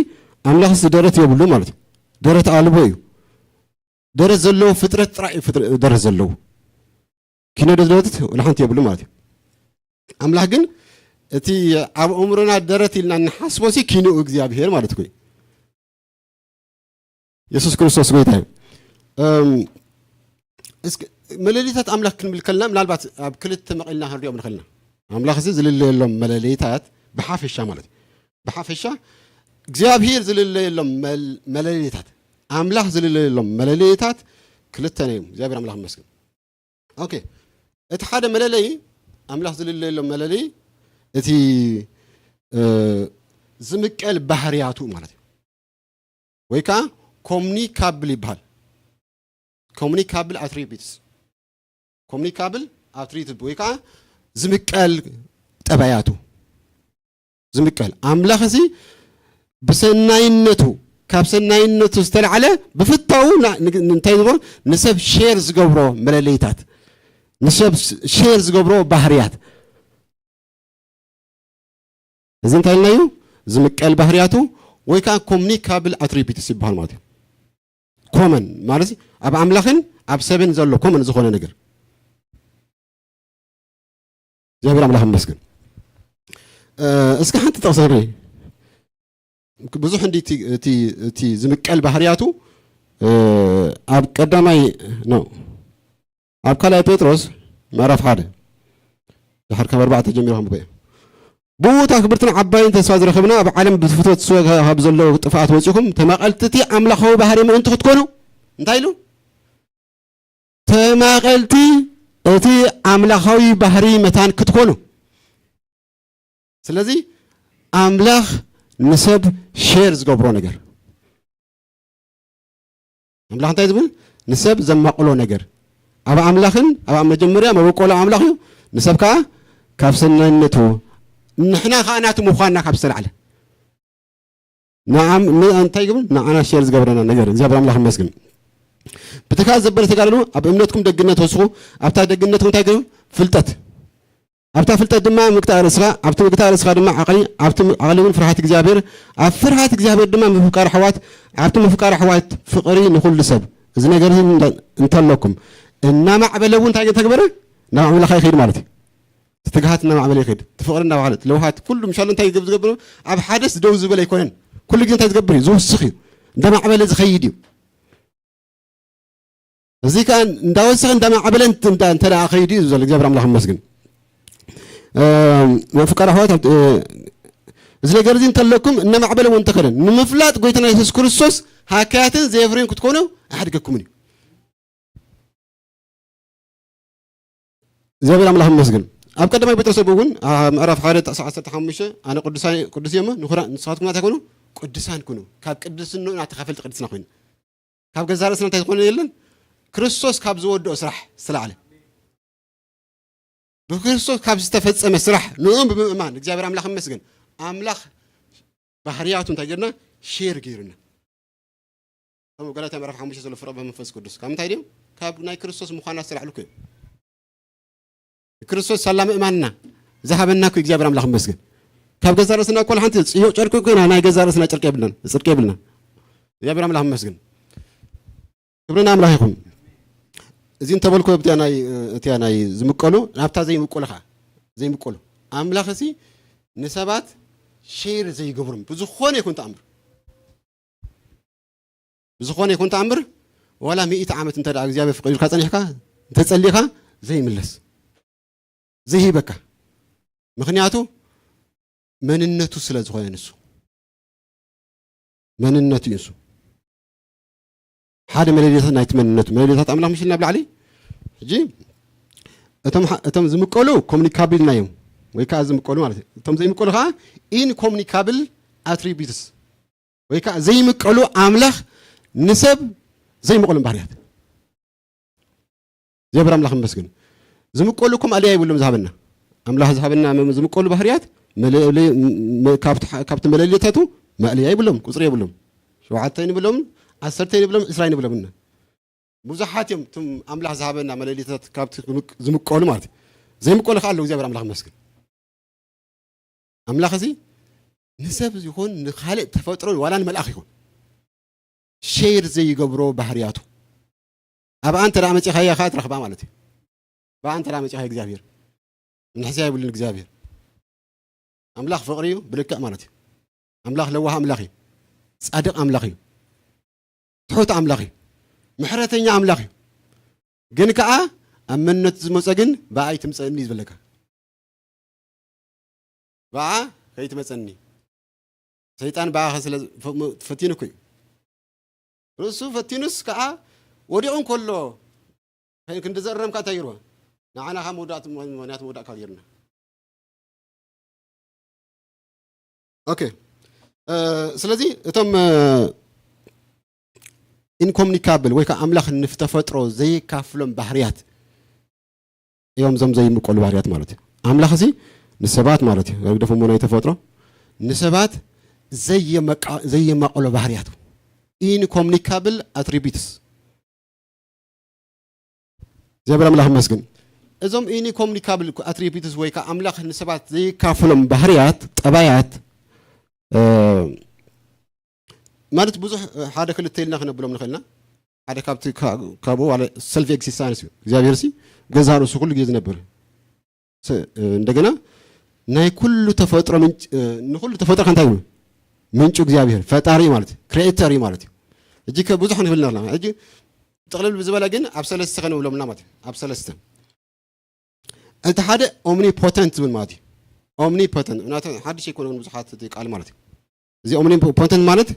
ኣምላኽ እዚ ደረት የብሉ ማለት እዩ ደረት ኣልቦ እዩ ደረት ዘለዎ ፍጥረት ጥራይ እዩ ደረት ዘለዎ ኪነ ደረት ወላ ሓንቲ የብሉ ማለት እዩ ኣምላኽ ግን እቲ ኣብ እምሮና ደረት ኢልና እንሓስቦ ሲ ኪንኡ እግዚኣብሄር ማለት እኮ እዩ የሱስ ክርስቶስ ጎይታ እዩ መለሊታት ኣምላኽ ክንብል ከልና ምናልባት ኣብ ክልተ መቒልና ክንሪኦም ንኽእልና ኣምላኽ እዚ ዝልለየሎም መለለይታት ብሓፈሻ ማለት እዩ ብሓፈሻ እግዚኣብሄር ዝልለየሎም መለለይታት ኣምላኽ ዝልለየሎም መለለይታት ክልተ ናይ እዮም እግዚኣብሔር ኣምላኽ መስግን ኦኬ እቲ ሓደ መለለይ ኣምላኽ ዝልለየሎም መለለይ እቲ ዝምቀል ባህርያቱ ማለት እዩ ወይ ከዓ ኮሙኒካብል ይበሃል ኮሙኒካብል ኣትሪቢትስ ኮሙኒካብል ኣትሪቢትስ ወይ ከዓ ዝምቀል ጠባያቱ ዝምቀል ኣምላኽ እዚ ብሰናይነቱ ካብ ሰናይነቱ ዝተላዕለ ብፍታው እንታይ ዝብሎ ንሰብ ሼር ዝገብሮ መለለይታት ንሰብ ሼር ዝገብሮ ባህርያት እዚ እንታይ ኢልና እዩ ዝምቀል ባህርያቱ ወይ ከዓ ኮሙኒካብል ኣትሪቢትስ ይበሃል ማለት እዩ ኮመን ማለት ኣብ ኣምላኽን ኣብ ሰብን ዘሎ ኮመን ዝኾነ ነገር እግዚኣብሔር ኣምላኽ ይመስገን እስኪ ሓንቲ ጥቕሲ ንርኢ ብዙሕ እንዲ እቲ ዝምቀል ባህርያቱ ኣብ ቀዳማይ ነው ኣብ ካልኣይ ጴጥሮስ ምዕራፍ ሓደ ድሓር ካብ ኣርባዕተ ጀሚሩ ከንብቦ እየ ብኡ እታ ክብርትን ዓባይን ተስፋ ዝረኸብና ኣብ ዓለም ብፍትወት ስወ ካብ ዘለዉ ጥፍኣት ወፂኹም ተማቐልቲ እቲ ኣምላኻዊ ባህሪ ምእንቲ ክትኮኑ እንታይ ኢሉ ተማቐልቲ እቲ ኣምላኻዊ ባህሪ መታን ክትኮኑ ስለዚ ኣምላኽ ንሰብ ሼር ዝገብሮ ነገር ኣምላኽ እንታይ ዝብል ንሰብ ዘማቕሎ ነገር ኣብ ኣምላኽን ኣብ መጀመርያ መበቆሎ ኣምላኽ እዩ ንሰብ ከዓ ካብ ሰናይነቱ ንሕና ከዓ ናቱ ምዃንና ካብ ዝተላዕለ እንታይ ግብል ንዓና ሼር ዝገብረና ነገር እግዚኣብሔር ኣምላኽ ይመስግን ብትካል ዘበለ ተጋደሉ፣ ኣብ እምነትኩም ደግነት ወስኹ፣ ኣብታ ደግነትኩም እንታይ ገሩ? ፍልጠት። ኣብታ ፍልጠት ድማ ምግታእ ርእስኻ፣ ኣብቲ ምግታእ ርእስኻ ድማ ዓቕሊ፣ ኣብቲ ዓቕሊ እውን ፍርሃት እግዚኣብሔር፣ ኣብ ፍርሃት እግዚኣብሔር ድማ ምፍቃር ኣሕዋት፣ ኣብቲ ምፍቃር ኣሕዋት ፍቕሪ ንኹሉ ሰብ። እዚ ነገር እዚ እንተ-፣ እንተለኩም፣ እናማዕበለ እውን እንታይ ተግበረ? እናማዕበለ ኸዓ ይኸይድ ማለት እዩ። እቲ ትግሃት እናማዕበለ ይኸይድ፣ እቲ ፍቕሪ እናባህለት፣ ለውሃት፣ ኩሉ ምሻሉ እንታይ ዝገብር፣ ዝገብር፣ ኣብ ሓደስ ደው ዝበለ ኣይኮነን። ኩሉ ግዜ እንታይ ዝገብር እዩ? ዝውስኽ እዩ። እንዳማዕበለ ዝኸይድ እዩ። እዚ ከኣ እንዳወሰኸ እንዳማዕበለ እንተ-፣ እንዳ-፣ እንተ ደኣ ኸይዱ እዩ ዘሎ። እግዚኣብሔር ኣምላኽ ይመስገን። እ፣ መፍቀር ኣሕዋት፣ ኣብ-፣ እ፣ እዚ ነገር እዚ እንተለኩም እናማዕበለ እውን እንተኸደ፣ ንምፍላጥ ጎይታና የሱስ ክርስቶስ ሃካያትን ዘየፍርዩን ክትኮኑ ኣይሓድገኩምን እዩ። እግዚኣብሔር ኣምላኽ ይመስገን። ኣብ ቀዳማይ ጴጥሮስ እውን፣ ኣብ ምዕራፍ ሓደ ጥቕሲ ዓሰርተ ሓሙሽተ፣ ኣነ ቅዱሳን፣ ቅዱስ እየ እሞ፣ ንኹራ-፣ ንስኻትኩም እንታይ ኩኑ? ቅዱሳን ኩኑ። ካብ ቅድስንኡ ናተኻፈልቲ ቅድስና ኮይኑ። ካብ ገዛእ ርእስና እንታይ ዝኾነ የለን? ክርስቶስ ካብ ዝወድኦ ስራሕ ዝተላዕለ። ብክርስቶስ ካብ ዝተፈጸመ ስራሕ ንዕኡ ብምእማን እግዚኣብሔር ኣምላኽ ይመስገን። ኣምላኽ ባህርያቱ እንታይ ገይርና? ሼር ገይርና። እቶም ገላትያ ምዕራፍ ሓሙሽተ ዘሎ ፍረ መንፈስ ቅዱስ ካብ ምንታይ ድዮም? ካብ ናይ ክርስቶስ ምዃና ዝተላዕሉ እኮ እዮም። ክርስቶስ ሳላ ምእማንና ዝሃበና እኮ እግዚኣብሔር ኣምላኽ ይመስገን። ካብ ገዛእ ርእስና እኮ ሓንቲ ጽዮ ጨርቂ እኮ ኢና፣ ናይ ገዛእ ርእስና ጨርቂ የብልናን፣ ጽድቂ የብልናን። እግዚኣብሔር ኣምላኽ ይመስገን። ክብሪ ንኣምላኽ ይኹን። እዚ እንተበልኩ እቲያ ናይ፣ እቲያ ናይ ዝምቀሉ ናብታ ዘይምቀሉ ኸዓ፣ ዘይምቀሉ። ኣምላኽ እዚ ንሰባት ሼር ዘይገብሮም ብዝኾነ ይኹን ተኣምር። ብዝኾነ ይኹን ተኣምር፣ ዋላ ሚእቲ ዓመት እንተ ደኣ እግዚኣብሔር ፍቒዱ ኢልካ ጸኒሕካ፣ እንተጸሊእካ ዘይምለስ። ዘይህበካ። ምኽንያቱ መንነቱ ስለ ዝኾነ ንሱ። መንነቱ እዩ ንሱ። ሓደ መለለይታት ናይቲ መንነቱ። መለለይታት ኣምላኽ ምሽ ኢልና ኣብ ላዕሊ። ሕጂ እቶም ሓ-፣ እቶም ዝምቀሉ ኮሙኒካብል ኢልና እዮም። ወይ ከኣ ዝምቀሉ ማለት እዩ። እቶም ዘይምቀሉ ከኣ ኢንኮሙኒካብል ኣትሪቢዩትስ። ወይ ከኣ ዘይምቀሉ ኣምላኽ ንሰብ ዘይምቀሎም ባህርያት። እግዚኣብሔር ኣምላኽ ይመስገን። ዝምቀሉ እኮ ማእለያ የብሎም ዝሃበና። ኣምላኽ ዝሃበና መ-፣ ዝምቀሉ ባህርያት መለ-፣ መ-፣ ካብቲ ሓ-፣ ካብቲ መለለይታቱ ማእለያ የብሎም፣ ቁጽሪ የብሎም። ሸውዓተ ንብሎም፣ ዓሰርተ ንብሎም፣ ዕስራ ንብሎም እና። ብዙሓት እዮም እቶም ኣምላኽ ዝሃበና መለለይታት ካብቲ ዝምቅ-፣ ዝምቀሉ ማለት እዩ። ዘይምቀሉ ከኣ ኣለዉ፣ እግዚኣብሔር ኣምላኽ ይመስገን። ኣምላኽ እዚ ንሰብ ይኹን ንኻልእ ተፈጥሮ ዋላ ንመልኣኽ ይኹን ሼር ዘይገብሮ ባህርያቱ። ኣብኣ እንተ ደኣ መጺኻያ ኸኣ ትረኽባ ማለት እዩ። ብኣ እንተ ደኣ መጺኻ እግዚኣብሔር ምንሕስያ የብሉን እግዚኣብሔር። ኣምላኽ ፍቕሪ እዩ ብልክዕ ማለት እዩ። ኣምላኽ ለዋህ ኣምላኽ እዩ። ጻድቕ ኣምላኽ እዩ። ትሑት ኣምላኽ እዩ። ምሕረተኛ ኣምላኽ እዩ። ግን ከኣ ኣብ መንነቱ ዝመጸ ግን ብኣይ ትምጸእኒ እዩ ዝበለካ። ብኣ ከይትመጸኒ። ሰይጣን ብኣኻ ስለ ፈ-፣ ፈቲኑኩ እዩ። ርእሱ ፈቲኑስ ከኣ ወዲቑ እንከሎ ከ-፣ ክንዲ ዘእረምካ እንታይ ገይርዎ? ንዓና ካብ መውዳእቲ ምኽንያት መውዳእካ ገይርና። ኦኬ። እ፣ ስለዚ እቶም፣ እ፣ ኢንኮሙኒካብል ወይ ከኣ ኣምላኽ ንተፈጥሮ ዘይካፍሎም ባህርያት እዮም እዞም ዘይምቀሉ ባህርያት ማለት እዩ። ኣምላኽ እዚ ንሰባት ማለት እዩ፣ ግደፎሞ ናይ ተፈጥሮ፣ ንሰባት ዘየመቃ-፣ ዘየማቀሎ ባህርያት፣ ኢንኮሙኒካብል ኣትሪቢዩትስ። እግዚኣብሔር ኣምላኽ ይመስገን። እዞም ኢንኮሙኒካብል ኣትሪቢዩትስ ወይ ከኣ ኣምላኽ ንሰባት ዘይካፍሎም ባህርያት፣ ጠባያት፣ እ፣ ማለት ብዙሕ፣ እ፣ ሓደ ክልተ ኢልና ክነብሎም ንኽእልና። ሓደ ካብቲ ካ-፣ ካብኡ ዋላ ሰልፍ ኤግዚስታንስ እዩ። እግዚኣብሔር ሲ ገዛ ርእሱ ኩሉ ግዜ ዝነብር። ስ-፣ እ፣ እንደገና ናይ ኩሉ ተፈጥሮ ምንጭ-፣ እ፣ ንኹሉ ተፈጥሮ ከ እንታይ እዩ? ምንጩ እግዚኣብሔር፣ ፈጣሪ እዩ ማለት እዩ። ክሪኤተር እዩ ማለት እዩ። ሕጂ ከ ብዙሕ ንብል ኣለና። ሕጂ ጥቕልል ብዝበለ ግን ኣብ ሰለስተ ከነብሎም ኢና ማለት እዩ። ኣብ ሰለስተ። እቲ ሓደ ኦምኒፖተንት ዝብል ማለት እዩ። ኦምኒፖተንት፣ ምክንያቱ ሓድሽ ኣይኮነን ብዙሓት እቲ ቃል ማለት እዩ። እዚ ኦምኒፖተንት ማለት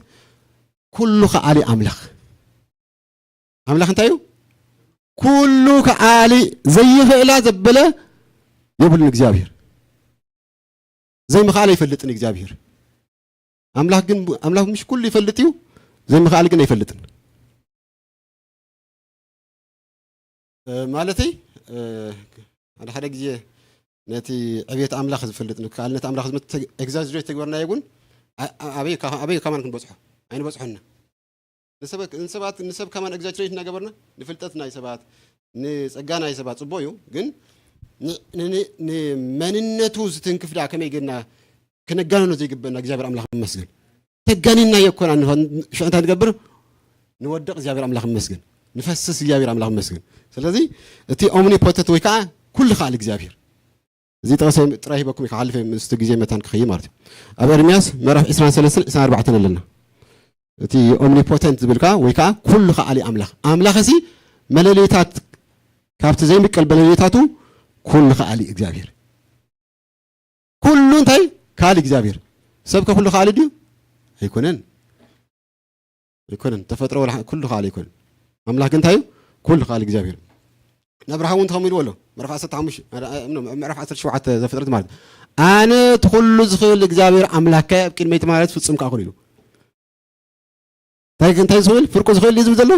ኩሉ ከኣሊ ኣምላኽ። ኣምላኽ እንታይ እዩ? ኩሉ ከኣሊ፣ ዘይኽእላ ዘበለ የብሉን እግዚኣብሔር። ዘይምኽኣል ኣይፈልጥን እግዚኣብሔር። ኣምላኽ ግን፣ ኣምላኽ ምሽ ኩሉ ይፈልጥ እዩ፣ ዘይምኽኣል ግን ኣይፈልጥን። እ፣ ማለተይ፣ እ፣ ሓደ ሓደ ግዜ ነቲ ዕብየት ኣምላኽ ዝፈልጥ፣ ንከኣልነት ኣምላኽ ዝምት-፣ ኤግዛጅሬት ተግበርናዮ እውን፣ ኣ-፣ ኣ-፣ ኣበይ ካ-፣ ኣበይ ከማን ክንበጽሖ? ኣይንበጽሖን ኢና። ንሰበ- ንሰባት ንሰብ ከማን ኤግዛጀሬት እናገበርና ንፍልጠት ናይ ሰባት ንጸጋ ናይ ሰባት ጽቡቕ እዩ። ግን ን- ን- ን- ንመንነቱ ዝትንክፍ ደኣ ከመይ ጌርና ክነጋንኖ ዘይግበና እግዚኣብሔር ኣምላኽ ይመስገን። ተጋኒና የኮና ሽዑ እንታይ ንገብር ንወድቕ እግዚኣብሔር ኣምላኽ ይመስገን። ንፈስስ እግዚኣብሔር ኣምላኽ ይመስገን። ስለዚ እቲ ኦምኒፖተንት ወይ ከዓ ኩሉ ከኣል እግዚኣብሔር እዚ ጠቕሰ ጥራይ ሂበኩም ክሓልፈ ምስቲ ግዜ መታን ክኸይ ማለት እዩ። ኣብ ኤርምያስ ምዕራፍ ዕስራን ሰለስተን ዕስራን ኣርባዕተን ኣለና። እቲ ኦምኒፖተንት ዝብል ከዓ ወይ ከዓ ኩሉ ከኣሊ ኣምላኽ ኣምላኽ እዚ መለለይታት ካብቲ ዘይምቀል መለለይታቱ ኩሉ ከኣሊ እግዚኣብሔር ኩሉ እንታይ ከኣሊ እግዚኣብሔር ሰብ ከኩሉ ከኣሊ ድዩ? ኣይኮነን። ኣይኮነን። ተፈጥሮ ወላ ኩሉ ከኣሊ ኣይኮነን። ኣምላኽ ግን እንታይ እዩ? ኩሉ ከኣሊ እግዚኣብሔር። ነብርሃ እውን ከምኡ ኢልዎ ኣሎ። ምዕራፍ ዓሰርተ ሓሙሽተ ምዕራፍ ዓሰርተ ሸውዓተ ዘፍጥረት ማለት ኣነ እቲ ኩሉ ዝኽእል እግዚኣብሔር ኣምላኽካ ኣብ ቅድመይቲ ማለት ፍጹም ከኣ ኩሉ ኢሉ። እንታይ እንታይ ዝኽእል ፍርቁ ዝኽእል እዩ ዝብል ዘሎ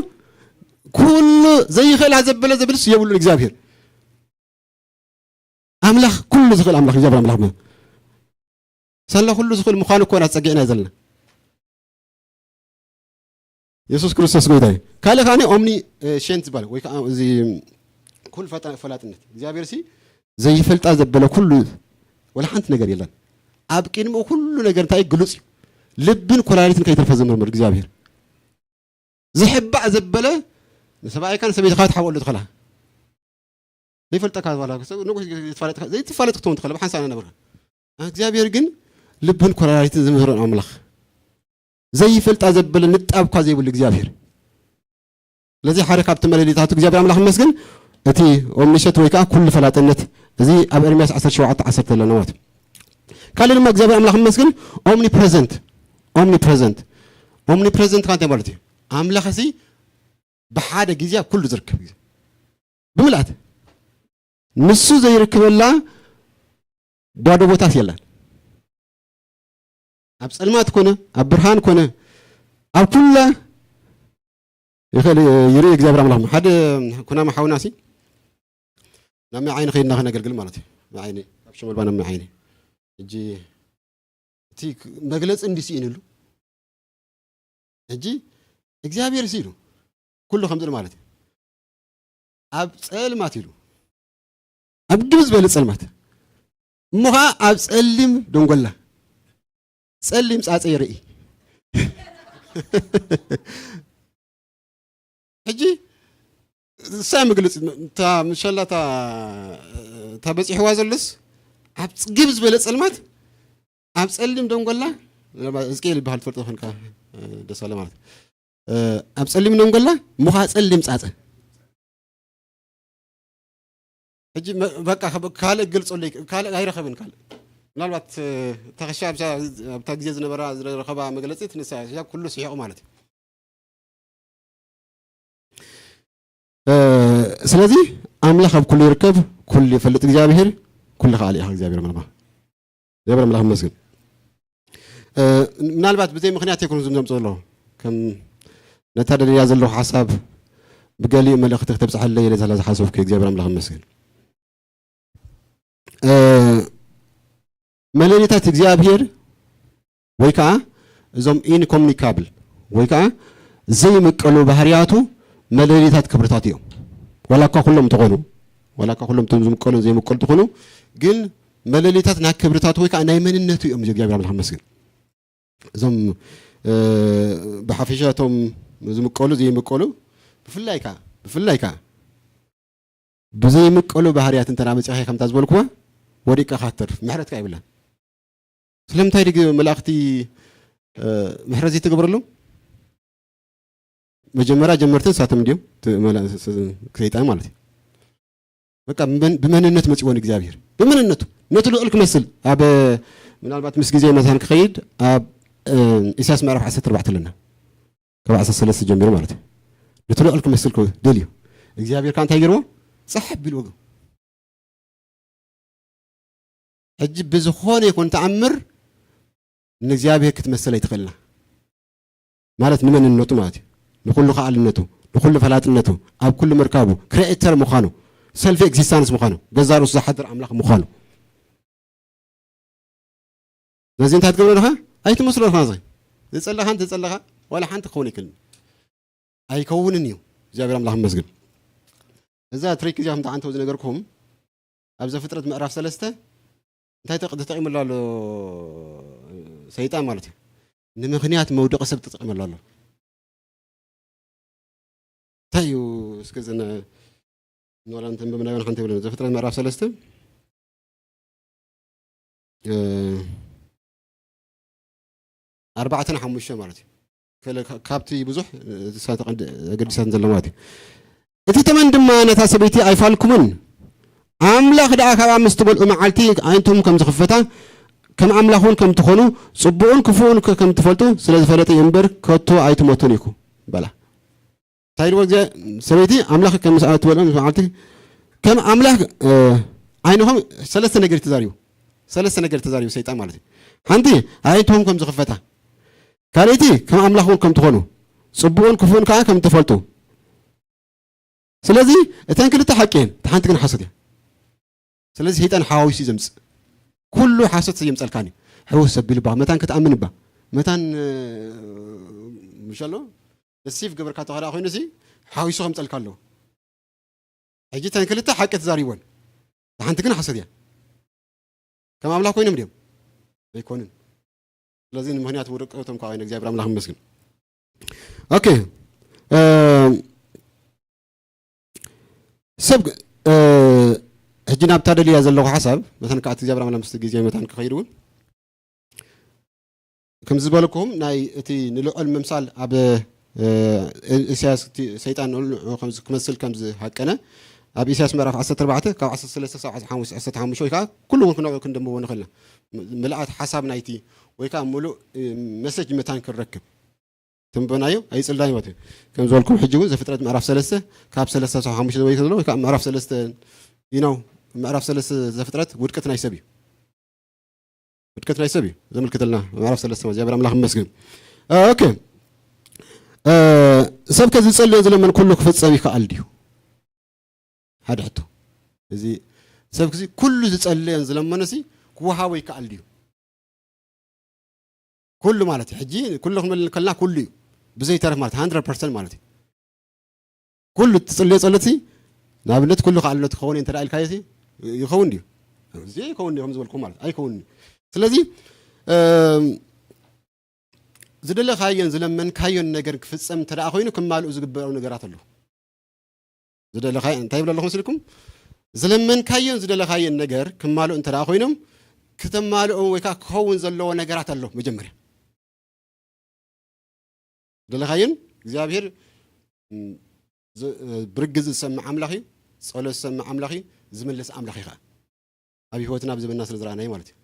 ኩሉ ዘይኽእል ዘበለ ዘብልስ የብሉን እግዚኣብሔር ኣምላኽ ኩሉ ዝኽእል ኣምላኽ እግዚኣብሔር ኣምላኽ ሳላ ኩሉ ዝኽእል ምዃኑ እኮ ኢና ጸጊዕና ዘለና። የሱስ ክርስቶስ ጎይታ እዩ። ካልእ ከኣ ኦምኒ ሸንት ዝበሃል ወይ ከዓ እዚ ኩል ፈጣ- ፈላጥነት እግዚኣብሔር ሲ ዘይፈልጣ ዘበለ ኩሉ ወላ ሓንቲ ነገር የለን። ኣብ ቅድሚኡ ኩሉ ነገር እንታይ ግሉጽ እዩ። ልብን ኮላሊትን ከይተርፈ ዝምርምር እግዚኣብሔር ዝሕባእ ዘበለ ንሰብኣይካ ንሰበይትካ ትሓብኦ ኣሎ ትኸላ ዘይፈልጠካ ዋላ ሰብ ንጉስ ዘይትፋለጥ ዘይትፋለጥ ክትኸውን ትኸለ ብሓንሳብ ነብርካ እግዚኣብሔር ግን ልብን ኮላሊትን ዝምህርን ኣምላኽ ዘይፈልጣ ዘበለ ንጣብኳ ዘይብሉ እግዚኣብሔር ስለዚ ሓደ ካብቲ መለሊታቱ እግዚኣብሔር ኣምላኽ ይመስገን እቲ ኦምኒሸት ወይ ከዓ ኩሉ ፈላጥነት እዚ ኣብ ኤርምያስ ዓሰርተ ሸውዓተ ዓሰርተ ኣለና ማለት እዩ ካልእ ድማ እግዚኣብሔር ኣምላኽ ይመስገን ኦምኒፕሬዘንት ኦምኒፕሬዘንት ኦምኒፕሬዘንት ከ እንታይ ማለት እዩ ኣምላኽ እዚ ብሓደ ግዜ ኣብ ኩሉ ዝርከብ ግዜ ብምልኣት ንሱ ዘይርክበላ ባዶ ቦታት የላን ኣብ ጸልማት ኮነ ኣብ ብርሃን ኮነ ኣብ ኩላ ይኽእል ይርኢ እግዚኣብሔር ኣምላኽ ሓደ ኩናማ ሓውና ሲ ናብ መይ ዓይኒ ከይድና ከነገልግል ማለት እዩ መይ ዓይኒ ካብ ሽመልባ ናብ መይ ዓይኒ ሕጂ እቲ መግለፂ እንዲ ስኢንሉ ሕጂ እግዚኣብሔር ሲ ኢሉ ኩሉ ከምዚ ማለት እዩ ኣብ ጸልማት ኢሉ ኣብ ግብ ዝበለ ጸልማት እሞ ከዓ ኣብ ጸሊም ደንጎላ ጸሊም ጻጸ ይርኢ ሕጂ እሳ መግለፂ እታ ምሸላ እታ በፂሕዋ ዘሎስ ኣብ ግብ ዝበለ ፀልማት ኣብ ፀሊም ደንጎላ ህዝቅኤል ይበሃል ትፈልጦ ኮንካ ደሳለ ማለት ኣብ ፀሊም ደንጎላ እሞ ከዓ ፀሊም ፃፀ ሕጂ በቃ ካልእ ገልፀለይ ካልእ ኣይረኸብን ካልእ ምናልባት ተኸሻ ኣብታ ግዜ ዝነበራ ዝረኸባ መግለፂ ትንሳ ኩሉ ስሒቑ ማለት እዩ ስለዚ ኣምላኽ ኣብ ኩሉ ይርከብ ኩሉ ይፈልጥ እግዚኣብሄር ኩሉ ከኣል ኢኻ እግዚኣብሄር መልማ እግዚኣብሔር ኣምላኽ ይመስገን ምናልባት ብዘይ ምኽንያት ኣይኮኑ ዝምዘምፁ ኣለዉ ከም ነታ ደልያ ዘለኹ ሓሳብ ብገሊኡ መልእኽቲ ክተብፅሐለይ ኢለ ዝላ ዝሓሰብኩ እግዚኣብሔር ኣምላኽ ይመስገን መለሊታት እግዚኣብሔር ወይ ከዓ እዞም ኢንኮሙኒካብል ወይ ከዓ ዘይምቀሉ ባህርያቱ መለሊታት ክብርታት እዮም ዋላ እኳ ኩሎም እንተኾኑ ዋላ እኳ ኩሎም እቶም ዝምቀሉ ዘይምቀሉ ትኾኑ ግን መለሊታት ናይ ክብርታት ወይ ከዓ ናይ መንነቱ እዮም እግዚኣብሔር ኣምላኽ መስግን እዞም ብሓፈሻ እቶም ዝምቀሉ ዘይምቀሉ ብፍላይ ከዓ ብፍላይ ከዓ ብዘይምቀሉ ባህርያት እንተ መፅኻ ከምታ ዝበልኩዋ ወዲቅካ ክትተርፍ ምሕረትካ ይብላን ስለምንታይ ድግ መላእክቲ ምሕረት ዘይተገበረሎም መጀመርያ ጀመርቲ ንሳቶም እንዲዮም ሰይጣን ማለት እዩ በቃ ብመንነት መፅዎ ንእግዚኣብሔር ብመንነቱ ነቲ ልዑል ክመስል ኣብ ምናልባት ምስ ግዜ መታን ክኸይድ ኣብ ኢሳያስ ምዕራፍ ዓሰርተ ኣርባዕተ ኣለና ካብ ዓሰርተ ሰለስተ ጀሚሩ ማለት እዩ ነቲ ልዑል ክመስል ደልዩ እግዚኣብሔር ከዓ እንታይ ገይርዎ ፀሓ ቢልዎ ሕጂ ብዝኾነ ይኹን ተኣምር ንእግዚኣብሔር ክትመስል ኣይትኽእልና ማለት ንመንነቱ ማለት እዩ ንኩሉ ከኣልነቱ ንኩሉ ፈላጥነቱ ኣብ ኩሉ ምርካቡ ክሬኤተር ምዃኑ ሰልፊ ኤግዚስታንስ ምዃኑ ገዛ ርእሱ ዝሓድር ኣምላኽ ምዃኑ ነዚ እንታይ ትገብሮ ኣለኻ ኣይትመስሎ ኣለኻ ዝፀለኻን ተፀለኻ ዋላ ሓንቲ ክኸውን ይክልን ኣይከውንን እዩ። እግዚኣብሔር ኣምላኽ ይመስገን። እዛ ትሪክ እዚኣ ከምቲ ዓንተው ዝነገርኩም ኣብ ዘፍጥረት ምዕራፍ ሰለስተ እንታይ ተጠቂሙሉ ኣሎ ሰይጣን ማለት እዩ። ንምኽንያት መውደቂ ሰብ ተጠቂሙሉ ኣሎ። እንታይ እዩ እስከ ዘነ ንዋላ እንተንበብናዮን ሓንቲ ብለን ዘፍጥረት ምዕራፍ ሰለስተ ኣርባዕተን ሓሙሽተ ማለት እዩ። ካብቲ ብዙሕ ኣገዲሳት ዘሎ ማለት እዩ። እቲ ተመን ድማ ነታ ሰበይቲ ኣይፋልኩምን፣ ኣምላኽ ደኣ ካብኣ ምስ ትበልዑ መዓልቲ ኣዒንትኹም ከም ዝኽፈታ ከም ኣምላኽ እውን ከም ትኾኑ ጽቡቕን ክፉእን ከም ትፈልጡ ስለ ዝፈለጠ እዩ እምበር ከቶ ኣይትሞቱን ኢኹ በላ። እንታይ ኢልዎ ግዜ ሰበይቲ ኣምላኽ ከም ምስ ትበልዑ ምስ መዓልቲ ከም ኣምላኽ ዓይንኹም ሰለስተ ነገር ተዛሪቡ ሰለስተ ነገር ተዛሪቡ ሰይጣን ማለት እዩ። ሓንቲ ኣዒንትኹም ከም ዝኽፈታ፣ ካልእቲ ከም ኣምላኽ እውን ከም ትኾኑ ጽቡቕን ክፉእን ከዓ ከም ትፈልጡ። ስለዚ እተን ክልተ ሓቂ እየን፣ እታ ሓንቲ ግን ሓሶት እያ። ስለዚ ሰይጣን ሓዋዊሱ እዩ ዘምጽእ። ኩሉ ሓሶት የምጸልካኒ። ሕውስ ኣቢሉ ባ መታን ክትኣምን ባ መታን ምሸሎ ደሲፍ ገበርካ ተኸዳ ኮይኑሲ ሓዊሱ ከምጸልካ ኣለዎ። ሕጂ እተን ክልተ ሓቂ ተዛሪቦን ሓንቲ ግን ሓሶት እያ። ከም ኣምላኽ ኮይኖም ድዮም ኣይኮኑን። ስለዚ ንምኽንያት ውድቀቶም ከዓ እግዚኣብሔር ኣምላኽ ይመስግን። ኦኬ ሰብ ሕጂ ናብታ ደልያ ዘለኹ ሓሳብ መታን ከዓ እግዚኣብሔር ኣምላኽ ምስ ግዜ መታን ክኸይድ እውን ከም ዝበልኩም ናይ እቲ ንልዑል ምምሳል ኣብ እሳያስ ሰይጣን ንዑ ክመስል ከም ዝሃቀነ ኣብ ኢሳያስ ምዕራፍ ዓሰርተ ኣርባዕተ ካብ ዓሰርተ ሰለስተ ክሳብ ዓሰርተ ሓሙሽተ ዓሰርተ ሓሙሽተ ወይ ከዓ ኩሉ እውን ክንዑ ክንደምቦ ንኽእልና ምልኣት ሓሳብ ናይቲ ወይ ከዓ ሙሉእ መሰጅ መታን ክንረክብ ትንበናዮ ኣይፅልዳን ማለት እዩ። ከም ዝበልኩም ሕጂ እውን ዘፍጥረት ምዕራፍ ሰለስተ ካብ ሰለስተ ክሳብ ሓሙሽተ ወይ ዘሎ ወይ ከዓ ምዕራፍ ሰለስተ ይነው ምዕራፍ ሰለስተ ዘፍጥረት ውድቀት ናይ ሰብ እዩ። ውድቀት ናይ ሰብ እዩ ዘመልክተልና ምዕራፍ ሰለስተ እግዚኣብሔር ኣምላኽ ይመስገን። ኦኬ ሰብ ከዚ ዝጸልዮ ዝለመን ኩሉ ክፍጸም ይከኣል ድዩ? ሓደ ሕቶ እዚ ሰብ ክዚ ኩሉ ዝጸልዮን ዝለመኖ ሲ ክወሃቦ ይከኣል ድዩ? ኩሉ ማለት እዩ ሕጂ ኩሉ ክንብል ከልና ኩሉ እዩ ብዘይተረፍ ማለት hundred percent ማለት እዩ። ኩሉ ትጽልዮ ጸሎት ሲ ንኣብነት ኩሉ ከኣልነት ክኸውን እንተ ኢልካዮ ሲ ይኸውን ድዩ? እዚ ይኸውን ድዩ ከም ዝበልኩ ማለት ኣይኸውን እዩ። ስለዚ ዝደለኻዮን ዝለመንካዮን ነገር ክፍጸም እንተ ደኣ ኮይኑ ክማልኡ ዝግበሩ ነገራት ኣለዉ። ዝደለኻዮ እንታይ ይብል ኣለኹ መሲልኩም? ዝለመንካዮን ዝደለኻዮን ነገር ክማልኡ እንተ ደኣ ኮይኖም ክተማልኦም ወይ ከዓ ክኸውን ዘለዎ ነገራት ኣሎ መጀመርያ ዝደለኻዮን እግዚኣብሔር ብርግጽ ዝሰምዕ ኣምላኽ እዩ። ጸሎት ዝሰምዕ ኣምላኽ እዩ። ዝምልስ ኣምላኽ እዩ ከዓ ኣብ ህይወትና ኣብ ዘበንና ስለ ዝረኣናዮ ማለት እዩ።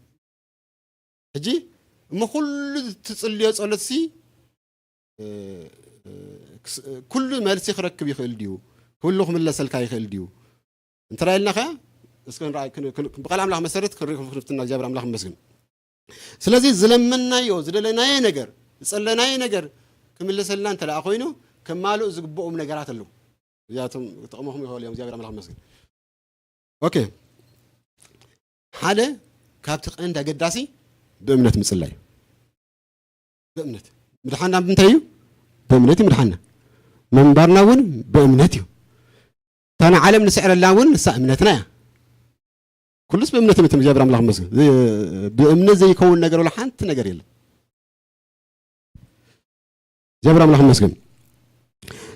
ሕጂ እሞ ኩሉ ትጽልዮ ጸሎት ሲ ኩሉ መልሲ ክረክብ ይኽእል ድዩ? ኩሉ ክምለሰልካ ይኽእል ድዩ? እንተ ኢልና ከ እስከ ብቃል ኣምላኽ መሰረት ክንርኢ ክንፍትና እግዚኣብሔር ኣምላኽ ይመስግን። ስለዚ ዝለመናዮ ዝደለናዮ ነገር ዝጸለናዮ ነገር ክምልሰልና እንተ ደኣ ኮይኑ ከማልኡ ዝግብኦም ነገራት ኣለዉ። እዚኣቶም ክጠቕመኹም ይኽእል እዮም እግዚኣብሔር ኣምላኽ ይመስግን። ኦኬ ሓደ ካብቲ ቀንዲ ኣገዳሲ ብእምነት ምጽላይ እዩ። ብእምነት ምድሓና ብምንታይ እዩ? ብእምነት እዩ ምድሓና። ምንባርና እውን ብእምነት እዩ። እታ ንዓለም ንስዕረላ እውን ንሳ እምነትና እያ። ኩሉስ ብእምነት እምነት እግዚኣብሔር ኣምላኽ መስገን። ብእምነት ዘይከውን ነገር ወላ ሓንቲ ነገር የለን። እግዚኣብሔር ኣምላኽ መስገን።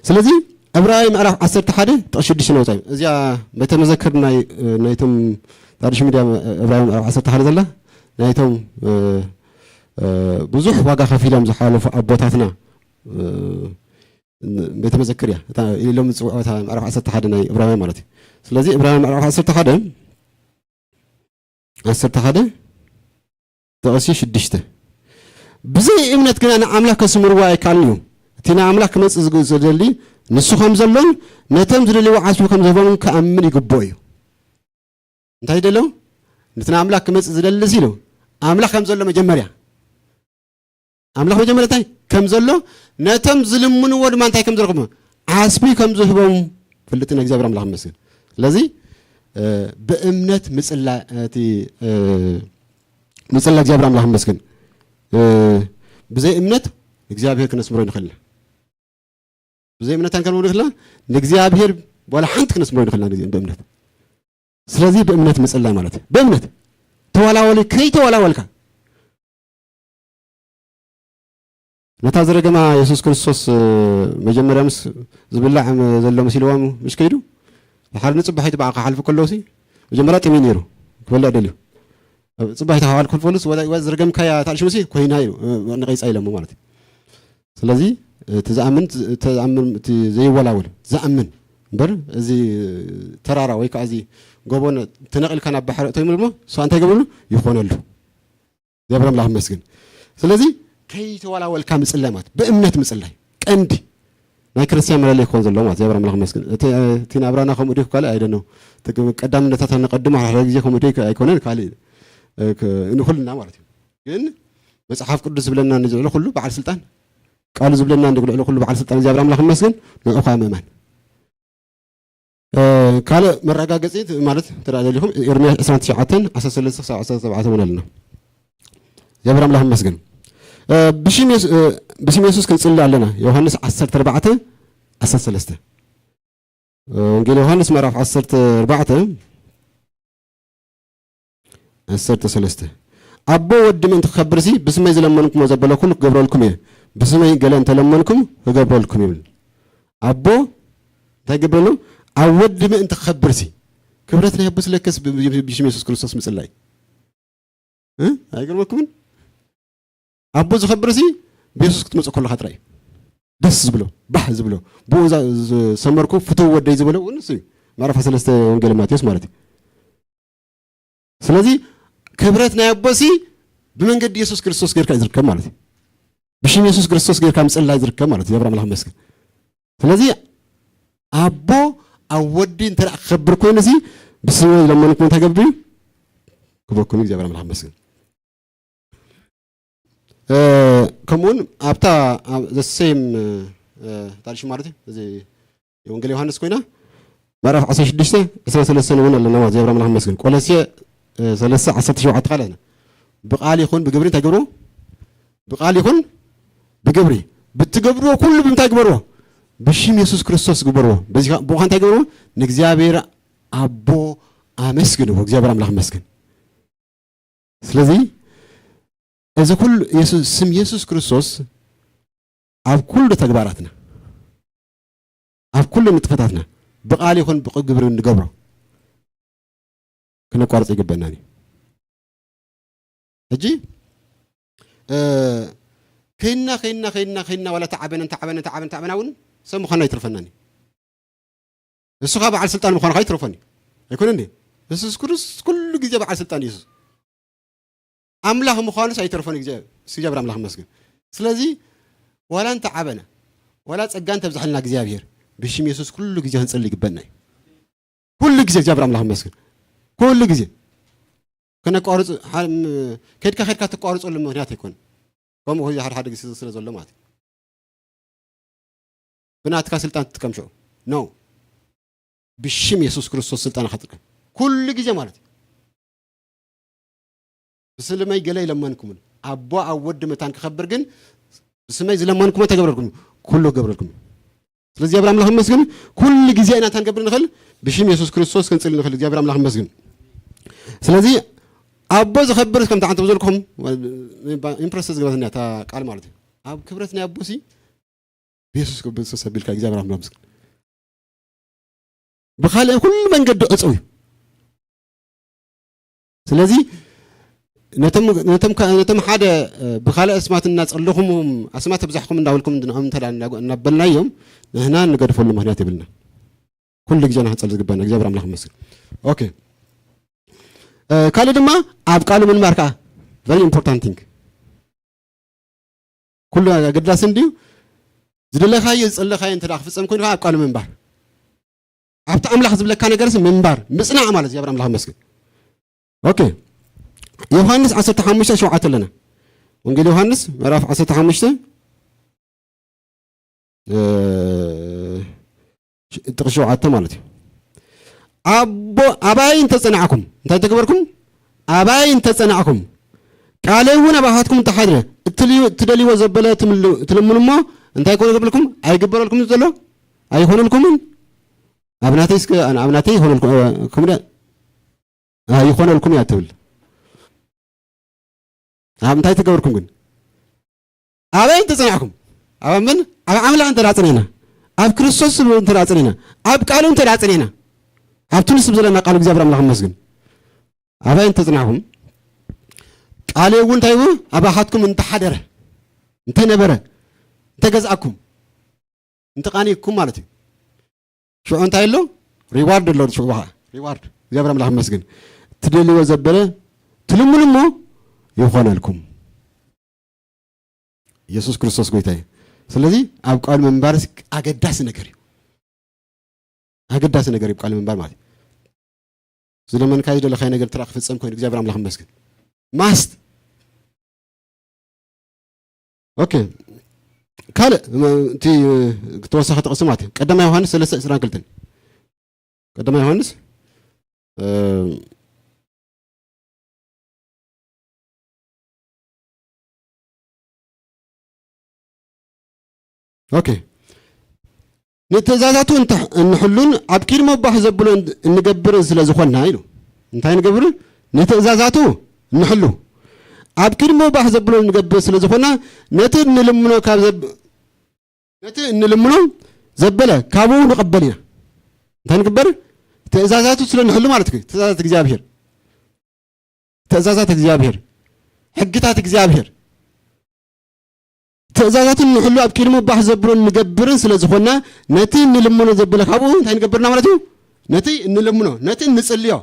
ስለዚ ዕብራዊ ምዕራፍ ዓሰርተ ሓደ ጥቕሲ ሽዱሽተ ነውፃ እዚኣ ቤተ መዘክር ናይ ናይቶም ታሪሽ ሚድያ ዕብራዊ ምዕራፍ ዓሰርተ ሓደ ዘላ ናይቶም ብዙሕ ዋጋ ከፊሎም ዝሓለፉ ኣቦታትና ቤተ መዘክር እያ። እታ ኢሎም ዝፅውዑ እታ ምዕራፍ ዓሰርተ ሓደ ናይ ዕብራውያን ማለት እዩ። ስለዚ ዕብራውያን ምዕራፍ ዓሰርተ ሓደ ዓሰርተ ሓደ ጥቕሲ ሽዱሽተ ብዘይ እምነት ግና ንኣምላኽ ከስምርዎ ኣይከኣልን እዩ። እቲ ንኣምላኽ ክመጽእ ዝግ- ዝደሊ ንሱ ከም ዘሎን ነቶም ዝደልይዎ ዓስቢ ከም ዝህቦምን ክኣምን ይግብኦ እዩ። እንታይ ደሎ ነቲ ንኣምላኽ ክመጽእ ዝደሊ ኢሉ ኣምላኽ ከም ዘሎ መጀመርያ ኣምላኽ መጀመርያ እንታይ ከም ዘሎ ነቶም ዝልምንዎ ድማ እንታይ ከም ዝረኽቡ ዓስቢ ከም ዝህቦም ፍልጥን እግዚኣብሔር ኣምላኽ ይመስገን። ስለዚ ብእምነት ምፅላ እቲ ምፅላ እግዚኣብሔር ኣምላኽ ይመስገን። ብዘይ እምነት እግዚኣብሔር ክነስምሮ ንኽእል ብዘይ እምነት እንታይ ክንብል ንኽእል ንኽእልና? ንእግዚኣብሔር ዋላ ሓንቲ ክነስምሮ ንኽእልና ብእምነት። ስለዚ ብእምነት ምጽላይ ማለት እዩ። ብእምነት ተዋላወሊ ከይተዋላወልካ ነታ ዝረገማ የሱስ ክርስቶስ መጀመርያ ምስ ዝብላዕ ዘሎ መሲልዎም ምስ ከይዱ ድሓር ንጽባሒቱ ብኣ ክሓልፉ ከለዉ ሲ መጀመርያ ጥምዩ ነይሩ ክበልዕ ደልዩ ጽባሒቱ ክሓልፉ ከለውስ ወላ ዝረገምካያ ታልሽሙሲ ኮይና ኢሉ ንቐይጻ ኢሎሞ ማለት እዩ። ስለዚ እቲ ዝኣምን ተኣምን እቲ ዘይወላወል ዝኣምን እምበር እዚ ተራራ ወይ ከዓ እዚ ጎቦ ተነቒልካ ናብ ባሕሪ እቶ ይምልሞ እሷ እንታይ ገብርሉ ይኾነሉ እግዚኣብሔር ኣምላኽ ይመስገን። ስለዚ ከይተዋላወልካ ምጽላይ ማለት ብእምነት ምጽላይ ቀንዲ ናይ ክርስቲያን መለለይ ክኾን ዘለዎ ማለት እግዚኣብሔር ኣምላኽ ይመስገን። እቲ እቲ ናብራና ከምኡ ድዩ ካልእ ኣይደነው ቀዳምነታት ንቀድሞ ሓደ ግዜ ከምኡ ድዩ ኣይኮነን ካልእ ንኩልና ማለት እዩ። ግን መጽሓፍ ቅዱስ ዝብለና ንዝዕሉ ኩሉ በዓል ስልጣን ቃሉ ዝብለና ንግልዕሉ ኩሉ በዓል ስልጣን እግዚኣብሔር ኣምላኽ ይመስገን። ንዑኻ ምእማን ካልእ መረጋገፂ ማለት እንተ ደሊኹም ኤርምያስ ዕስራን ትሽዓተን ዓሰርተ ሰለስተ ክሳብ ዓሰርተ ሰብዓተ እውን ኣለና። እግዚኣብሔር ኣምላኽ ይመስገን። ብስም የሱስ ክንፅሊ ኣለና። ዮሃንስ ዓሰርተ ኣርባዕተ ዓሰርተ ሰለስተ ወንጌል ዮሃንስ ምዕራፍ ዓሰርተ ኣርባዕተ ዓሰርተ ሰለስተ ኣቦ ወዲ ምእንቲ ክኸብርሲ ብስመይ ዝለመንኩሞ ዘበለ ኩሉ ክገብረልኩም እየ። ብስመይ ገለ እንተለመንኩም ክገብረልኩም ይብል። ኣቦ እንታይ ገብረሉ ኣብ ወዲ ምእንቲ ክኸብርሲ ክብረት ናይ ኣቦ ስለከስ ብሽም የሱስ ክርስቶስ ምጽላይ ኣይገርመኩምን? ኣቦ ዝኸብርሲ ብየሱስ ክትመጽእ ከለኻ ጥራይ እዩ። ደስ ዝብሎ ባህ ዝብሎ ብኡ ዝሰመርኩ ፍትው ወደይ ዝበሎ እውን ንሱ እዩ። ምዕራፍ ሰለስተ ወንጌል ማቴዎስ ማለት እዩ። ስለዚ ክብረት ናይ ኣቦሲ ብመንገዲ የሱስ ክርስቶስ ጌርካ እዩ ዝርከብ ማለት እዩ። ብሽም የሱስ ክርስቶስ ጌርካ ምጽላይ ዝርከብ ማለት እዩ። ኣብርሃም ኣምላኽ መስገን። ስለዚ ኣቦ ኣብ ወዲ እንተ ክኸብር ኮይኑ ሲ ብስሙ ዝለመንኩም እንታይ ገብር እዩ ክበኩም እዩ እግዚኣብሔር ኣምላኽ መስገን። ከምኡውን ኣብታ ዘሴም ታሪሽ ማለት እዩ እዚ የወንጌል ዮሃንስ ኮይና ምዕራፍ ዓሰርተ ሽዱሽተ ዕስራን ሰለስተን እውን ኣለና ማለት እግዚኣብሔር ኣምላኽ መስገን። ቆሎሴ ሰለስተ ዓሰርተ ሸውዓተ ካልእና ብቃል ይኹን ብግብሪ እንታይ ግብሩ ብቃል ይኹን ብግብሪ ብትገብርዎ ኩሉ ብምንታይ ግበርዎ ብሽም የሱስ ክርስቶስ ግበርዎ። ብኻ እንታይ ግበርዎ ንእግዚኣብሔር ኣቦ ኣመስግንዎ። እግዚኣብሔር ኣምላኽ መስገን። ስለዚ እዚ ኩሉ ስም የሱስ ክርስቶስ ኣብ ኩሉ ተግባራትና ኣብ ኩሉ ንጥፈታትና ብቃል ይኹን ብግብሪ እንገብሮ ክነቋርፅ ይግበናን እዩ። ሕጂ ከይና ከይና ከይና ከይና ዋላ ተዓበነ ተዓበነ ተዓበነ ተዓበና እውን ሰብ ምዃኑ ኣይትርፈናን እዩ። እሱ ከዓ በዓል ስልጣን ምዃኑ ከዓ ኣይትርፎን እዩ። ኣይኮነ እንዴ? የሱስ ክርስቶስ ኩሉ ግዜ በዓል ስልጣን ኢየሱስ ኣምላኽ ምዃኑስ ኣይተርፎን። እግዚኣብሔር ኣምላኽ መስገን። ስለዚ ዋላ እንተ ዓበና ዋላ ጸጋ እንተብዝሐልና እግዚኣብሔር ብሽም የሱስ ኩሉ ግዜ ክንጽሊ ይግበና እዩ። ኩሉ ግዜ እግዚኣብሔር ኣምላኽ መስገን። ኩሉ ግዜ ከነቋርጽ ከድካ ከድካ ትቋርጸሉ ምክንያት ኣይኮነ። ከምኡ ሓደ ሓደ ግዜ ስለ ዘሎ ማለት እዩ። ብናትካ ስልጣን ትጥቀም ሽዑ ኖ ብሽም የሱስ ክርስቶስ ስልጣን ኻትጥቀም ኩሉ ግዜ ማለት እዩ። ብስልመይ ገለ ይለመንኩምን ኣቦ ኣብ ወዲ መታን ክኸብር ግን ብስመይ ዝለመንኩሞ ተገብረልኩም ኩሉ ገብረልኩም። ስለዚ እግዚኣብሔር ኣምላኽ መስግን። ኩሉ ግዜ ኢና እንታይ ንገብር ንኽእል ብሽም የሱስ ክርስቶስ ክንጽል ንኽእል እግዚኣብሔር ኣምላኽ መስግን። ስለዚ ኣቦ ዝኸብር ከም ተዓንተ ብዘልኩም ኢምፕረስ ዝገበትና እታ ቃል ማለት እዩ። ኣብ ክብረት ናይ ኣቦሲ ብየሱስ ክርስቶስ ኣቢልካ እግዚኣብሔር ኣምላኽ ምስግን። ብኻልእ ኩሉ መንገዲ ዕፅው እዩ። ስለዚ ነቶም ሓደ ብኻልእ ኣስማት እናፀለኹም ኣስማት ኣብዛሕኩም እንዳበልኩም እንድንኦም እንተ እናበልናዮም ንህና እንገድፈሉ ምክንያት የብልና። ኩሉ ግዜ ንክንፀሊ ዝግባና እግዚኣብሔር ኣምላኽ ይመስል። ኦኬ ካልእ ድማ ኣብ ቃሉ ምንባር ከዓ very important thing ኩሉ ኣገዳሲ እንድዩ። ዝደለኻዮ ዝጸለኻዮ እንተ ክፍጸም ኮይኑ ኣብ ቃሉ ምንባር ኣብቲ ኣምላኽ ዝብለካ ነገርስ ምንባር ምጽናዕ ማለት እግዚኣብሔር ኣምላኽ መስገን። ኦኬ ዮሃንስ ዓሰርተ ሓሙሽተ ሸውዓተ ኣለና። ወንጌል ዮሃንስ ምዕራፍ ዓሰርተ ሓሙሽተ ጥቕሲ ሸውዓተ ማለት እዩ። ኣቦ ኣባይ እንተጸናዕኩም እንታይ ተግበርኩም ኣባይ እንተጸናዕኩም ቃለይ እውን ኣባኻትኩም እንተሓድረ እትደልይዎ ዘበለ ትልምኑ እሞ እንታይ ኮነ ክብልኩም ኣይግበረልኩም ዘሎ ኣይኾነልኩምን። ኣብ ናተይ እስከ፣ ኣብ ናተይ ይኾነልኩም፣ እ፣ ክምደ-፣ ኣይኾነልኩም እያ ትብል። ኣብ እንታይ ተገበርኩም ግን? ኣበይ እንተጸናሕኩም? ኣብ ምን? ኣብ ኣምላኽ እንተ ደኣ ጸኒዕና፣ ኣብ ክርስቶስ እንተ ደኣ ጸኒዕና፣ ኣብ ቃሉ እንተ ደኣ ጸኒዕና፣ ኣብቲ ንሱ ብዘለና ቃሉ እግዚኣብሔር ኣምላኽ ይመስገን። ኣበይ እንተጸናሕኩም፣ ቃሉ እውን እንታይ ይብሉ? ኣባኻትኩም እንተሓደረ፣ እንተነበረ፣ እንተገዝኣኩም፣ እንተቓኒእኩም ማለት እዩ። ሽዑ እንታይ ኣሎ? ሪዋርድ ኣሎ። ሽዑ በኻ ሪዋርድ እግዚኣብሔር ኣምላኽ ይመስገን። ትደልይዎ ዘበለ ትልምኑ እሞ ይኾነልኩም። ኢየሱስ ክርስቶስ ጎይታ እዩ። ስለዚ ኣብ ቃሉ ምንባርስ ኣገዳሲ ነገር እዩ። ኣገዳሲ ነገር እዩ ቃሉ ምንባር ማለት እዩ። ዝለመንካዮ ዝደለኻዮ ነገር ትራ ክፍጸም ኮይኑ እግዚኣብሔር ኣምላኽ ይመስገን። ማስት። ኦኬ። ካልእ፣ ም-፣ እቲ፣ እ፣ ተወሳኺ ጥቕሲ ማለት እዩ። ቀዳማይ ዮሃንስ ሰለስተ ዕስራን ክልተን። ቀዳማይ ዮሃንስ፣ እ፣ ኦኬ። ንትእዛዛቱ እንተ-፣ እንሕሉን ኣብ ቂድሞ ባህ ዘብሎ እን-፣ እንገብርን ስለ ዝኾንና ኢሉ። እንታይ ንገብርን? ንትእዛዛቱ እንሕሉ። ኣብ ቂድሞ ባህ ዘብሎ እንገብር ስለ ዝኾንና ነቲ እንልምኖ ካብ ዘብ-፣ ነቲ እንልምኖ ዘበለ ካብኡ ንቕበል ኢና። እንታይ ንግበር? ትእዛዛቱ ስለ እንሕሉ ማለት እዩ። ትእዛዛት እግዚኣብሔር። ትእዛዛት እግዚኣብሔር፣ ሕግታት እግዚኣብሔር፣ ትእዛዛትን ንሕሉ ኣብ ቅድሚ ባህ ዘብሎን ንገብርን ስለ ዝኾንና፣ ነቲ እንልምኖ ዘበለ ካብኡ እንታይ ንገብርና ማለት እዩ? ነቲ እንልምኖ፣ ነቲ እንጽልዮ፣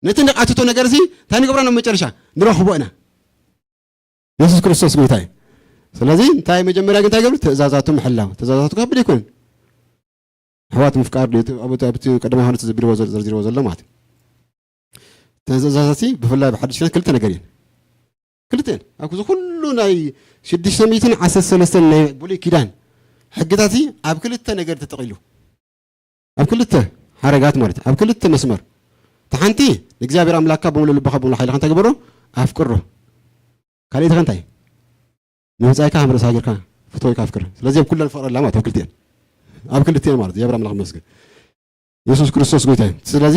ነቲ ንቃትቶ ነገር እዚ እንታይ ንገብሮ ናብ መጨረሻ? ንረኽቦ ኢና። የሱስ ክርስቶስ ጎይታ እዩ። ስለዚ እንታይ መጀመርያ ግን እንታይ ገብሩ? ትእዛዛቱ ምሕላው። ትእዛዛቱ ከቢድ ኣይኮነን። ኣሕዋት ምፍቃር ድዩ? እቲ ኣብ፣ ኣብቲ ቀዳማይ ዮሃንስ ዘቢልዎ ዘ-፣ ዘርዚርዎ ዘሎ ማለት እዩ። ትእዛዛት ብፍላይ ብሓድሽ ኪዳን ክልተ ነገር እየን። ክልተ እየን። ኣብ እዚ ኩሉ ናይ ሽዱሽተ ሚእትን ዓሰርተ ሰለስተን ናይ ብሉይ ኪዳን ሕግታት ኣብ ክልተ ነገር ተጠቒሉ። ኣብ ክልተ ሓረጋት ማለት እዩ። ኣብ ክልተ መስመር። እቲ ሓንቲ ንእግዚኣብሔር ኣምላኽካ ብምሉእ ልብኻ ብምሉእ ሓይልኻ እንታይ ግበሮ? ኣፍቅሮ። ካልኣይቲ ከ እንታይ? ንብጻይካ ከም ርእስኻ ጌርካ ፍትወይካ ኣፍቅር። ስለዚ ኣብ ኩለን ፍቕሪ ኣላ ማለት ኣብ ክልቲኤን። ኣብ ክልቲኤን ማለት እግዚኣብሔር ኣምላኽ ይመስገን። የሱስ ክርስቶስ ጎይታ እዩ። ስለዚ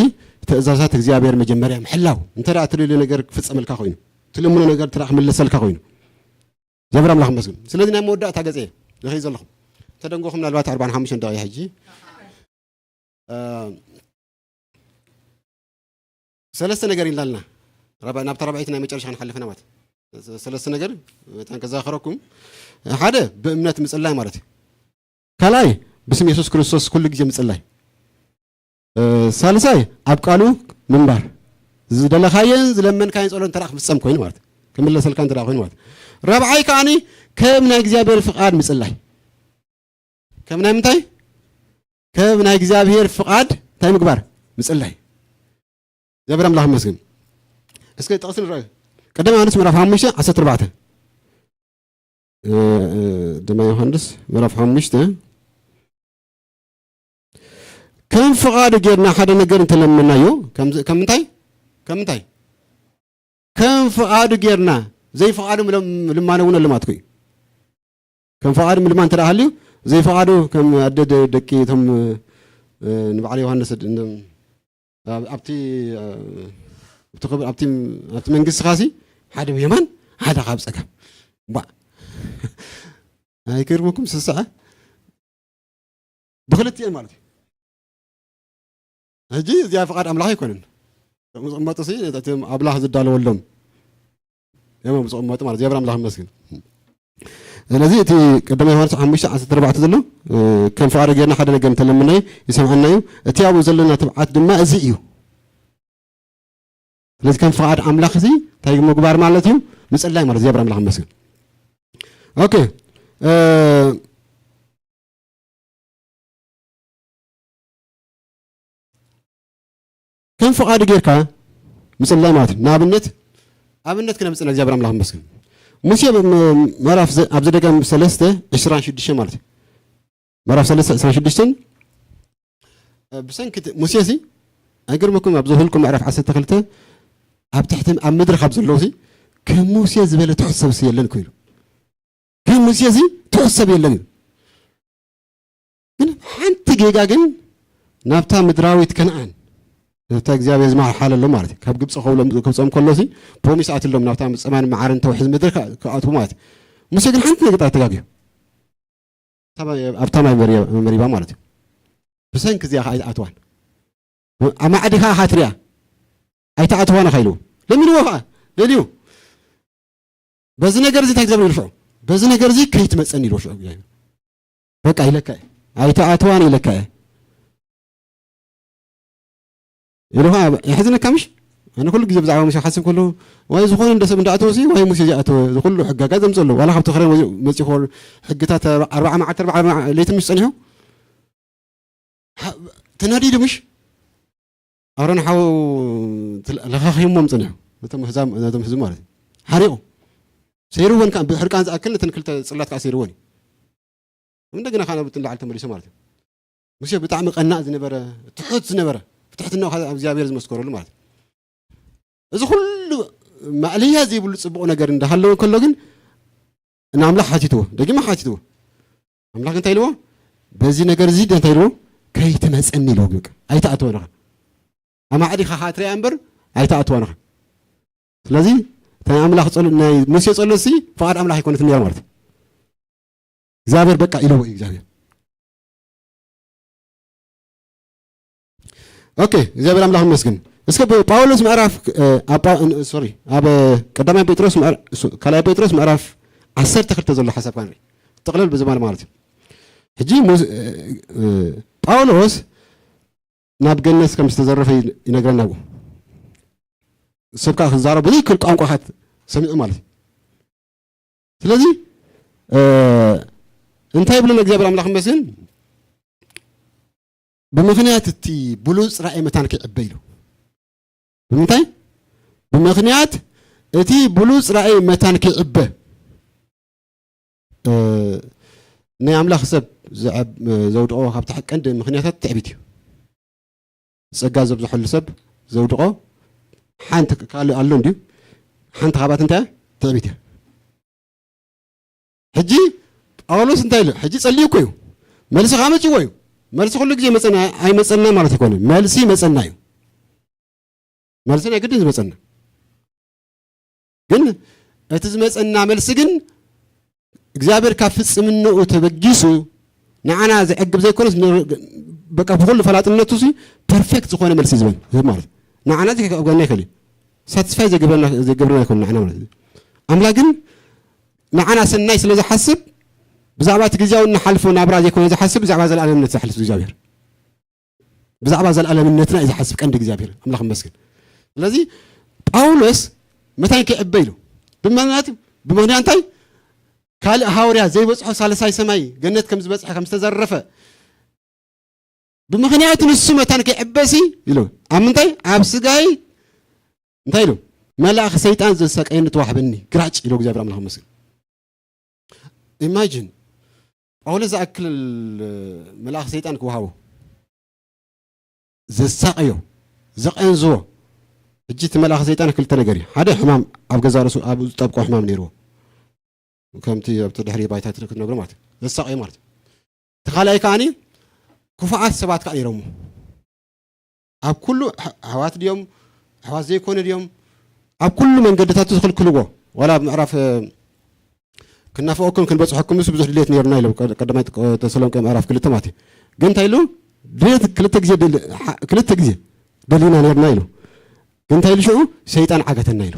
ትእዛዛት እግዚኣብሔር መጀመርያ ምሕላው። እንተ ደኣ ትደልዮ ነገር ክፍጸመልካ ኮይኑ፣ ትልምኖ ነገር እንተ ደኣ ክምለሰልካ ኮይኑ፣ እግዚኣብሔር ኣምላኽ ይመስገን። ስለዚ ናይ መወዳእታ ገጸ ይኸይድ ዘለኹ። ተደንጎኹም ምናልባት ኣርባዓን ሓሙሽተን ደቂቕ ሕጂ። እ፣ ሰለስተ ነገር ኢልና ኣለና። ራብዓ-፣ ናብታ ራብዐይቲ ናይ መጨረሻ ክንሓልፍ ኢና ማለት። ሰለስተ ነገር መታን ከዘኻኽረኩም። ሓደ ብእምነት ምጽላይ ማለት እዩ። ካልኣይ ብስም የሱስ ክርስቶስ ኩሉ ግዜ ምጽላይ። እ፣ ሳልሳይ ኣብ ቃሉ ምንባር። ዝደለኻዮን ዝለመንካዮን ጸሎት እንተ ደኣ ክፍጸም ኮይኑ ማለት። ክምለሰልካ እንተ ደኣ ኮይኑ ማለት። ራብዓይ ከኣኒ ከም ናይ እግዚኣብሔር ፍቓድ ምጽላይ። ከም ናይ ምንታይ? ከም ናይ እግዚኣብሔር ፍቓድ እንታይ ምግባር? ምጽላይ። እግዚኣብሔር ኣምላኽ ይመስገን። እስከ ጥቕሲ ንረኣዩ። ቀዳማይ ዮሃንስ ምዕራፍ ሓሙሽተ ዓሰርተ ኣርባዕተ። እ፣ እ፣ ቀዳማይ ዮሃንስ ምዕራፍ ሓሙሽተ። ከም ፍቓዱ ጌርና ሓደ ነገር እንተለመናዮ፣ ከም፣ ከም ምንታይ? ከም ምንታይ? ከም ፍቓዱ ጌርና፣ ዘይፍቓዱ ምለም-፣ ልማነ እውን ኣሎ ማለት እዩ። ከም ፍቓዱ ምልማን እንተ ደኣ ሃልዩ፣ ዘይፍቓዱ ከም ኣደ ደ-፣ ደቂ እቶም፣ እ፣ ንበዓል ዮሃንስ ድ-፣ ን-፣ ኣብ-፣ ኣብቲ፣ እ፣ ኣብቲ ክብሪ፣ ኣብቲ፣ ኣብቲ መንግስትኻሲ ሓደ ብየማን፣ ሓደ ካብ ጸጋም። ባ-፣ ኣይገርመኩም ስስዐ? ብክልቲኤን ማለት እዩ። ሕጂ እዚኣ ፍቓድ ኣምላኽ ኣይኮነን። እቶም ዝቕመጡ ሲ፣ ነቲ ኣምላኽ ዝዳለወሎም እዮም ዝቕመጡ ማለት እዩ። እግዚኣብሔር ኣምላኽ ይመስገን። ስለዚ እቲ ቀዳማይ ዮሃንስ ሓሙሽተ ዓሰርተ ኣርባዕተ ዘሎ፣ እ፣ ከም ፍቓዱ ጌርና ሓደ ነገር እንተለምናዮ ይሰምዓና እዩ። እቲ ኣብኡ ዘለና ትብዓት ድማ እዚ እዩ። ስለዚ ከም ፍቓድ ኣምላኽ እዚ እንታይ ምግባር ማለት እዩ? ምጽላይ ማለት እግዚኣብሔር ኣምላኽ ይመስገን። ኦኬ። እ፣ ከም ፍቓዱ ጌርካ ምጽላይ ማለት እዩ። ንኣብነት፣ ኣብነት ክነምጽእ እግዚኣብሔር ኣምላኽ ይመስገን። ሙሴ ብ-፣ ም-፣ ምዕራፍ ዘ-፣ ኣብ ዘደገም ሰለስተ ዕስራን ሽዱሽተን ማለት እዩ። ምዕራፍ ሰለስተ ዕስራን ሽዱሽተን፣ እ፣ ብሰንኪ እቲ ሙሴ እዚ፣ ኣይገርመኩም፣ ኣብዚ ሁልቁ ምዕራፍ ዓሰርተ ክልተ፣ ኣብ ትሕቲ፣ ኣብ ምድሪ ካብ ዘለዉ እዚ፣ ከም ሙሴ ዝበለ ትሑት ሰብ እዚ የለን እኮ ኢሉ። ከም ሙሴ እዚ ትሑት ሰብ የለን ኢሉ። ግን ጌጋ ግን ናብታ ምድራዊት ከነኣን፣ ነታ እግዚኣብሔር ዝመሓለሎም ማለት እዩ። ካብ ግብፂ ከውሎም፣ ከውፅኦም ከሎ ሲ ፕሮሚስ ኣትሎም፣ ናብታ ፀማን መዓርን ተውሕዝ ምድሪ ክኣ-፣ ክኣትዉ ማለት እዩ። ሙሴ ግን ሓንቲ ነገር ተጋግዩ። ኣብታ ማይ መሪ-፣ መሪባ ማለት እዩ። ብሰንኪ እዚኣ ከዓ ኣይኣትዋን። ኣማዕዲኻ ኢኻ ትሪኣ፣ ኣይትኣትዋን ኢኻ ኢልዎ። ለሚንዎ ከዓ፣ ደልዩ። በዚ ነገር እዚ እንታይ ትገብር ኢሉ ሽዑ? በዚ ነገር እዚ ከይትመፀኒ ኢልዎ ሽዑ እግዚኣብሔር። በቃ ኢለካ እየ። ኣይትኣትዋን ኢለካ እየ። ኢሉ ከዓ የሕዝነካ ምሽ? ኣነ ኩሉ ግዜ ብዛዕባ ሙሴ ክሓስብ ከለኹ፣ ወይ ዝኾነ እንደ ሰብ እንዳኣተወ ሲ፣ ወይ ሙሴ ዝኣተወ፣ እዚ ኩሉ ሕጋጋት ዘምፅእ ኣለዉ። ዋላ ካብቲ ክረን ወፂኡ፣ መፂኡ ከሎ ሕግታት ኣርባዓ መዓልቲ፣ ኣርባዓ ለይቲ ምሽ ፀኒሑ? ሃ-፣ ተናዲዱ ምሽ? ኣሮን ሓው ትል-፣ ለኻኺሞም ጸኒሑ። ነቶም ህዛም-፣ ነቶም ህዝቢ ማለት እዩ። ሓሪቑ። ሰይርወን ከኣ ብሕርቃን ዝኣክል ነተን ክልተ ጽላት ከኣ ሰይርወን እዩ። እንደገና ከኣ ናብ ንላዕሊ ተመሊሱ ማለት እዩ። ሙሴ ብጣዕሚ ቀናእ ዝነበረ፣ ትሑት ዝነበረ፣ ብትሕትናኡ ከኣ እግዚኣብሔር ዝመስከረሉ ማለት እዩ። እዚ ኩሉ ማእለያ ዘይብሉ ጽቡቕ ነገር እንዳሃለወ ከሎ ግን ንኣምላኽ ሓቲትዎ፣ ደጊማ ሓቲትዎ። ኣምላኽ እንታይ ኢልዎ? በዚ ነገር እዚ እንታይ ኢልዎ? ከይትመጸኒ ኢልዎ። በቃ ኣይትኣትወን ኢኻ። ኣማዕዲኻ ኸኣ ትሪኣ እምበር ኣይትኣትዋን ኢኻ። ስለዚ እቲ ናይ ኣምላኽ ጸሎት፣ ናይ ሙሴ ጸሎት ሲ ፍቓድ ኣምላኽ ኣይኮነትን ነይራ ማለት እዩ። እግዚኣብሔር በቃ ኢልዎ እዩ እግዚኣብሔር። ኦኬ፣ እግዚኣብሔር ኣምላኽ ይመስገን። እስከ ብ-፣ ጳውሎስ ምዕራፍ፣ እ፣ ኣብ ጳ-፣ እ፣ ሶሪ፣ ኣብ ቀዳማይ ጴጥሮስ ምዕራ-፣ ሶ-፣ ካልኣይ ጴጥሮስ ምዕራፍ ዓሰርተ ክልተ ዘሎ ሓሳብ ክንርኢ። ጥቕልል ብዝባል ማለት እዩ። ሕጂ ሙስ-፣ እ፣ እ፣ ጳውሎስ ናብ ገነት ከም ዝተዘረፈ ይ-፣ ይነግረና። ሰብ ከኣ ክዛረብ ብዘይክእል ቋንቋታት ሰሚዑ ማለት እዩ። ስለዚ፣ እ፣ እንታይ ይብለና እግዚኣብሔር ኣምላኽ ይመስገን? ብምኽንያት እቲ ብሉጽ ራእይ መታን ክዕበ ኢሉ። ብምንታይ? ብምኽንያት እቲ ብሉጽ ራእይ መታን ክዕበ። እ፣ ናይ ኣምላኽ ሰብ ዘዕብ-፣ ዘውድቖ ካብቲ ቀንዲ ምኽንያታት ትዕቢት እዩ። ጸጋ ዘብዝሐሉ ሰብ ዘውድቖ ሓንቲ ካልእ ኣሎ እንድዩ። ሓንቲ ካብኣት እንታይ እያ? ትዕቢት እያ። ሕጂ ጳውሎስ እንታይ ኢሉ? ሕጂ ጸልዩ እኮ እዩ። መልሲ ከኣ መጺዎ እዩ። መልሲ ኩሉ ግዜ መጸና፣ ኣይመጸና ማለት ኣይኮነን። መልሲ ይመጸና እዩ። መልሲ ናይ ግድን ዝመጸና። ግን እቲ ዝመጸና መልሲ ግን እግዚኣብሔር ካብ ፍጽምንኡ ተበጊሱ ንዓና ዘዕግብ ዘይኮነስ፣ ን-፣ በቃ ብኹሉ ፈላጥነቱ ሲ ፐርፌክት ዝኾነ መልሲ ዝህበን፣ ዝህብ ማለት እዩ። ንዓና እዚ ከብገና ይኽእል እዩ። ሳትስፋይ ዘይገብረና፣ ዘይገብረና ይኮን ንዓና ማለት እዩ። ኣምላኽ ግን ንዓና ሰናይ ስለ ዝሓስብ፣ ብዛዕባ እቲ ግዜያዊ እንሓልፎ ናብራ ዘይኮነ ዝሓስብ፣ ብዛዕባ ዘለኣለምነት ዝሓልፍ እግዚኣብሔር። ብዛዕባ ዘለኣለምነትና እዩ ዝሓስብ ቀንዲ እግዚኣብሔር። ኣምላኽ ይመስገን። ስለዚ ጳውሎስ መታን ክዕበ ኢሉ። ብምኽንያት፣ ብምኽንያት እንታይ? ካልእ ሃዋርያ ዘይበጽሖ ሳልሳይ ሰማይ ገነት ከም ዝበጽሐ፣ ከም ዝተዘረፈ፣ ብምኽንያቱ ንሱ መታን ክዕበሲ ኢሉ። ኣብ ምንታይ? ኣብ ስጋይ እንታይ ኢሉ? መልኣኽ ሰይጣን ዘሳቀየኒ ተዋህበኒ፣ ግራጭ ኢሉ እግዚኣብሔር ኣምላኽ ይመስገን። ኢማጂን፣ ጳውሎስ ዝኣክል መልኣኽ ሰይጣን ክወሃቦ፣ ዘሳቀዮ፣ ዘቐንዝዎ። ሕጂ እቲ መልኣኽ ሰይጣን ክልተ ነገር እዩ። ሓደ ሕማም ኣብ ገዛ ርእሱ፣ ኣብ ዝጠብቆ ሕማም ነይርዎ። ከምቲ ኣብቲ ድሕሪ ባይታ ክትነግሮ ማለት እዩ። ዘሳቀዮ ማለት እዩ። እቲ ካልኣይ ከኣኒ ክፉኣት ሰባት ከኣ ነይሮሞ። ኣብ ኩሉ ኣሕ-፣ ኣሕዋት ድዮም፣ ኣሕዋት ዘይኮኑ ድዮም፣ ኣብ ኩሉ መንገድታቱ ዝኽልክልዎ፣ ዋላ ኣብ ምዕራፍ፣ እ፣ ክናፍቐኩም ክንበጽሐኩም ምስ ብዙሕ ድሌት ነይሩና ኢሎም፣ ቀ-፣ ቀዳማይ ተ-፣ ተሰሎንቄ ምዕራፍ ክልተ ማለት እዩ። ግን እንታይ ኢሉ? ድሌት ክልተ ግዜ ደል-፣ ሓ-፣ ክልተ ግዜ ደሊና ነይርና ኢሉ። ግን እንታይ ኢሉ ሽዑ? ሰይጣን ዓገተና ኢሉ።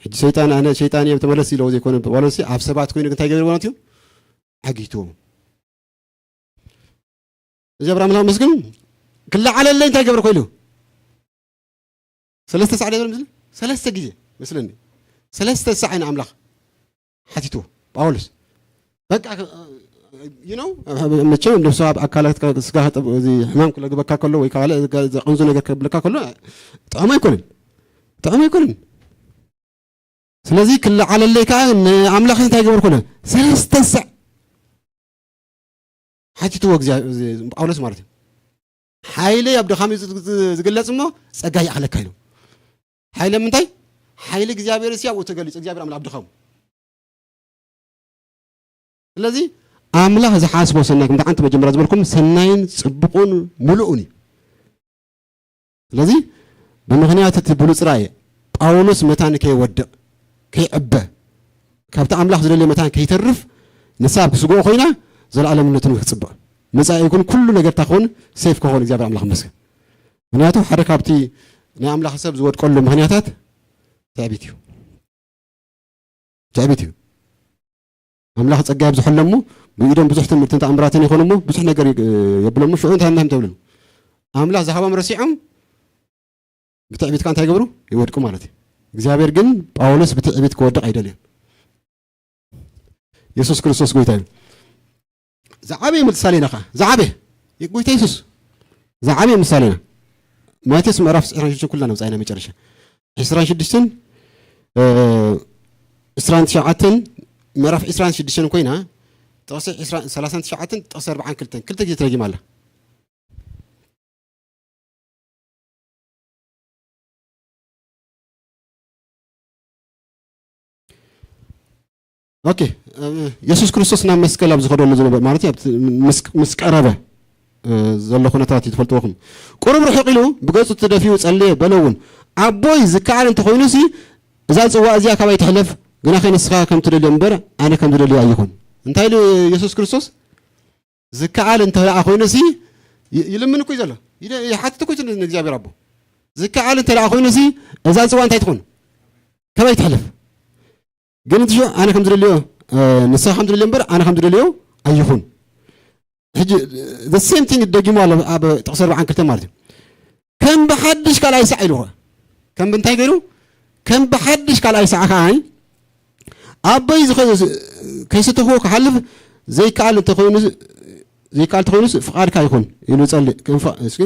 ሕጂ ሰይጣን፣ ኣነ ሰይጣን እየ ተመለስ ኢለዎ ዘይኮነ፣ ዋላ ንሲ ኣብ ሰባት ኮይኑ እንታይ ገበረ ማለት እዩ? ዓጊትዎ። እዚ ኣብርሃም ኣምላኽ መስግን ክለዓለለይ እንታይ ገበረ ኮይኑ? ሰለስተ ሳዕ ደበረ ምስል? ሰለስተ ግዜ መስለኒ። ሰለስተ ሳዕ ንኣምላኽ ሓቲትዎ ጳውሎስ። በቃ፣ you know፣ መቸም እንደ ሰብ ኣብ ኣካላት ስጋ ጥብ-፣ እዚ ሕማም ክለግበካ ከሎ ወይ ካልእ ዘቀንዙ ነገር ከብለካ ከሎ ጥዑም ኣይኮነን። ጥዑም ኣይኮነን። ስለዚ ክለዓለለይ ከኣ ንኣምላኽ እንታይ ገበርኩ? ሰለስተ ሳዕ ሓቲትዎ እግዚኣብ-፣ እዚ ጳውሎስ ማለት እዩ። ሓይለይ ኣብ ድኻም እዩ ዝ-፣ ዝ-፣ ዝግለጽ እሞ ጸጋ ይኣኽለካ ኢሉ። ሓይለ ምንታይ? ሓይሊ እግዚኣብሔር እስያ ኣብኡ ተገሊጹ፣ እግዚኣብሔር ኣምላኽ ኣብ ድኻሙ። ስለዚ ኣምላኽ ዝሓስቦ ሰናይ፣ ከምቲ ሓንቲ መጀመርያ ዝበልኩም፣ ሰናይን ጽቡቕን ምሉእን እዩ። ስለዚ ብምኽንያት እቲ ብሉጽ ራእይ ጳውሎስ መታን ከይወድቕ፣ ከይዕበ፣ ካብቲ ኣምላኽ ዝደልዮ መታን ከይተርፍ፣ ንሳ ኣብ ክስግኦ ኮይና፣ ዘለኣለምነቱ ንክጽብቕ፣ መጻኢ ይኹን ኩሉ ነገር እንታይ ክኸውን፣ ሴፍ ክኸውን፣ እግዚኣብሔር ኣምላኽ ይመስገን። ምኽንያቱ ሓደ ካብቲ ናይ ኣምላኽ ሰብ ዝወድቀሉ ምኽንያታት ትዕቢት እዩ። ትዕቢት እዩ። ኣምላኽ ጸጋ የብዝሐሎም እሞ፣ ብኢዶም ብዙሕ ትምህርትን ተኣምራትን ይኾኑ እሞ፣ ብዙሕ ነገር የ-፣ የብሎም እሞ፣ ሽዑ እንታይ እንታይ ተብሉ? ኣምላኽ ዝሃቦም ረሲዖም፣ ብትዕቢት ከኣ እንታይ ይገብሩ? ይወድቁ ማለት እዩ። እግዚኣብሔር ግን ጳውሎስ ብትዕቢት ክወድቕ ኣይደልዮን። የሱስ ክርስቶስ ጎይታ እዩ። ዝዓበየ ምሳሌና ኸዓ፣ ዝዓበየ፣ ጎይታ የሱስ፣ ዝዓበየ ምሳሌና። ማቴዎስ ምዕራፍ ዕስራን ሽዱሽተን ኩልና ነብጻ ኢና መጨረሻ። ዕስራን ሽዱሽተን፣ እ፣ ዕስራን ትሽዓተን፣ ምዕራፍ ዕስራን ሽዱሽተን ኮይና፣ ጥቕሲ ዕስራ፣ ሰላሳን ትሽዓተን፣ ጥቕሲ ኣርባዓን ክልተን፣ ክልተ ግዜ ተደጊማ ኣላ። ኦኬ፣ እ፣ የሱስ ክርስቶስ ናብ መስቀል ኣብ ዝኸደሉ ዝነበረ፣ ማለት እዩ፣ ኣብቲ ምስ፣ ምስ ቀረበ፣ እ፣ ዘሎ ኩነታት እዩ፣ ትፈልጥዎ ኢኹም። ቁሩብ ርሕቕ ኢሉ ብገጹ ተደፊኡ ጸለየ፣ በለ እውን፣ "ኣቦይ፣ ዝከኣል እንተኾይኑሲ፣ እዛ ጽዋእ እዚኣ ካባይ ትሕለፍ፣ ግናኸ ንስኻ ከም ትደልዮ እምበር፣ ኣነ ከም ዝደልዮ ኣይኹን።" እንታይ ኢሉ የሱስ ክርስቶስ? "ዝከኣል እንተ ደኣ ኮይኑሲ"፣ ይ-፣ ይልምን እኮ እዩ ዘሎ። ይደ-፣ ይሓትት እኮ እዩ ንእግዚኣብሔር ኣቦ። "ዝከኣል እንተ ደኣ ኮይኑሲ፣ እዛ ጽዋእ እንታይ ትኹን? ካባይ ትሕለፍ። ግን እቲ ሽዑ ኣነ ከም ዝደልዮ፣ እ፣ ንስኻ ከም ዝደልዮ እምበር፣ ኣነ ከም ዝደልዮ ኣይኹን።" ሕጂ፣ the same thing ደጊሙ ኣሎ ኣብ ጥቕሲ ኣርባዓን ክልተን ማለት እዩ። ከም ብሓድሽ ካልኣይ ሳዕ ኢሉ ኸ። ከም ብንታይ ገይሩ? ከም ብሓድሽ ካልኣይ ሳዕ ከኣ፣ "ኣቦይ ዝኸ-፣ ከይሰተኽዎ ክሓልፍ ዘይከኣል እንተኾይኑ፣ ዘይከኣል እንተኾይኑስ ፍቓድካ ይኹን" ኢሉ ጸልእ። ከም ፍቓ-፣ እስኪ፣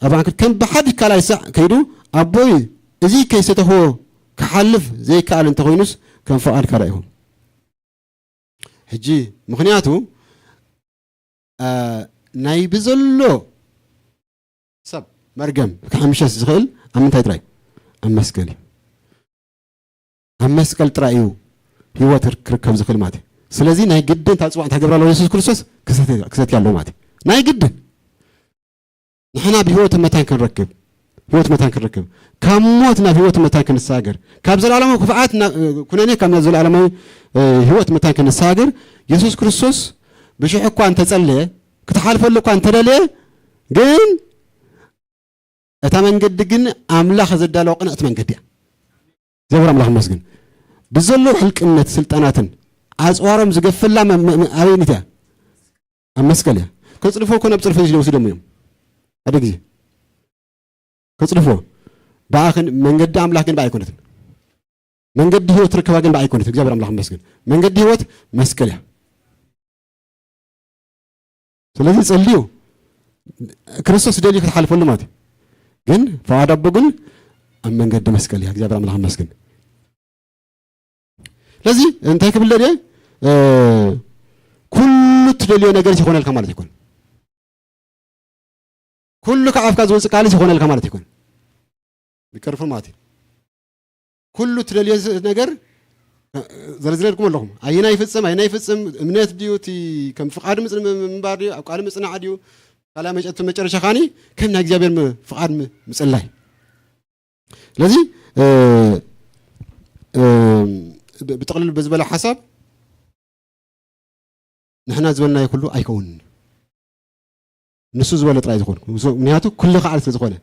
ኣርባዓን ክልተን ከም ብሓድሽ ካልኣይ ሳዕ ከይዱ፣ "ኣቦይ፣ እዚ ከይሰተኽዎ ክሓልፍ ዘይከኣል እንተኾይኑስ ከም ፍቓድካ ደኣ ይኹን።" ሕጂ፣ ምኽንያቱ፣ እ፣ ናይ ብዘሎ ሰብ መርገም ክሕምሸስ ዝኽእል ኣብ ምንታይ ጥራይ? ኣብ መስቀል እዩ። ኣብ መስቀል ጥራይ እዩ ህይወት ክር-፣ ክርከብ ዝኽእል ማለት እዩ። ስለዚ ናይ ግድን እታ ጽዋዕ እንታይ ገብራ ኣለዎ? የሱስ ክርስቶስ ክሰትያ፣ ክሰትያ ኣለዎ ማለት እዩ። ናይ ግድን። ንሕና ብህይወት መታን ክንረክብ፣ ህይወት መታን ክንረክብ፣ ካብ ሞት ናብ ህይወት መታን ክንሰጋገር፣ ካብ ዘለኣለማዊ ክፍኣት ና-፣ ኩነኔ ካብ ናብ ዘለኣለማዊ፣ እ፣ ህይወት መታን ክንሰጋገር፣ የሱስ ክርስቶስ ብሽሕ እኳ እንተጸለየ፣ ክትሓልፈሉ እኳ እንተደለየ፣ ግን እታ መንገዲ ግን ኣምላኽ ዘዳለዋ ቅንዕቲ መንገዲ እያ። እግዚኣብሔር ኣምላኽ ይመስገን። ብዘለዉ ሕልቅነት ስልጣናትን ኣጽዋሮም ዝገፈላ መ-፣ መ-፣ መ-፣ ኣበይኒት እያ? ኣብ መስቀል እያ። ከጽድፎ እኮ ናብ ጽድፎ ዝወስዶም እዮም። ሓደ ግዜ ከጽድፎ። ብኣ ግን መንገዲ ኣምላኽ ግን ብኣ ኣይኮነትን። መንገዲ ህይወት ትርከባ ግን ብኣ ኣይኮነትን። እግዚኣብሔር ኣምላኽ ይመስገን። መንገዲ ህይወት መስቀል እያ። ስለዚ ጸልዩ፣ ክርስቶስ ደልዩ ክትሓልፈሉ ማለት እዩ። ግን ፍቓድ ኣቦ ግን ኣብ መንገዲ መስቀል እያ። እግዚኣብሔር ኣምላኽ ይመስገን። ስለዚ እንታይ ክብል ደልየ? እ፣ ኩሉ እትደልዮ ነገር ይኾነልካ ማለት ይኮን። ኩሉ ካብ ኣፍካ ዝወጽእ ቃልስ ይኾነልካ ማለት ይኮን። ቢከርፉል ማለት እዩ። ኩሉ እትደልዮ ዝ-፣ ነገር፣ እ፣ ዘርዝረልኩም ኣለኹም። ኣየናይ ይፍጽም፣ ኣየናይ ይፍጽም፣ እምነት ድዩ፣ እቲ ከም ፍቓዱ ምጽ-፣ ም-፣ ምንባር ድዩ፣ ኣብ ቃሉ ምጽናዕ ድዩ፣ ካልኣይ መጨ-፣ መጨረሻ ኻኒ ከም ናይ እግዚኣብሔር ም-፣ ፍቓድ ም-፣ ምጽላይ። ስለዚ፣ እ፣ እ፣ ብ-፣ ብጥቕልል ብዝበለ ሓሳብ ንሕና ዝበልናዮ ኩሉ ኣይከውንን። ንሱ ዝበሎ ጥራይ ዝኾን። ምክንያቱ ኩሉ ከኣል ስለ ዝኾነ፣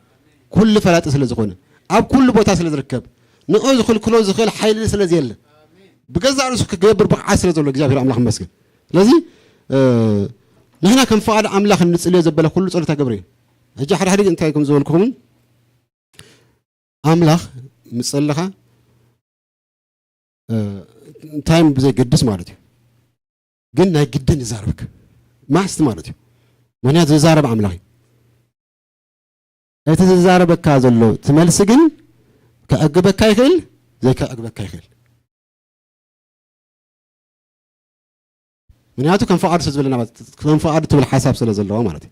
ኩሉ ፈላጢ ስለ ዝኾነ፣ ኣብ ኩሉ ቦታ ስለ ዝርከብ፣ ንዑ ዝኽልክሎ ዝኽእል ሓይሊ ስለ ዘየለ፣ ብገዛእ ርእሱ ክገብር ብቕዓት ስለ ዘሎ እግዚኣብሔር ኣምላኽ ይመስገን። ስለዚ፣ እ፣ ንሕና ከም ፍቓድ ኣምላኽ እንጽልዮ ዘበለ ኩሉ ጸሎት ኣገብረ እዩ። ሕጂ ሓደ ሓደ ግዜ እንታይ ከም ዝበልኩኹምን ኣምላኽ ምስ ጸለኻ፣ እ፣ ታይም ብዘይገድስ ማለት እዩ። ግን ናይ ግድን ይዛረበካ። ማስት ማለት እዩ። ምክንያቱ ዝዛረብ ኣምላኽ እዩ። እቲ ዝዛረበካ ዘሎ እቲ መልሲ ግን ከዕግበካ ይኽእል፣ ዘይከዕግበካ ይኽእል። ምክንያቱ ከም ፍቓዱ ስለ ዝበለና ማለት፣ ከም ፍቓዱ ትብል ሓሳብ ስለ ዘለዋ ማለት እዩ።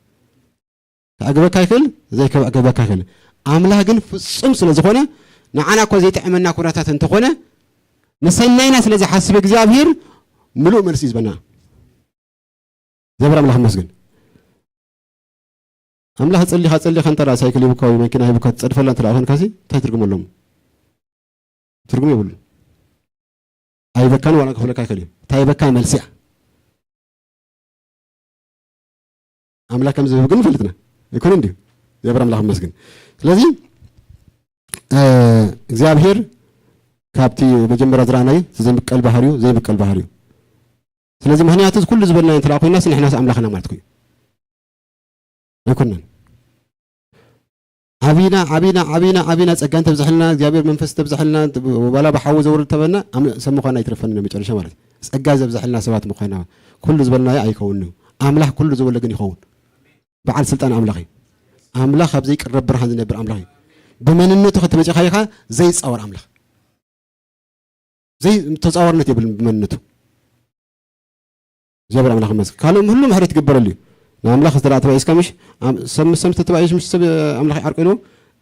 ከዕግበካ ይኽእል፣ ዘይከዕግበካ ይኽእል። ኣምላኽ ግን ፍጹም ስለ ዝኾነ፣ ንዓና እኮ ዘይጥዕመና ኩነታት እንተኾነ፣ ንሰናይና ስለ ዝሓስብ እግዚኣብሔር ምሉእ መልሲ እዩ ዝበና። እግዚኣብሔር ኣምላኽ ይመስገን። ኣምላኽ ጸሊኻ ጸሊኻ እንተ ደኣ ሳይክል ሂቡካ ወይ መኪና ሂቡካ ትጸድፈላ እንተ ደኣ ኮንካሲ እንታይ ትርጉም ኣለዎ? ትርጉም የብሉ። ኣይበካን ዋላ ክፍለካ ኣይክእል እዩ። እንታይ ይበካ መልሲ እያ። ኣምላኽ ከም ዝህብ ግን ንፈልጥና ኣይኮነን ድዩ? እግዚኣብሔር ኣምላኽ ይመስገን። ስለዚ እግዚኣብሔር ካብቲ መጀመርያ ዝረኣናዮ እቲ ዘይምቀል ባህሪኡ ዘይምቀል ባህሪኡ። ስለዚ ምኽንያቱ ኩሉ ዝበልናዮ እንተ ደኣ ኮይናስ ንሕናስ ኣምላኽና ማለት እዩ ኣይኮነን። ዓቢና ዓቢና ዓቢና ዓቢና ጸጋ እንተብዝሐልና እግዚኣብሔር መንፈስ እንተብዝሐልና ዋላ ብሓዊ ዘውርድ ተበና ኣም- ሰብ ምዃን ኣይትረፈን መጨረሻ ማለት እዩ። ጸጋ ዘብዝሐልና ሰባት ምዃና ኩሉ ዝበልናዮ ኣይከውን እዩ። ኣምላኽ ኩሉ ዝበሎ ግን ይኸውን። በዓል ስልጣን ኣምላኽ እዩ። ኣምላኽ ኣብ ዘይቅረብ ብርሃን ዝነብር ኣምላኽ እዩ። ብመንነቱ ከተመጪኻ ኢኻ ዘይጻወር ኣምላኽ። ዘይ ተጻዋርነት የብልን ብመንነቱ። እግዚኣብሔር ኣምላኽ ይመስገን። ካልኦም ሁሉ ምሕረት ይግበረሉ እዩ። ንኣምላኽ እንተ ደኣ ተባኢስካ ምሽ ኣም- ሰብ ምስ ሰብ ተተባኢሱ ምሽ ሰብ ኣምላኽ ይዓርቆ ኢልዎ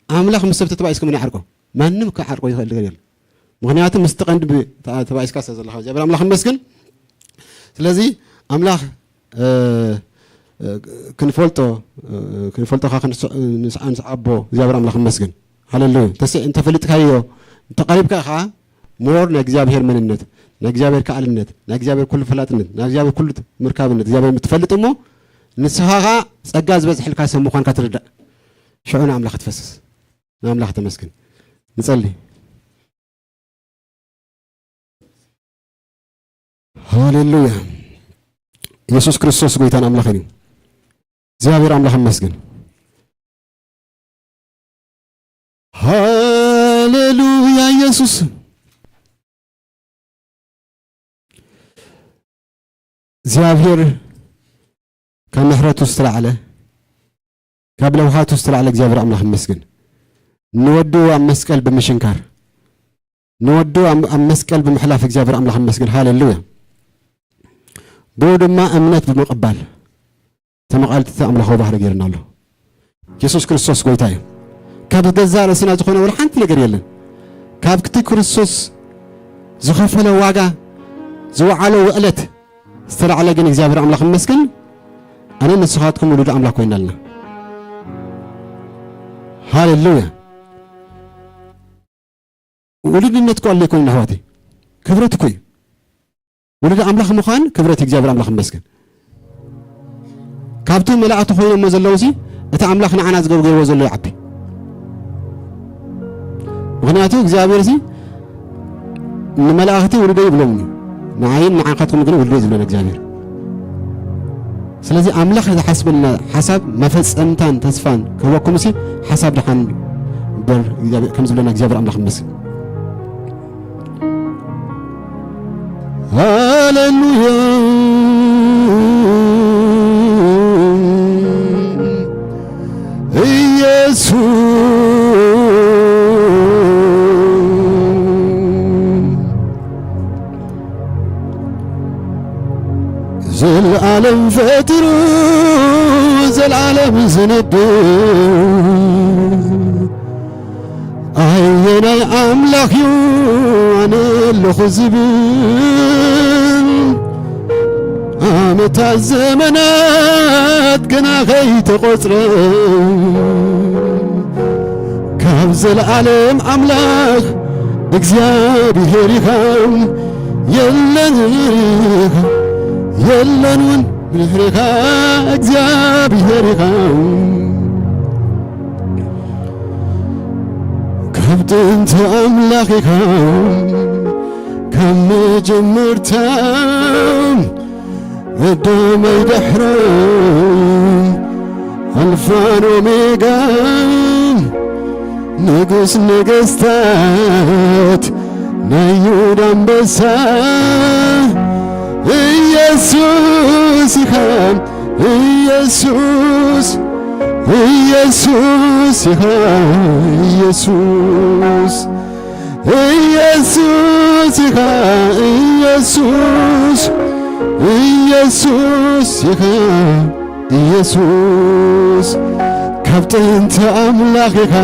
ኣምላኽ ምስ ሰብ ተተባኢስካ መን ይዓርቆ? ማንም ክዓርቆ ይኽእል ነገር የለን። ምኽንያቱ ምስቲ ቀንዲ ብ- ተባኢስካ ስለ ዘለኻ እግዚኣብሔር ኣምላኽ ይመስገን። ስለዚ ኣምላኽ ክንፈልጦ ክንፈልጦ ከ ክንስዕቦ እግዚኣብሔር ኣምላኽ ይመስገን። ሃሌሉያ። እንተፈሊጥካዮ እንተቐሪብካ ከኣ ሞር ናይ እግዚኣብሔር መንነት ናይ እግዚኣብሔር ከኣልነት ናይ እግዚኣብሔር ኩሉ ፈላጥነት ናይ እግዚኣብሔር ኩሉ ምርካብነት እግዚኣብሔር ምትፈልጥ እሞ ንስኻ ከኣ ጸጋ ዝበዝሐልካ ሰብ ምዃንካ ትርዳእ። ሽዑ ንኣምላኽ ትፈስስ። ንኣምላኽ ተመስግን። ንጸሊ። ሃሌሉያ። ኢየሱስ ክርስቶስ ጎይታን ኣምላኽን እዩ። እግዚኣብሔር ኣምላኽ ይመስገን። ሃሌሉያ ኢየሱስ። እግዚኣብሔር ካብ ምሕረቱ ዝተላዕለ ካብ ለውሃቱ ዝተላዕለ እግዚኣብሔር ኣምላኽ ይመስገን። ንወዱ ኣብ መስቀል ብምሽንካር ንወዱ ኣብ መስቀል ብምሕላፍ እግዚኣብሔር ኣምላኽ ይመስገን። ሃሌሉያ። ብኡ ድማ እምነት ብምቕባል ተመቓልቲ ኣምላኻዊ ባህሪ ገይርና ኣሎ። የሱስ ክርስቶስ ጎይታ እዩ። ካብ ገዛእ ርእስና ዝኾነ ወላ ሓንቲ ነገር የለን። ካብ ክቲ ክርስቶስ ዝኸፈለ ዋጋ ዝወዓሎ ውዕለት ዝተላዕለ ግን እግዚኣብሔር ኣምላኽ ይመስገን ኣነ ንስኻትኩም ውሉድ ኣምላኽ ኮይና ኣለና። ሃሌሉያ። ውሉድነት እኮ ኣለ ይኮን ኣሕዋተይ፣ ክብረት እኮ እዩ። ውሉድ ኣምላኽ ምዃን ክብረት እዩ። እግዚኣብሔር ኣምላኽ ይመስገን። ካብቶም መላእኽቲ ኮይኖሞ ዘለዉ ሲ እቲ ኣምላኽ ንዓና ዝገብር ገይርዎ ዘሎ ይዓቢ። ምኽንያቱ እግዚኣብሔር ሲ ንመላእኽቲ ውሉደይ ይብሎም እዩ፣ ንዓይን ንዓኻትኩም ግን ውሉደይ ዝብለና እግዚኣብሔር። ስለዚ ኣምላኽ ዝሓስበልና ሓሳብ መፈጸምታን ተስፋን ክህበኩም ሲ ሓሳብ ደሓን እምበር እግዚኣብሔር ከም ዝብለና እግዚኣብሔር ኣምላኽ ይመስል። ሃሌሉያ ኢየሱስ ዘልዓለም ፈጢሩ ዘልዓለም ዝነብር ኣየናይ ኣምላኽ እዩ ኣነ ኣለኹ ዝብል? ዓመታት ዘመናት ገና ከይተቖጽረ ካብ ዘለዓለም ኣምላኽ እግዚኣብሔር ኢኻ። የለን የለን እውን ድሕሬኻ እግዚኣብሔር ኢኻ። ካብ ጥንቲ ኣምላኽ ኢኻ ካብ መጀመርታ ቀዳማይ ዳሕራይ ኣልፋን ኦሜጋን ንጉስ ነገስታት ናይ ይሁዳ ኣንበሳ ኢየሱስ ኢኻ። ኢየሱስ ኢየሱስ ኢኻ። ኢየሱስ ኢየሱስ ኢኻ። ኢየሱስ ኢየሱስ ኢኻ። ኢየሱስ ካብ ጥንቲ ኣምላኽ ኢኻ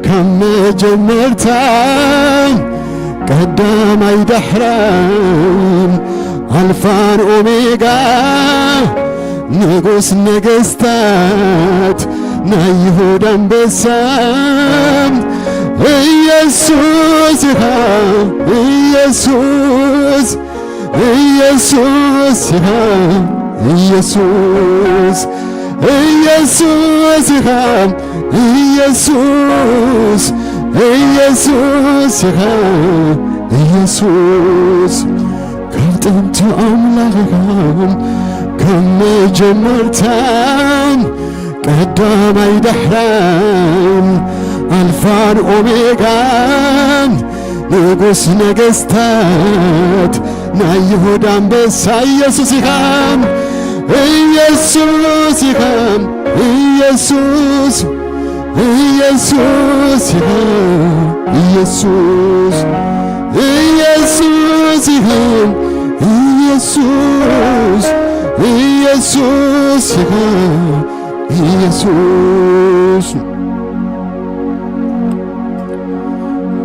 ካብ መጀመርታ ቀዳማይ ዳሕራይ ኣልፋን ኦሜጋ ንጉስ ነገስታት ናይ ይሁዳ ኣንበሳ ኢየሱስ ኢኻ ኢየሱስ ኢየሱስ ኢኻ ኢየሱስ ኢየሱስ ኢኻ ኢየሱስ ኢየሱስ ኢኻ ኢየሱስ ካብ ጥንቲ ኣምላኽ ኢኻ ካብ መጀመርታ ቀዳማይ ዳሕራይ ኣልፋን ኦሜጋን ንጉስ ነገስታት ናይ ይሁዳ ኣንበሳ ኢየሱስ ኢኻ ኢየሱስ ኢኻ ኢየሱስ ኢየሱስ ኢኻ ኢየሱስ ኢየሱስ ኢኻ ኢየሱስ ኢየሱስ ኢኻ ኢየሱስ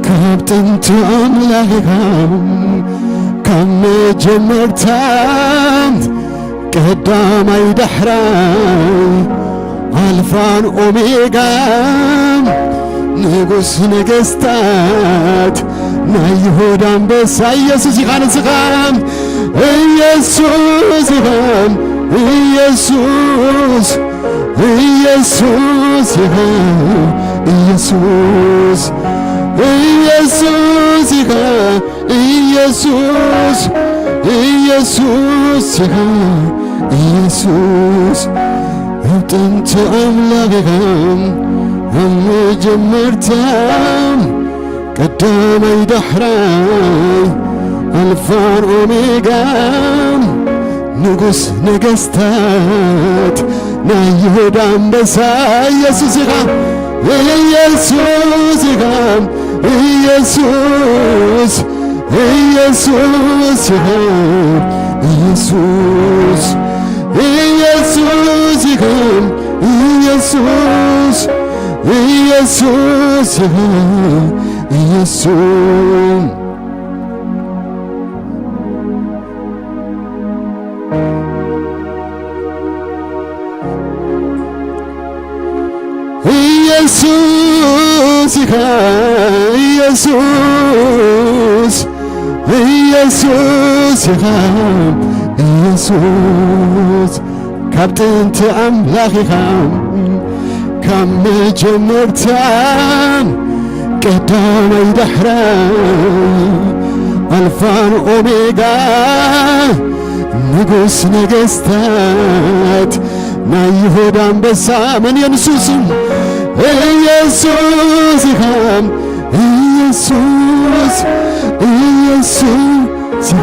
ካብ ጥንቲ ኣምላኽ ኢኻ ካብ መጀመርታ ቀዳማይ ዳሕራይ ኣልፋን ኦሜጋን ንጉስ ነገስታት ናይ ይሁዳ ኣንበሳ ኢየሱስ ኢኻ ንስኻ ኢየሱስ ኢኻ ኢየሱስ ኢየሱስ ኢኻ ኢየሱስ ኢየሱስ ኢኻ ኢየሱስ ኢየሱስ ኢኻ ኢየሱስ ኣብ ጥንቲ ኣምላኽ ኢኻ ኣብ መጀመርታ ቀዳማይ ዳሕራይ ኣልፋን ኦሜጋን ንጉስ ነገስታት ናይ ይሁዳ ኣንበሳ ኢየሱስ ኢኻ ኢየሱስ ኢኻ ኢየሱስ ኢየሱስ ኢኻ ኢየሱስ ኢየሱስ ኢኻ ኢየሱስ ኢየሱስ ኢኻ ኢየሱስ ኢየሱስ ኢኻ ኢየሱስ ኢየሱስ ኢኻ ኢየሱስ ካብ ጥንቲ ኣምላኽ ኢኻ ካብ መጀመርታ ቀዳማይ ዳሕራይ ኣልፋን ኦሜጋ ንጉስ ነገስታት ናይ ይሁዳ ኣንበሳ መን የንሱስም ኢየሱስ ኢኻ ኢየሱስ ኢየሱስ ኢኻ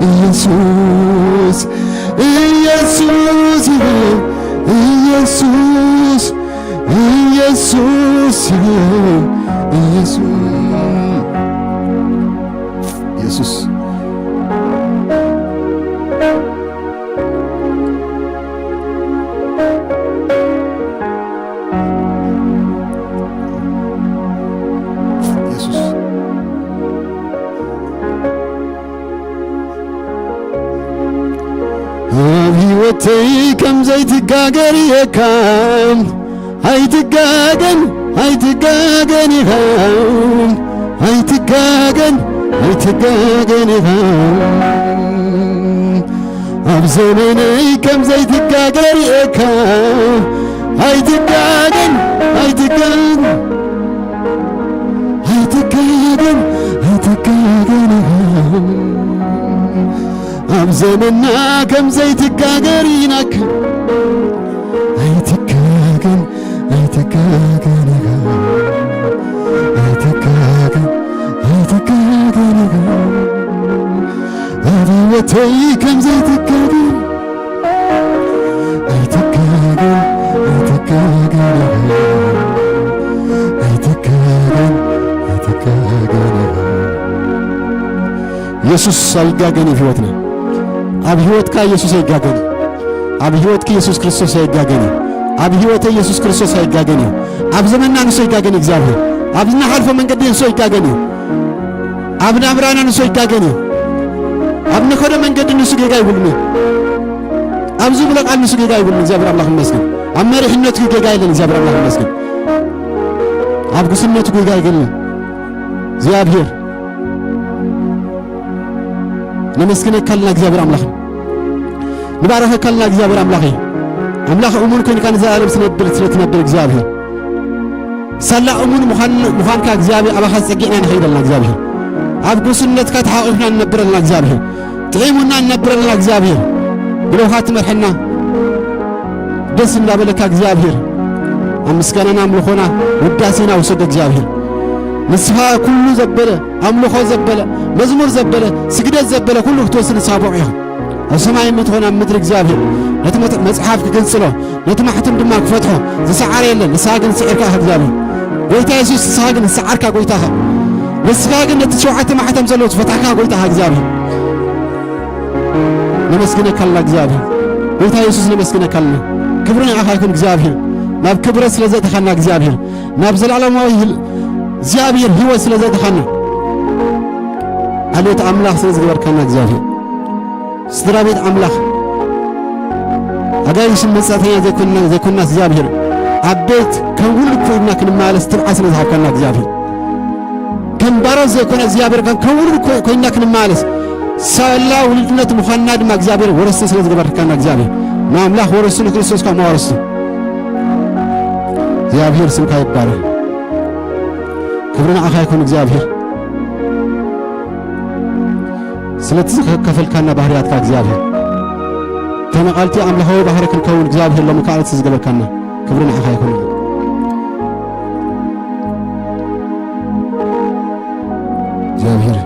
ኢየሱስ ኢየሱስ ኢኻ ኢየሱስ ኢየሱስ ኢየሱስ ኢየሱስ ኢየሱስ ኣብ ህይወተይ ከም ዘይትጋገር እየካ ኣይትጋገን ኣይትጋገን ኢኻ ኣይትጋገን ኣይትጋገን ኢኻ ኣብ ዘመነይ ከም ዘይትጋገር እየካ ኣይትጋገን ኣይትጋገን ኣይትጋገን ኣይትጋገን ኢኻ ኣብ ዘመና ከም ዘይትጋገር ኢናክ ኣይትጋገን ኣይትጋገን ኢኻ ኣይትጋገን ኣይትጋገን ኢኻ ኣብ ህይወተይ ከም ዘይትጋገር ኣይትጋገን ኣይትጋገን ኢኻ ኣይትጋገን ኣይትጋገን ኢኻ ኢየሱስ ኣይጋገን እዩ ህይወትና ኣብ ህይወትካ ኢየሱስ ኣይጋገን እዩ ኣብ ህይወትኪ ኢየሱስ ክርስቶስ ኣይጋገን እዩ ኣብ ህይወተ ኢየሱስ ክርስቶስ ኣይጋገን እዩ ኣብ ዘመንና ንሱ ኣይጋገን እዩ እግዚኣብሔር ኣብ ዝናሓልፎ መንገዲ ንሱ ኣይጋገን እዩ ኣብ ናብራና ንሱ ኣይጋገን እዩ ኣብ ንኸዶ መንገዲ ንሱ ጌጋ ይብሉኒ። ኣብ ዝብሎ ቃል ንሱ ጌጋ ይብሉኒ። እግዚኣብሔር ኣምላኽ ይመስገን። ኣብ መሪሕነቱ ጌጋ የለን። እግዚኣብሔር ኣምላኽ ይመስገን። ኣብ ጉስነቱ ጌጋ የለን። እግዚኣብሔር ነመስግነካ ኣለና። እግዚኣብሔር ኣምላኽ ንባረኸካ ኣለና። እግዚኣብሔር ኣምላኽ ኣምላኽ እሙን ኮይንካ ንዘለኣለም ስለ ትነብር እግዚኣብሔር ሳላ እሙን ምዃን-፣ ምዃንካ እግዚኣብሔር ኣባኻ ጸጊዕና ንኸይድ ኣለና እግዚኣብሔር። ኣብ ጉስነትካ ተሓቒፍና ንነብር ኣለና እግዚኣብሔር። ጥዒሙና ንነብር ኣለና እግዚኣብሔር። ብለውኻ ትመርሐና ደስ እንዳበለካ እግዚኣብሔር ኣብ ምስጋናና ኣምልኾና ውዳሴና ውሰዶ እግዚኣብሔር። ንስኻ ኩሉ ዘበለ፣ ኣምልኾ ዘበለ፣ መዝሙር ዘበለ፣ ስግደት ዘበለ ኩሉ ክትወስድ ንስኻ ብቑዕ ኢኻ። ኣብ ሰማይ የምትኾን ኣብ ምድሪ እግዚኣብሔር ነቲ መጽ-፣ መጽሓፍ ክግንጽሎ ነቲ ማሕተም ድማ ክፈትሖ ዝሰዓረ የለን። ንስኻ ግን ስዒርካ ኢኻ እግዚኣብሔር። ጎይታ የሱስ ንስኻ ግን ዝሰዓርካ ጎይታ ኢኻ። ንስኻ ግን ነቲ ሸውዓተ ማሕተም ዘለዎ ዝፈታሕካ ጎይታ ኢኻ እግዚኣብሔር። ነመስግነካ ኣለና እግዚኣብሔር። ጎይታ የሱስ ነመስግነካ ኣለና። ክብሪ ንዓኻ ይኹን እግዚኣብሔር። ናብ ክብረት ስለ ዘእተኻና እግዚኣብሔር። ናብ ዘላለማዊ ህል-፣ እግዚኣብሔር ህይወት ስለ ዘእተኻና። ዓሌት ኣምላኽ ስለ ዝገበርካና እግዚኣብሔር። ስድራ ቤት ኣምላኽ ኣጋይሽን መጻእተኛ ዘይኮንና፣ ዘይኮንና እግዚኣብሔር ኣብ ቤት ከም ውሉድ ኮይንና ክንመላለስ ትብዓት ስለ ዝሃብካና እግዚኣብሔር። ከም ባሮት ዘይኮነ እግዚኣብሔር ከም፣ ከም ውሉድ ኮ-፣ ኮይንና ክንመላለስ ሳላ ውሉድነት ምዃንና ድማ እግዚኣብሔር ወረስቲ ስለ ዝገበርካና እግዚኣብሔር ንኣምላኽ ወረስቲ ንክርስቶስ ካብ መዋረስቲ እግዚኣብሔር ስምካ ይባረኽ። ክብሪ ንዓኻ ይኹን እግዚኣብሔር። ስለቲ ዝኸፈልካና ባህርያትካ እግዚኣብሔር። ተመቓልቲ ኣምላኻዊ ባህሪ ክንከውን እግዚኣብሔር ሎሚ ከኣ እቲ ዝገበርካና ክብሪ ንዓኻ ይኹን። እግዚኣብሔር።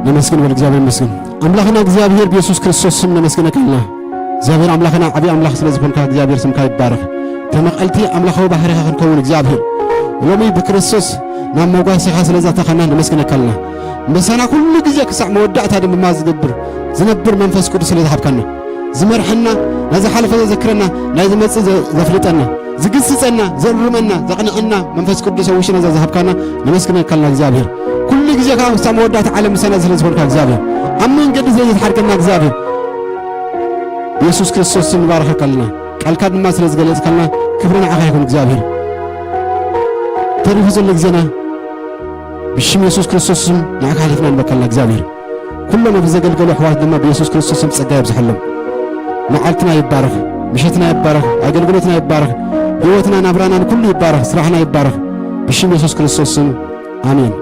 ነመስግን በል እግዚኣብሔር ይመስገን። ኣምላኽና እግዚኣብሔር ብየሱስ ክርስቶስ ስም ነመስግነካ ኣለና። እግዚኣብሔር ኣምላኽና ዓብዪ ኣምላኽ ስለ ዝኾንካ እግዚኣብሔር ስምካ ይባረኽ። ተመቐልቲ ኣምላኻዊ ባህርኻ ክንከውን እግዚኣብሔር ሎሚ ብክርስቶስ ናብ መጓሲኻ ስለ ዘእተኻና ነመስግነካ ኣለና። ምሳና ኩሉ ግዜ ክሳዕ መወዳእታ ድማ ዝገብር ዝነብር መንፈስ ቅዱስ ስለ ዝሃብካና ዝመርሐና፣ ናይ ዝሓለፈ ዘዘክረና፣ ናይ ዝመጽእ ዘ-፣ ዘፍልጠና፣ ዝግስጸና፣ ዘርመና፣ ዘቕንዐና መንፈስ ቅዱስ ኣብ ውሽጥና ዘዝሃብካና ነመስግነካ ኣለና እግዚኣብሔር። ኩሉ ግዜ ከኣ ክሳብ መወዳእታ ዓለም ምሳና ስለ ዝኾንካ እግዚኣብሔር ኣብ መንገዲ ስለ ዘትሓድገና እግዚኣብሔር የሱስ ክርስቶስ ስም ንባርኸካ ኣለና። ቃልካ ድማ ስለ ዝገለጽካልና ክብሪ ንዓኻ ይኹን እግዚኣብሔር። ተሪፉ ዘሎ ግዜና ብሽም የሱስ ክርስቶስ ስም ንዓኻ ሓሊፍና ንበካ ኣለና እግዚኣብሔር። ኩሎም ኣብዚ ዘገልገሉ ኣሕዋት ድማ ብየሱስ ክርስቶስ ስም ጸጋ የብዝሓሎም። መዓልትና ይባረኽ፣ ምሸትና ይባረኽ፣ ኣገልግሎትና ይባረኽ፣ ህይወትና ናብራናን ኩሉ ይባረኽ፣ ስራሕና ይባረኽ። ብሽም የሱስ ክርስቶስ ስም ኣሜን።